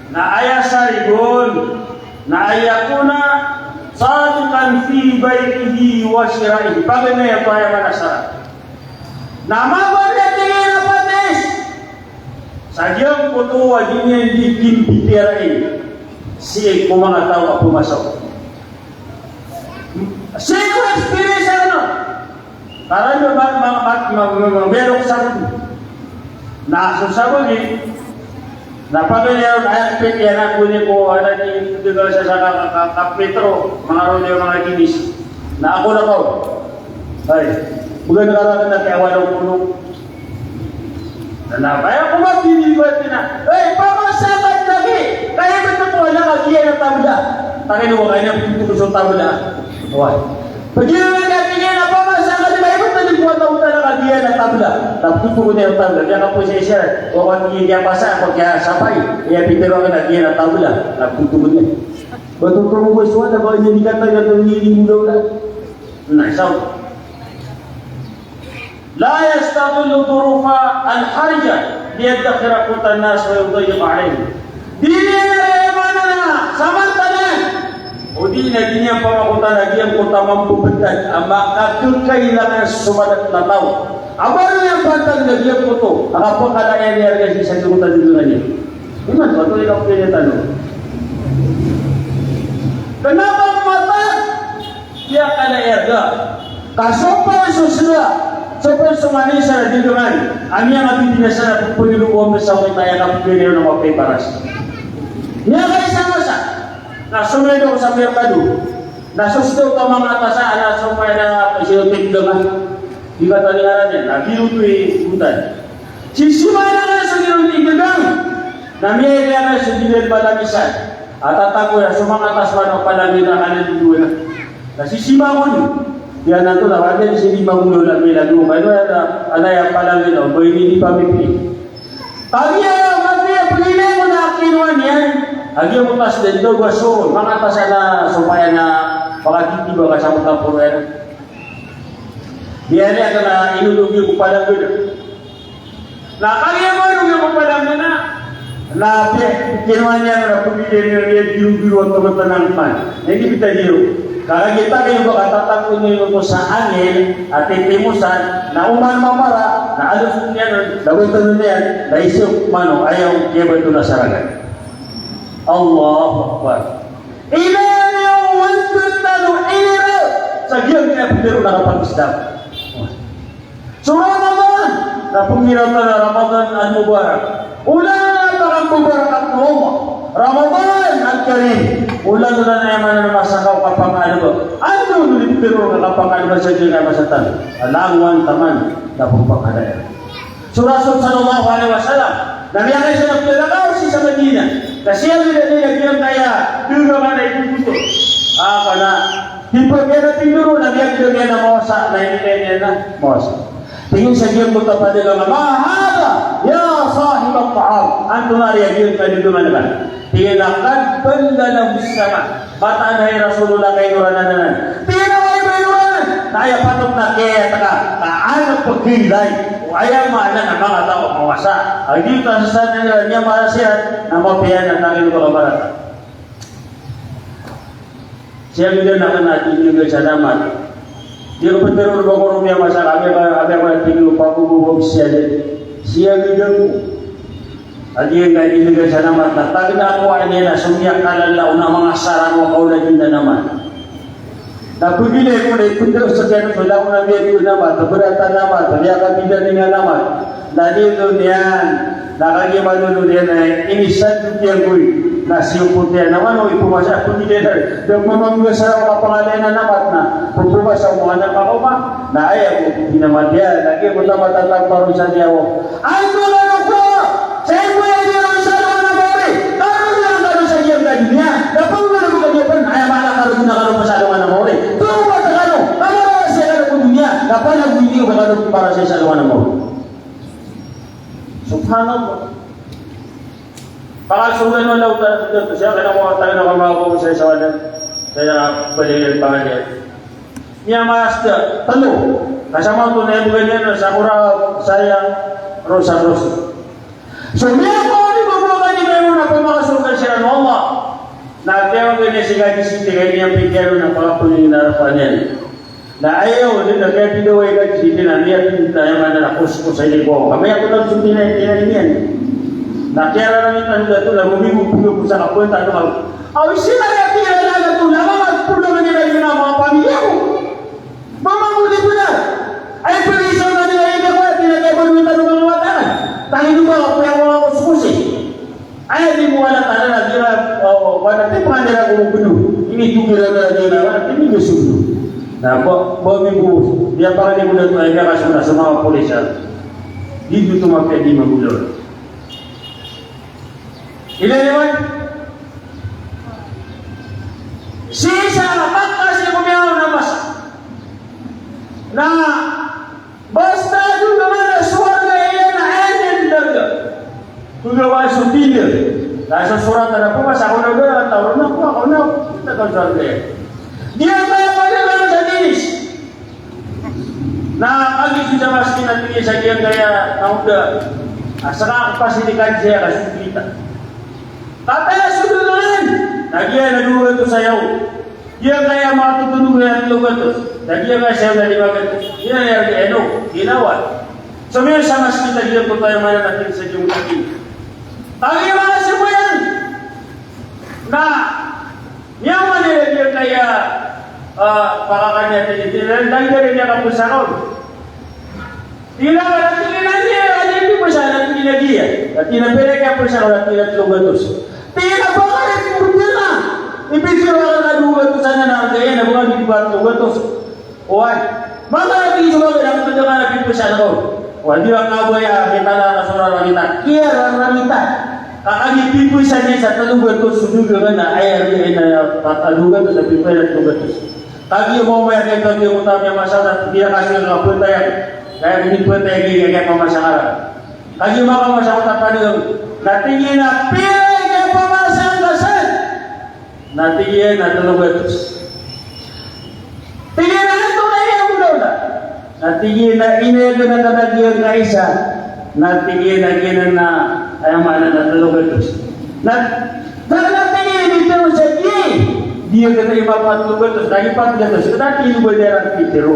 Na aya sarigon, na an yakuna sadiqan fi bay'ihi wa shira'ihi. Paganay a payamana sa. Na mabarna tig iyan a patis sa giyangkoto a di niyan di kimbitiyarai sii ko manga taw a pmasaw. Sii ko experience ano. Karano ba ma-, ma-, ma-, ma-, mabelok sa akin. Na so sabagi, na pagaliyaw na ayat pit, yan ako ni ko, anak ni, di ba, sa, sa ka, ka, ka, ka Petro, mga ron yung mga ginis. Na ako na ko. Ay, bukan na karano na kaya walang puno. Na, na, kaya ko mabibigay na, ay, pamasakat lagi. Kaya ba ito po, anak, ang iyan ang tabla? Tangin mo, kaya niya pinto sa tabla. Why? Pagkilala niya, tingin na pamasa ka, di ba? Iba tadi kuwat ako talaga, di yan ang tabla. Tapos ko niya yung tabla. Diyan ka po sa isa. O, kung hindi niya pasa, kung kaya sapay, kaya pitiro ka na, di yan ang tabla. Tapos ko niya. Ba't ang pangubas mo, na ba niya di ka tayo, na hindi mo daw na? Na, isaw. La yastaghillu dhurufa al-harija liyaddakhira qutan nas wa yudayyiqa alayhim. Di niyan aya maana na samantalaan, o di na di niyan pamakotan a giyangkoto a mambo btad a makakakailangan so madat na taw. A ba niyan pantag na giyangkoto a kapakala iyan iyan sa giyangkoto a di niyan. Iman ba to ikaw pinitano? Kna ba matag Iya ka na irga. Ka so pn so sda, so pn so manisa na di dngan a miyakabibinasa na pphangilowaan sa wata aya kapipiriyo na mapaibaras. Miyakaisa masa na so miyadok sa merkado, na so sda o kamangatasa na so pn na so tindagan. Di ka tani aran iyan, na biro to i butan. Sisima na so biro tindagan. Na miyaya na so di dn balamisan. A tatago iyan so mangatas man o palangit a kanan di dowa na. Na sisima ko ni. Iyan na to na wala di sisima ko ni, wala mila dowa. Kaya na, ana iyan palangit o, ba ini di pamipili. Kagiya, kagiya, pagilay ko na kinowa niyan. Kagiya mo tas din to, gwa so, mangatas ana, so paya na, pakatitiba ka sa mga puro iyan. Iyan iyan na inulog iyan ko palangit. Na kagiya ba ron nga mapalangana, na pi-, kinuha niyan na pagbibiyan niyan, biro-biro ang tumatanang man. Na hindi kita biro. Kagiya tayo ba katatakot niyo ko sa angin, at titimusan, na uman mamara, Na alosn iyan, na btadn iyan, na isip mano, aya kiyabato na sa ragat. Allahu Akbar. Ina niyo wantn tano inira sa giyangkaya ptharoon a kapag-Islam. So Ramadan, na pnggiraw tano a Ramadan al-Mubarak. Olan a pakamubarak o Allah. Ramadan al-Karim. Olan, olan a aya maana na masa ka o kapangalba. Ano i ptharoon a kapangalba sa giyangkaya masa tano? Langowan taman na pphakadaya. So Rasul sallallahu alaihi wasallam, na miyakaisa na plalakaw sii sa Madinah. Na siyawid iyan a giyangkaya doloman a ipopoto. Ah, ka na di pn iyan a tindoro, na miyagdam iyan a mawasa, na inilay niyan na mawasa. Tig iyan sa giyangkoto a padagang a, "Ma hadha ya sahib at-ta'am?" Antonaa aya giyangkaya doloman ka? Tig iyan a, "Qad ballaghahus sama'." Mataan, hay Rasulullah, ka inoranan anan. Tig iyan a, "Oway, ba inoranan?" Na aya patot na kiyataka, ka an pkhailay o aya maana na manga taw a mawasa. Aya di ta sasanan iran, aya maana siran na mapiya na tangin ko kabarata. Siyawid iyan a kna, tig iyan, sa namat. Di ko ptharoon ba ko roo miyamasa ka, abi ka, abi ka, tig iyan, pagogogo siyawid. Siyawid ako. A giyangkaya di ko sa namat, na tagna ko a iniyan a so miyakalalao na manga sarang o kaolay dn a namat. Na pagilay ko na ipntharo sa kiyan ko langon a miyadi o namat, a brat a namat, a miyakabidani a namat. Na di dn iyan, na kagiya malolo niyan na inisandog iyan ko i, na siyopot iyan, na mano ipmasa, pagilay na, da mamangga sa kapangalayan a namat na, pphmasa o manga anak a koma, na aya ko di namat iyan, na giya ko namat a tamparo sa niyawa. Ay, manga anak ko, sa ipon iyan sa alongan a mawri, karo niyan kano sa giyangkaya doniya, na panggalbk kano pn, aya maana karo niyan kano sa alongan a mawri. Tawbat kano, na mawasa kano ko doniya, na panagoy niyo kano para sa alongan a mawri. Subhanallah. Pakasogan o Allah Ta'ala, siya kaya ko tayo na kamakaw sa isa wala. Saya balilan pangalan. Niya mas da, telo. Kasama to na ibugan niya na sakura, saya, rosa, rosa. So, niya ko ni bago ka ni kayo na pamakasogan siya ng Allah. Na kaya ko niya si Gaji City, kaya niya pigyan na pakapunin na rapan niya. Na aya on, na kaya pidaway ka di sii na niya pinta aya maana na kuskus a ini ko. Kami ako na sundin a ini niyan. Na kaya rarangit na dato na mamigo-pigo ko sa kapwenta, ano ka. Aw, sila ya kaya na dato na mga pula man nila yun ang mga pamilya ko. Mga muli ko na. Ay, pilisaw na nila yun ako, at pinagkabalutan ng mga wata. Tangi nyo ba, ako yung mga kuskus eh. Aya di mo wala tana na dira, o, wala ti panganira ko gubernur. Ini tu kira na dira, wala ti ni gubernur. Na ba, ba mi bu, dia pangan ni gubernur, ay ka sa, sa mga pulis, ah. Di tu tumapya di magulo. Ila naman. Si sa Makkah, si kumiyaw na mas. Na Basta dowa man a sowarga iyan a aya niyan darga. Dowa so tiga. Na so sorat a da ko masa ko na da, tawro na ko, ako na, kita ka sowarga iyan. Di aya kaya pala sa tinis. Na kagiya so sa maskin a tig iyan sa giyangkaya a oda. A saka ako pasilikan siya ka so kita. Kataya so dowa man. Na giya na dowa gatos a yaw. Giyangkaya matotondog na tlo gatos, na giyangkaya siyaw na lima gatos. Giyangkaya ino, ginawa. So miyan sa maskin na giyangkoto aya maana na tig sa giyangkoto. Kagiya manga siboyan. Na, niyan man iyan giyangkaya, ah, pakakan iyan, tig iyan, lagid iyan a kapsakaw. Tig iyan a, tig iyan a, tig iyan a, tig iyan a, tig iyan a, tig iyan a, pira i kapsakaw, tig iyan a tlo gatos. Tig iyan a, ba ka rin pundira. Ipikir ka na dowa gatos anan a arga iyan, na ba ka di ba tlo gatos. Oway. Manga tig iyan a, ba ka rin pundira na pipsakaw. Oway, di ba ka ba ya, kita na kasora na kita. Kiyara na kita. Ka kagiya pipsakaw niyan sa tlo gatos, so dowa gatos na, aya arga iyan na, tlo gatos, na pipsakaw tlo gatos. Kagiya mambo aya kaya kagiya ko tamiya masalat, di aya kasi nga patayan. Kaya ini patayan, kaya, kaya pamasa ka. Kagiya makamasa ko tapaneng. Na tig iyan a pira i kaya pamasa ka san. Na tig iyan a tlo gatos. Tig iyan a antonaa i aya mo daw na. Na tig iyan a ina iyan a kadagiyan ka isa. Na tig iyan a giyanan na aya maana na tlo gatos. Na, na, na tig iyan a di tlo sa di. Di iyan kata ipat tlo gatos, na ipat gatos. Kata tlo ba di iran pitero.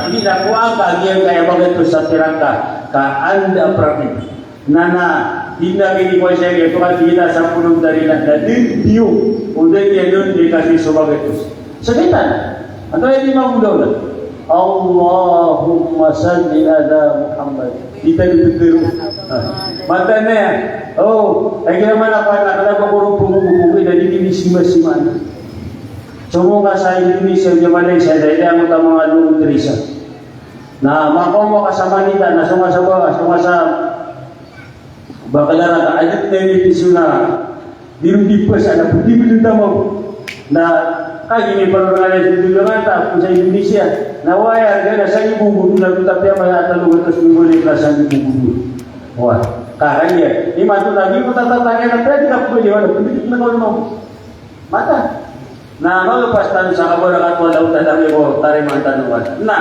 Pd na kowa ka giyangkaya magatos sa pirak ka, ka anda a pirak. Na, na, di na kini kowa siya, giyoto ka di na sapolo dari na, na di, diyo, o di niyan on, di kasi so magatos. Sakitan. Antonaa i di magodaw na? Allahumma salli ala Muhammad. Di ta di pagdaro. Ah. Mataan iyan. O, ay kaya man a pa na, kala ba ko ron pagbubugi, na di kini sima-sima na. Somo ka sa Indonesia, di Malaysia, da, di ako ta manga lungod risa. Na makaoma ka sa Manila, na songa sa ba, songa sa Baklaran ka, adat na ini pisona, di ron di pasa, na podi podi tamaw. Na, kagiya ini paro na ini sa Indonesia. Na waya, gana sa ibu gudu, na tuta piyamaya a talo gatos minggu ini ka sa ibu gudu. Wa, kagiya, imanto na, di ko tatatangay na, pwede ka pwede, wala, pwede na ka, wala. Mataan. Na, malopas tano sa kabarakat o Allahu Ta'ala, ko tarimaan tano. Na.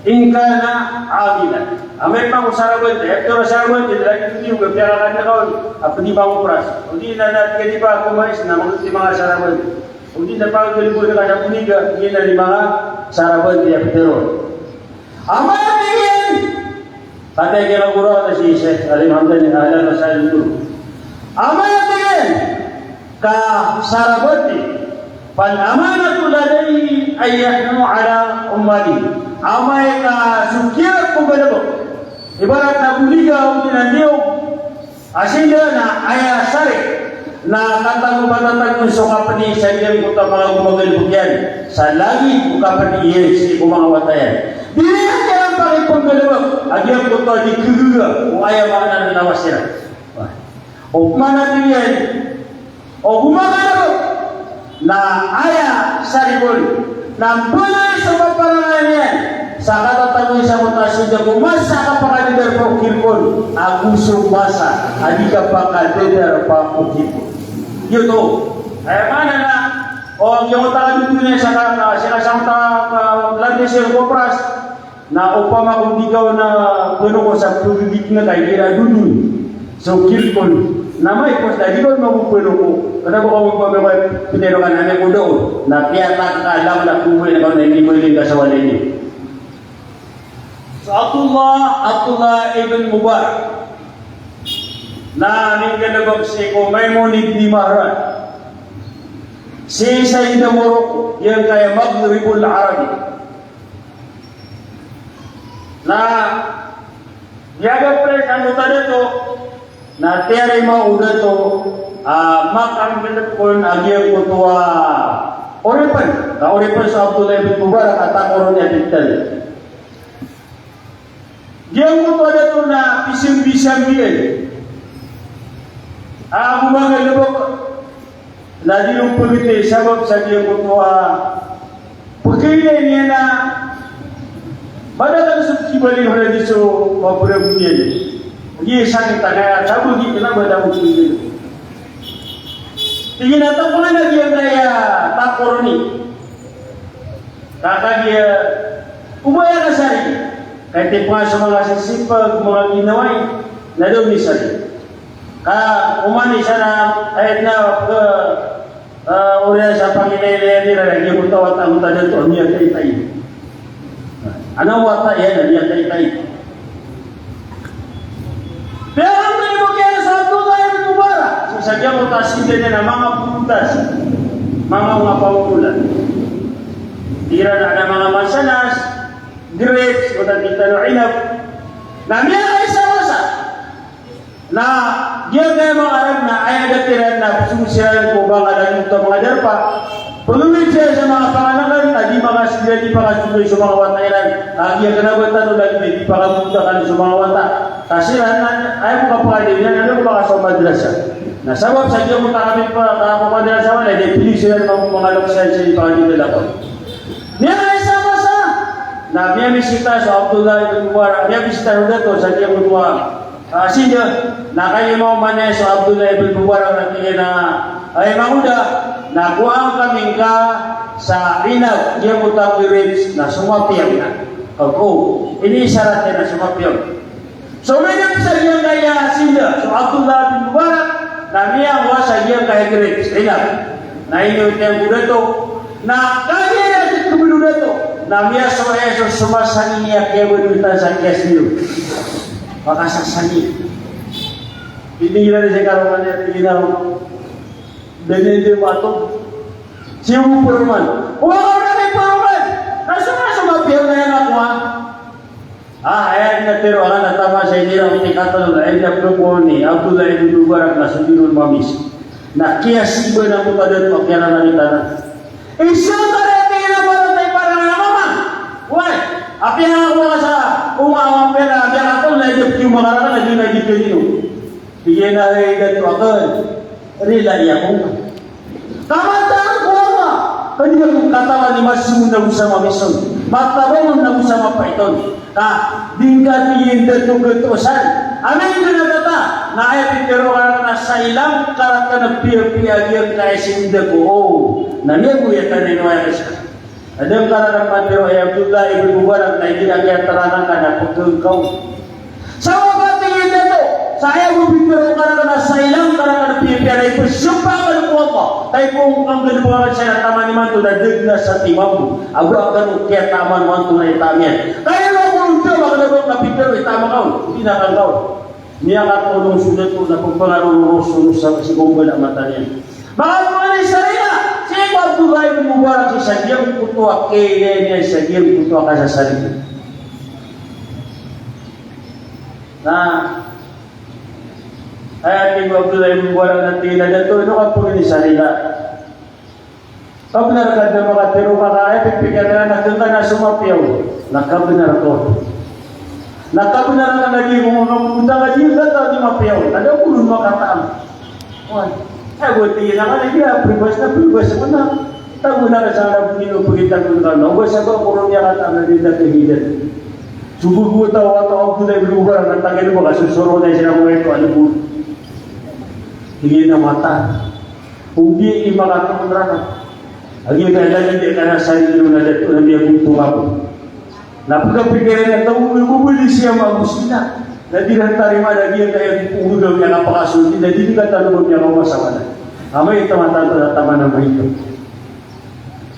In kana amilan. Amay pman ko sarabanti, aya pitharo a sarabanti, lagid oto, di ko piyakakan ka on a pdi mangopras. O di na, na tig a di ba ko mais na mangoti manga sarabanti. O di na pagalibo na ka sa poniga, di na di manga sarabanti a pitharo. Amay a tig iyan, Kataya kiyagoraan si Sheikh Alim Hamdan, ahlan wa sahlan. Amay a tig iyan ka sarabanti, fal amanatu ladayhi an yahnu ala ummalihi. Amay ka so kiyapnggalbk, ibarat na boliga o di na niyog a sii na aya sarik na katatago, katatago so kapdi sa giyangkoto a manga gomagalbk iyan sa lagid o kapdi iyan sii ko manga wata iyan. Di niyan kiyapakipnggalbk a giyangkoto a di khagaga o aya maana na lawas iran. Opama na tig iyan o gomagalbk na aya sarik on na mbaloy so paparangayan iyan sa katatago sa mota sii ko masa a kapakadadar ko kirkon ago so masa a di kapakadadar ko kirkon. Giyoto. Aya maana na, o, giyoto a dudunya sa ka, sa ka, sa ka, ka, landis ko pras. Na opama ko di ka on na pnoko sa pagigit na ka igira dodon so kirkon. Na maipos na di ka on mapopnoko. Kna ba ka opama ko pnero ka na miyako doon. Na piyatak ka lang na kumay na ka na ini mali ka sa walay niyo. So Abdullah, Abdullah ibn Mubarak. Na minggalbk sii ko Maimun ibn Mahran. Sii sa India Morocco, giyangkaya Maghribul Arabi. Na, giya pn sa angkoto a dato, na tiyarima o dato a makanggalbk on a giyangkoto a oripn, ka oripn so Abdullah ibn Mubarak a takor on iyan a titan. Giyangkoto a dato na pisambisambian a gomagalbk. Na di ron pagitay sabap sa giyangkoto a pagkailay niyan a madakl so kibaling o lagi so maparagon iyan. Giya sakit a kaya sabagi kna ba da ko kibaling. Tig iyan a tapangan a giyangkaya takor ini. Ka kagiya, o ba aya kasari. Ka tig iyan a so manga sisipag, manga ginawai, na da on misari. Ka oman i sana, aya na, ka, ah, oriyan sa pangilaylay iran, lagid o wata, wata a dato a miyataytay. Ana wata iyan a miyataytay. Pero tig iyan a so Abdullah ibn Mubarak, so sa giyangkoto a sii niyan a manga photos, manga, manga pamomolan. Iran a manga mansanas, grapes, o tano a inab. Na miyakaisa masa. Na giyangkaya manga Arab na aya adat iran na pzong siran ko ba nga lagid oto a manga darpa. Pagawid siran sa manga panganakn a di makasgad, di pakasogoy so manga wata iran. A giya kna ba tano lagid a di pakabontakan so manga wata. Ka siran na aya ko kapakadn iyan na aya ko makasowa madrasa. Na sabap sa giyangkoto a kapit pa, ka, kapapadala sa walay, di pili siran ma-, mangalok sa, sa ipakadidalak on. Miyakaisa a masa na miyamisita so Abdullah ibn Mubarak, miyamisita so dato sa giyangkoto a, ah, sinda, na kagiya maoma niyan so Abdullah ibn Mubarak na tig iyan a, "Ay mangoda, na kowaan kami ngka sa inab, giyangkoto a grapes na somapiya ngka." Pag o, iniisarat iyan na somapiya. So, minap sa giyangkaya sinda, so Abdullah bin Mubarak, na miyakowa sa giyangkaya grapes, inab. Na iniyoto iyan ko dato, na kagiya aya dn khabaloy o dato, na miyasowa iyan so somasangin a kiyabadotan sa kiyas iyo. Makasasangin. Inigiran iyan sa karoman iyan, inigiran. Dn iyan di mato. Siyo mo poroman. Kowa ka na kay poroman. Na so, na somapiya ngka iyan a kowa. Ah, aya dn a tharoa ngka na taman sa inira o tikatlo na aya dn a pkhakowa ni Abdullah ibn Mubarak na so di ron mamis. Na kiyasiba na ko ka dato a kiyararangit anan. Isa ka reti na ba na tayo parang ano man? Why? Apiya nga ko nga sa uma, apiya na, apiya nga ko na aya dn a pkioma ka rakn na di na di kanino. Tig iyan a, "Hay dato akn, rilai ako ngka. Ka mataan ko a, ka di ako katawan i masomo na go sa mamis on, matawan on na go sa mapait on. Ka di ngka," tig iyan, "dato gatosan. Amay ka na bata, na aya pitharo ka rakn na sailang ka rakn a piyapiya giyangkaya sinda ko." O, na miyagoyat anan o aya kasa. Adn ka rakn matharo i Abdullah ibn Mubarak na igira kiyataranga ka na pkhangkaw. Sabap a tig iyan dato, sa aya bo pitharo ka rakn na sailang ka rakn a piyapiya na ipsmpa akn ko Allah. Taw ko anggalbk akn siya na taman imanto na da dn a satiman bo. Ago akn o kiyataman o antonaa i taam iyan. Kaya ko ron da akn a ba ngka pitharo i taam ka on. Di na kangkaw. Miyakatolong so dato na pphangaro ron so, so, sa, sa gomba na mata niyan. Makapanganay sa rila, si Abdullah ibn Mubarak sa giyangkoto a kailangan iyan, sa giyangkoto a kasasarig. Na, aya tig o Abdullah ibn Mubarak na tig iyan a dato, ino ka pphangni sa rila? Kabnar ka da makatharo ka, ka aya pipikir iyan na kangka na so mapiya on. Na kabnar ka on. Na kabnar ka na di ko makamuta ka di ka ta di mapiya on. Ka da ko ron makataam. Wan. Aya bo tig iyan a ka na di a pribas na pribas ko na. Tago na ka sa na bo di no pagitago na ka na. Oba sa ba ko ron miyakataam na di na kahidan. Sugo ko taw a taw a bo na ibo ba na tagal ba ka so soro na siran ko ito a lubod. Tig iyan a mataan. Odi i makatongkar ka. Agi ka lagi di ka na sa ino na dato na miyagontong ako. Na pagkapikir iyan a taw, mababali siya mago sina. Na di ran tarimaan a giya kaya di ko odi ka miyakapakasold, na di ka tano ba miyakamasawalan. Amay taman, taman, taman a maito.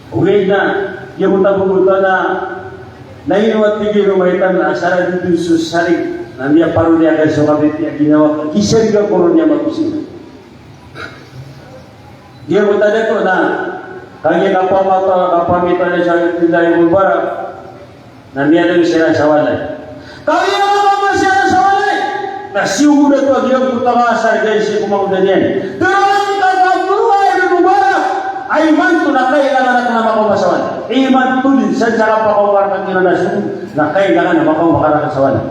Ogaid na, giya ko tago ko tana, na ino a tig iyan o maitan na asar a di dn so sarig. Na miyaparodi akn so kabit a ginawa, kisarig ako ron iyan mago sina. Giya ko tana to na, kagiya kapamata, kapamita na sa Abdullah ibn Mubarak, na miyalm siran sa walay. Kagiya makaoma siran sa walay, na siyogo dato a giyangkoto a kasar, gay sii ko mangoda niyan. Pero angka Abdullah ibn Mubarak, a imanto na kailangan akn a makaoma sa walay. Imanto dn sa kapakaoma rakn iran a siyogo, na kailangan a makaoma ka rakn sa walay.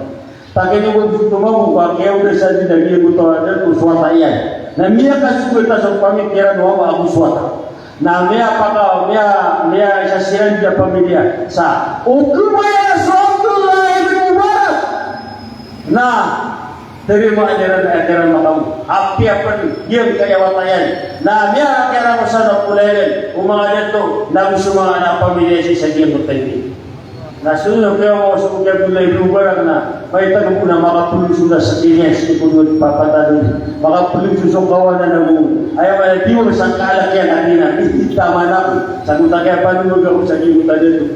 Pakin'g o tumamok a kiyaoda sa di na giyangkoto a dato so wata iyan. Na miyakasogat a so pamikiran o ama ago so wata. Na miyapaka, miya, miya isa siran di a pamilya sa o khabaya so Abdullah ibn Mubarak. Na tarimaan iran a kiran makaoma. Apiya pn giyangkaya wata iyan. Na miyakiran o sa na polayan o manga dato na go so manga anak a pamilya sii sa giyangkoto a indi. Na so, na kaya makasogat ki Abdullah ibn Mubarak na, maito ko na makapolog so da sa kiniya, sii ko doon papatadon. Makapolog so so kawanan ago, aya maana di mo sa kalak iyan a di na, di taman ako. Sa ko ta kaya panulog ako sa di mo tadon.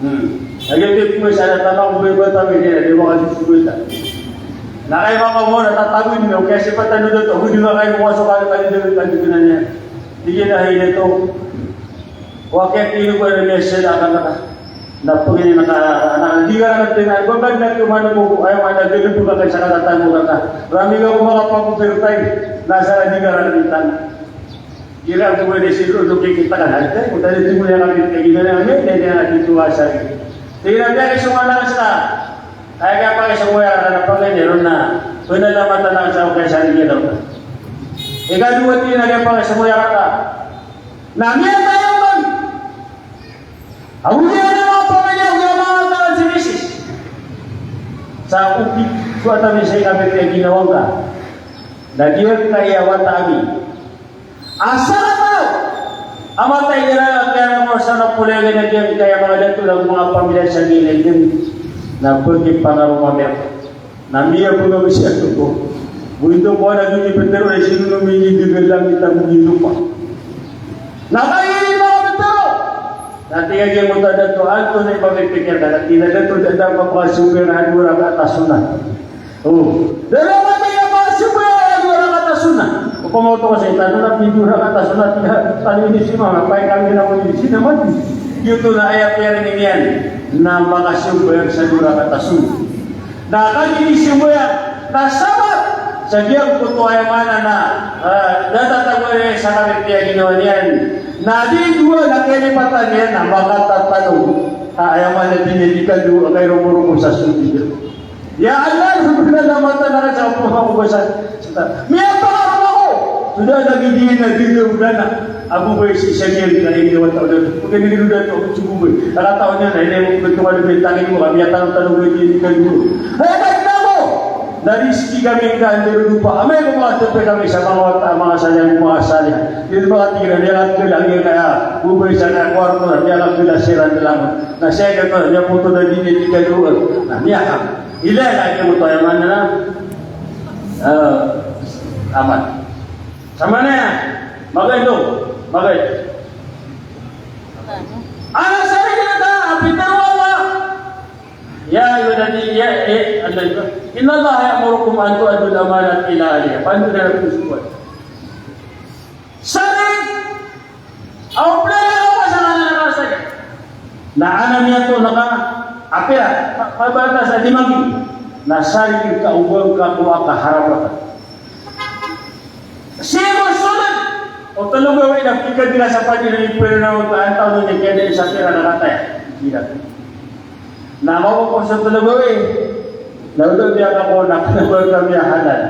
Hmm. Lagi di ko sa na tama ko ba iba tabi niya, di makasusugot na. Na kaya makaoma na tatagod niyo, kaya sipatan niyo dato, ako di ba kayo makasukat, kayo di ba kayo di ba niya. Di niya na, hay, dato. Wa kaya tino ko na miyasel a ka na ka. Na pangini na ka, na di ka na tingnan, ba ba na kiyo man ko, ay man na gano'n po ka kay sa katatan mo ka ka. Rami ka ko makapag-overtime, nasa na di ka na tingnan. Ira ko ba ni siguro, do kikita ka na, ay, kung tayo di mo yan kami, kaya gina na kami, kaya gina na dito ka sa. Tingnan niya, isang anak sa, Aya kiyapakay so ngoya ka na pangini ron na panalamatan ka sa okit sa lingid ako. Ikadowa, tig iyan, a giyangkaya pakasambayang raka na miyatay ako kami. Ago giyanan a manga pamilya, ago giyanan a manga taw a si misis. Sa okit ko a tamis a ikabit a ginawa ngka. Na giyangkaya wata ami. Asar a taw a matay iran a kiyarangosana polo iyan a giyangkaya manga dato ago manga pamilya sa giyangkaya na pagipangaro mamir. Na miyabagabag siya to ko. Bo ito ko a lagid i petero, na sino no mini di galang ita mo di lupa. Na kagiya manga petero. Na tig a giyangkoto a dato, antonaa i pamipikir ka, na tig a dato, da, da, mapakasober a dowa rakat a sunnat. O. Da, da, mapakasober a dowa rakat a sunnat. Opama oto ka sa ita, na tig a dowa rakat a sunnat, tig a, tano ini si mama, pay kami na mo ini, sino mati. Giyoto na aya piyarinig iyan, na makasober sa dowa rakat a sunnat. Na kagiya di sambayang, na sabat sa giyangkoto, aya maana na, ah, da tatago iyan sa kapipiyaginawa niyan. Na di dowa na kalipatan iyan na makatatago. Ah, aya maana di niyan di kadowa, kairomoromor sa sujud. Ya Allah, subhanallah, mata na sa pura ko basa. Miyatakaroma ko. Sudah lagi di na di dowa na. Ago ba isa sa giyangkaya wata o dato. Pagari o dato, sogo ba. Kala taw niyan, ay, ay, mo, beto ka, beto ka, kami a tano, tano, beto ka, beto ka. Ay, ay, tano! Na rizki kami ka, anda ron pa. Amay ko manga tepek kami sa manga wata, manga salihan, manga salihan. Di ba, tig iran, di alam ko lang iyan kaya, bubay sa kaya kwarto, di alam ko lang siran, di alam. Na siya ka, di ako to na di, di ka doon. Na niya ka. Ila, lagi mo to, aya maana na. Eh, aman. Sa maana iyan, magay to, magay. Ana sa rin ka, a pitaro o Allah. Ya ayyuhalladhi-, ya, eh, Allah, innallaha ya'murukum an tu'addul amanati ila ahliha. Paano na lang po subukan? Sa rin, aw plano ka ba sa kanan ka sa rin? Na ana niyan to naka, apira, pa, pabata sa dimagi. Na sa rin ka ubang ka ko aka harap ka. Sii ko soled o telo gawii na pikagira sa padi na iperna o taan taw na niya kiyada sa pira na kataya. Gira. Na mawapos so telo gawii. Na oto biya ka ko na pinagoy ka miyahalal.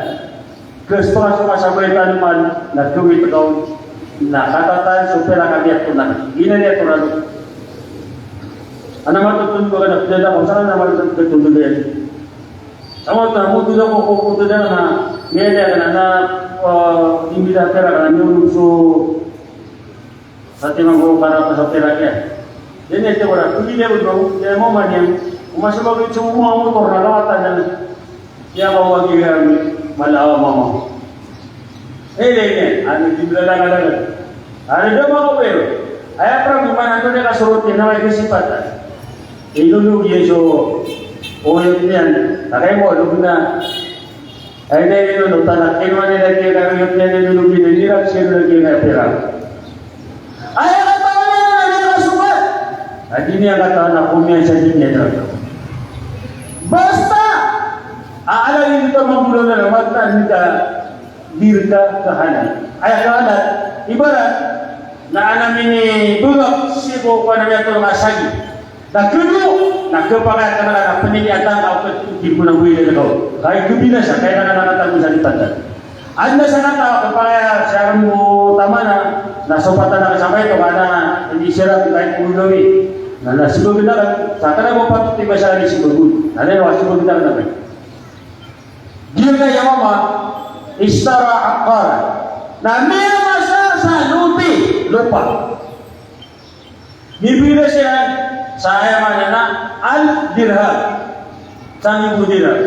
Kes pa so kasabay tanoman na gawii tekaw na katatan so pira ka miyato na. Ina niya to na. Ana matutun ko ka na pidala ko sana na matutun ko na. Sama ta mo to da ko ko to da na, ngeda ka na na, ah, imbida pera ka na nyuruso. Sa tima ko para pa sa pera kaya. Dene te wala, pili le ko, ya mo manyam, o masabag ito mo mo ko na kawatan na. Ya mo wagi ya malawa mama. Ele, ele, ano, di bla, bla, bla, bla. Ano daw, makabayo? Aya, para mo man, ano, na kasorot iyan, na may kasipatan. Inulog iyan so oyot niyan. Takay mo, log na. Ay, na, inulog, tanak, inuman iyan, lagi na, oyot niyan, inulog iyan, inirap siya, lagi na, pira. Aya, katawan iyan, na, di kasobat. Adi niyan katawan, ako niyan sa di niyan, na. Basta, aalagin kita magulo na, mata, hindi ka, Di rka kahanan. Aya kahanan, ibarat na ana minibagak sii ko kowan a miyatolong a sagi. Na kado, na kapakay a kna ka na pniliatan ka o kd ko na goy na kaw. Kay kabinasa, kay na kna ka tago sa lipatan. Adn a sakataw a kapakay a siya ron ko tamana, na sopatan a kasamay to ka na, hindi siya ron kay ko gawii. Na, na sibagn akn, sa kna ko patot i basa ni sibagn. Na, na, na, sibagn akn na kay. Giyangkaya mama, ishtara aqaran. Na miyamasa sa lote, lopa. Mibgay siran sa aya maana na alf dirham. Sanggibo dirham.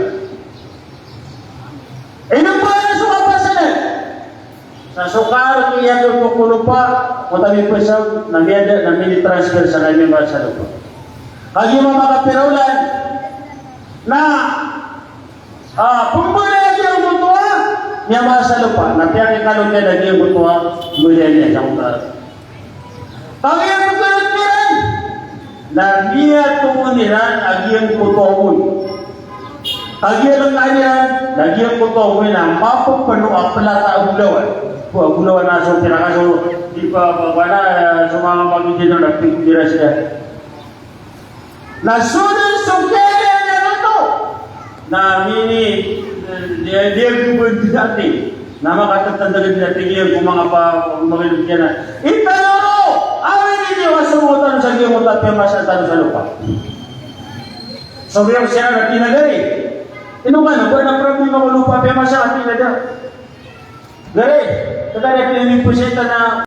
Ino ba na so kapasanan? Sa so kaarok iyan ko lopa, o tabi pzaw, na miyada, na mini-transfer sa kami ba sa lopa. Kagiya mama ka pira olan, na, ah, pmbaloy a giyangkoto a miyamasa sa lopa, na piyakikalote na giyangkoto a mbaloy a giyangkoto a. Kagiya pkalote iran, na miyatoon iran a giyangkoto a omoy. Kagiya lkaan iran, na giyangkoto a omoy na mapopeno a plata a golawan. Ko a golawan a so pinakaso, di pa, pa, pa na, eh, so manga pagidin na pigdira siya. Na so dn so kiyaliyan iyan oto. Na mini, eh, liya, liya gubon dati. Na makatatandagad na tig iyan ko manga pa, manga ilog iyan na, "Itaya ro! Awid ini, waso mo tano sa giyangkoto a piyamasa tano sa lopa." So, biyang siya na tig iyan a, "Gari, ino ka na, ba na problema ko lopa piyamasa?" Tig iyan a, "Gari, tig iyan a, tig iyan a,